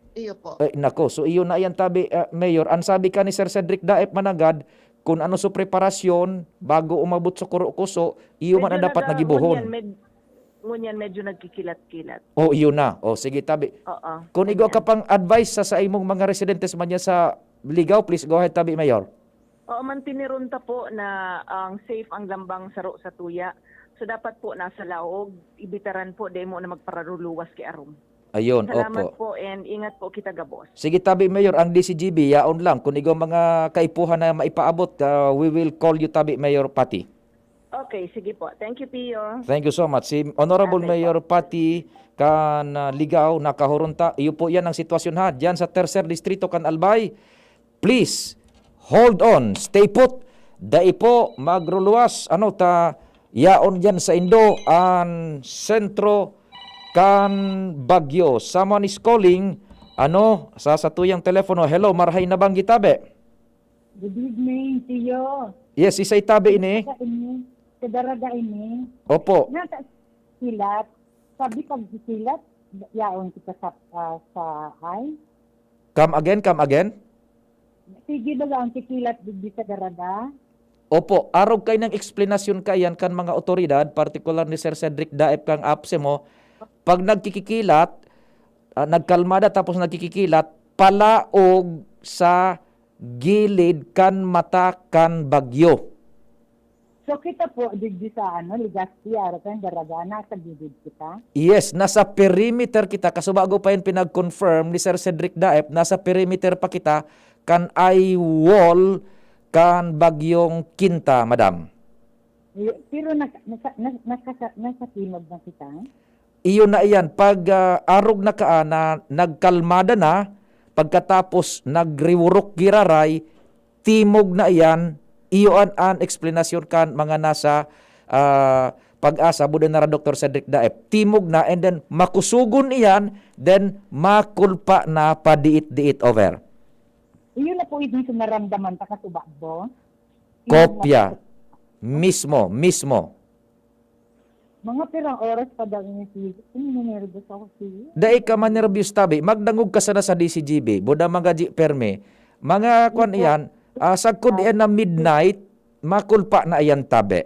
Iyo po. Eh, nako, so iyo na iyan tabi, ah, Mayor. Ang sabi ka ni Sir Cedric Daep Managad, kung ano sa preparasyon, bago umabot sa kuro-kuso, iyo man Medyo ang dapat naga-, nagibuhon. ngunyan, med-, ngunyan medyo nagkikilat-kilat. Oh, iyo na. Oh, sige, tabi. Oo, Kung igo ka ganyan. pang advice sa, sa imong mga residentes man yan sa Ligao, please go ahead, tabi, Mayor. Oo, mantiniron ta po na ang safe ang lambang saro sa tuya. So, dapat po nasa laog, ibitaran po, dai mo na magpararuluwas ki arum. Ayun, Salamat opo. po and ingat po kita gabos. Sige, tabi, Mayor, ang D C G B, yaon lang. Kung igo mga kaipuhan na maipaabot, ah, we will call you, tabi, Mayor Patty. Okay, sige po. Thank you, Pio. Thank you so much. Si Honorable Okay po. Mayor Patty kan, ah, Ligao, nakahuron ta. Iyo po yan ang sitwasyon, ha. Diyan sa Tercer Distrito kan Albay, please, hold on, stay put. Dai po magruluwas, ano, ta, yaon diyan sa indo, an sentro kan bagyo. Someone is calling, ano, sa satuyang telepono. Hello, marahay na bang gitabe? Good evening, Tiyo. Yes, isay tabi ini? Sa ini, sa Daraga ini. Opo. Nasa silat. Sabi pag silat, yaon kita sa, ah, sa ay. Come again, come again? Sige, baga ang sikilat digdi sa Daraga. Opo, arog kay nang eksplanasyon kaiyan kan mga otoridad, partikular ni Sir Cedric Daep kang apse mo, Pag nagkikikilat, ah, nagkalmada tapos nagkikikilat, palaog sa gilid kan mata kan bagyo. So, kita po, digdi sa, ano, Legazpi, Arakan, Daragana, sa gilid kita? Yes, nasa perimeter kita. Kaso bago pa yan pinag-confirm ni Sir Cedric Daep, nasa perimeter pa kita kan eye wall kan bagyong Quinta, madam. Y-, pero nasa, nasa, nasa, nasa, nasa timog na kita? Iyo na iyan. Pag, ah, arog na kaa na nagkalmada na, pagkatapos nagriwurok giraray, timog na iyan, iyo an, an eksplanasyon kan mga nasa, ah, Pag-asa, buda na ra Doktor Cedric Daep. Timog na, and then makusogon iyan, then makulpa na padiit-diit over. Iyo na po, hindi sa naramdaman ta kasuba, boss. Kopya. Mismo, mismo. Mga pirang oras pa daw ini si, ano, nervous ako si. Dai ka manerbiyos tabi, magdangog ka sana sa D C G B, buda mga G permi. Mga kwan Opo. Iyan, ah, sagkod iyan na midnight, makulpa na iyan tabi.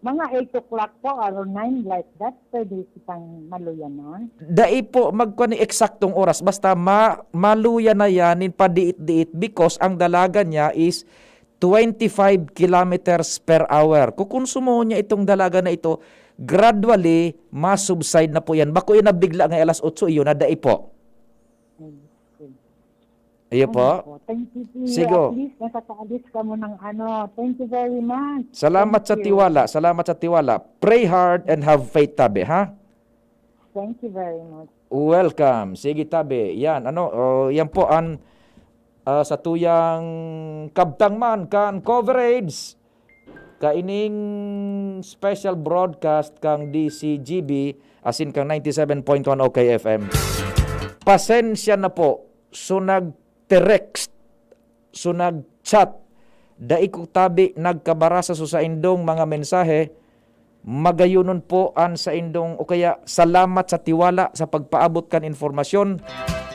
Mga eight o'clock po or nine like that, pwede kitang maluyanan? Dai po magkwan ni eksaktong oras, basta ma-, maluya na yan nin padiit-diit because ang dalagan niya is twenty-five kilometers per hour. Kukonsumohon niya itong dalaga na ito, gradually, ma-subside na po yan. Bako yan na bigla ngay alas otso, iyon na dai po. Ayun po. Iyo po. Ano po? Thank you po. Sige. At least nakakaalis kamo ng ano. Thank you very much. Salamat Thank sa you. Tiwala. Salamat sa tiwala. Pray hard and have faith, tabi, ha? Thank you very much. Welcome. Sige, tabi. Yan, ano, oh, yan po ang, ah, sa tuyang kabtang man kan coverage kaining special broadcast kang D C G B asin kang ninety-seven point one O K F M. Pasensya na po, so nag-text, so nag-chat, dai ko tabi nagkabarasa so saindong mga mensahe. Magayonon po an saindong, o kaya salamat sa tiwala sa pagpaabot kan informasyon,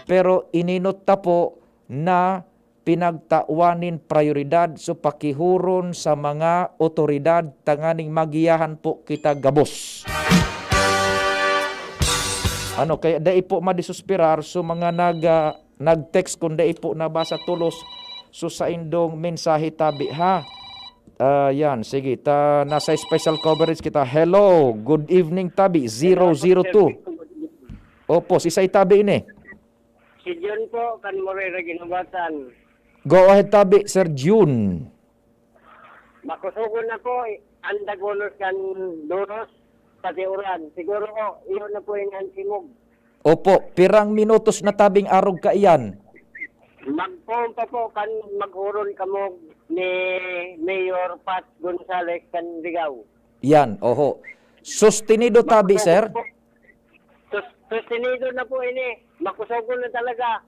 pero ininot ta po na pinagtawan nin prayoridad, so pakihuron sa mga otoridad tanganing magiyahan po kita gabos. Ano, kaya dai po madisosperar, so mga nag, ah, nag-text kun dai po nabasa tolos, so saindong mensahe tabi, ha? Ah, yan, sige, ta, nasa special coverage kita. Hello, good evening, tabi, zero zero two. Opo, si Say tabi ini. Si Jun po, kan Moreira, Guinobatan. Go ahead, tabi, Sir Jun. Makusogon na po, eh, ang dagulos kan Duros, pati uran. Siguro po, iyon na po yung antimog. Opo, pirang minutos na tabing arog kaiyan? Magpoon pa po kan maghuron kamo ni Mayor Pat Gonzales kan Ligao. Yan, oho. Sustenido tabi, sir? Makusogon po. Sus-, sustenido na po ini. Makusogon na talaga.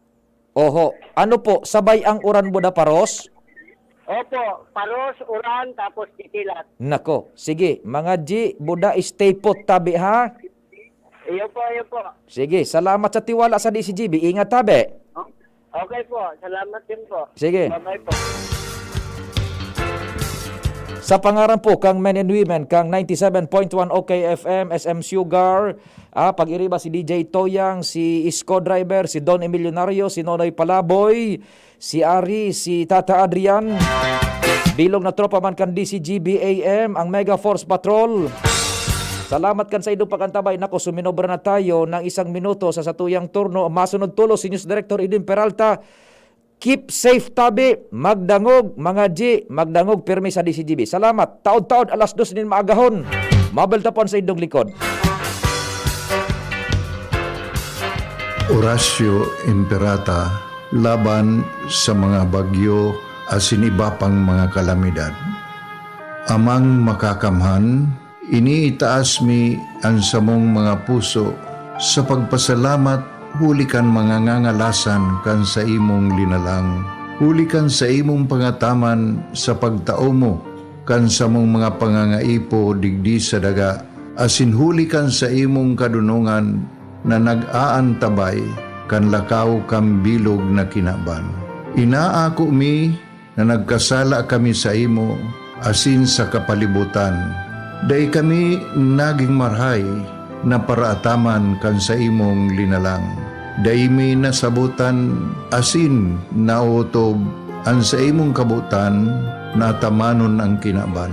Oho. Ano po, sabay ang uran buda paros? Opo, paros, uran, tapos titilat. Nako, sige. Mga G, buda, stay put tabi, ha? Iyo po, iyo po. Sige, salamat sa tiwala sa D C G B. Ingat tabi. Okay po, salamat din po. Sige. Bye-bye po. Sa pangaran po kang men and women kang ninety-seven point one O K F M, S M Sugar, ah, pag-iriba si D J Toyang, si Isko Driver, si Don Emilionario, si Nonoy Palaboy, si Ari, si Tata Adrian, bilog na tropa man kan D C G B A M, ang Mega Force Patrol. Salamat kan saindong pag-antabay. Nako, suminobra na tayo ng isang minuto sa satuyang turno. Masunod tulos si News Director Edwin Peralta. Keep safe tabi, magdangog, mga G, magdangog pirmi sa D C G B. Salamat. Taod-taod, alas dos nin maagahon. Mabel Tapon sa indong likod. Horacio Imperata laban sa mga bagyo asin iba pang mga kalamidad. Amang Makakamhan, iniitaas mi an samong mga puso sa pagpasalamat huli kan mga ngangalasan kan saimong linalang, huli kan saimong pangataman sa pagtao mo kan samong mga pangangaipo digdi sa daga, asin huli kan saimong kadonongan na nag-aantabay kan lakaw kan bilog na kinaban. Inaako mi na nagkasala kami saimo asin sa kapalibotan. Dai kami nagin marahay, na paraataman kan saimong linalang. Dai mi nasabotan asin naotob an saimong kabotan na atamanon an kinaban.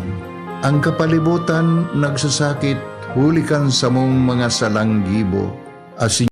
Ang kapalibotan nagsasakit huli kan samong mga salang gibo, asin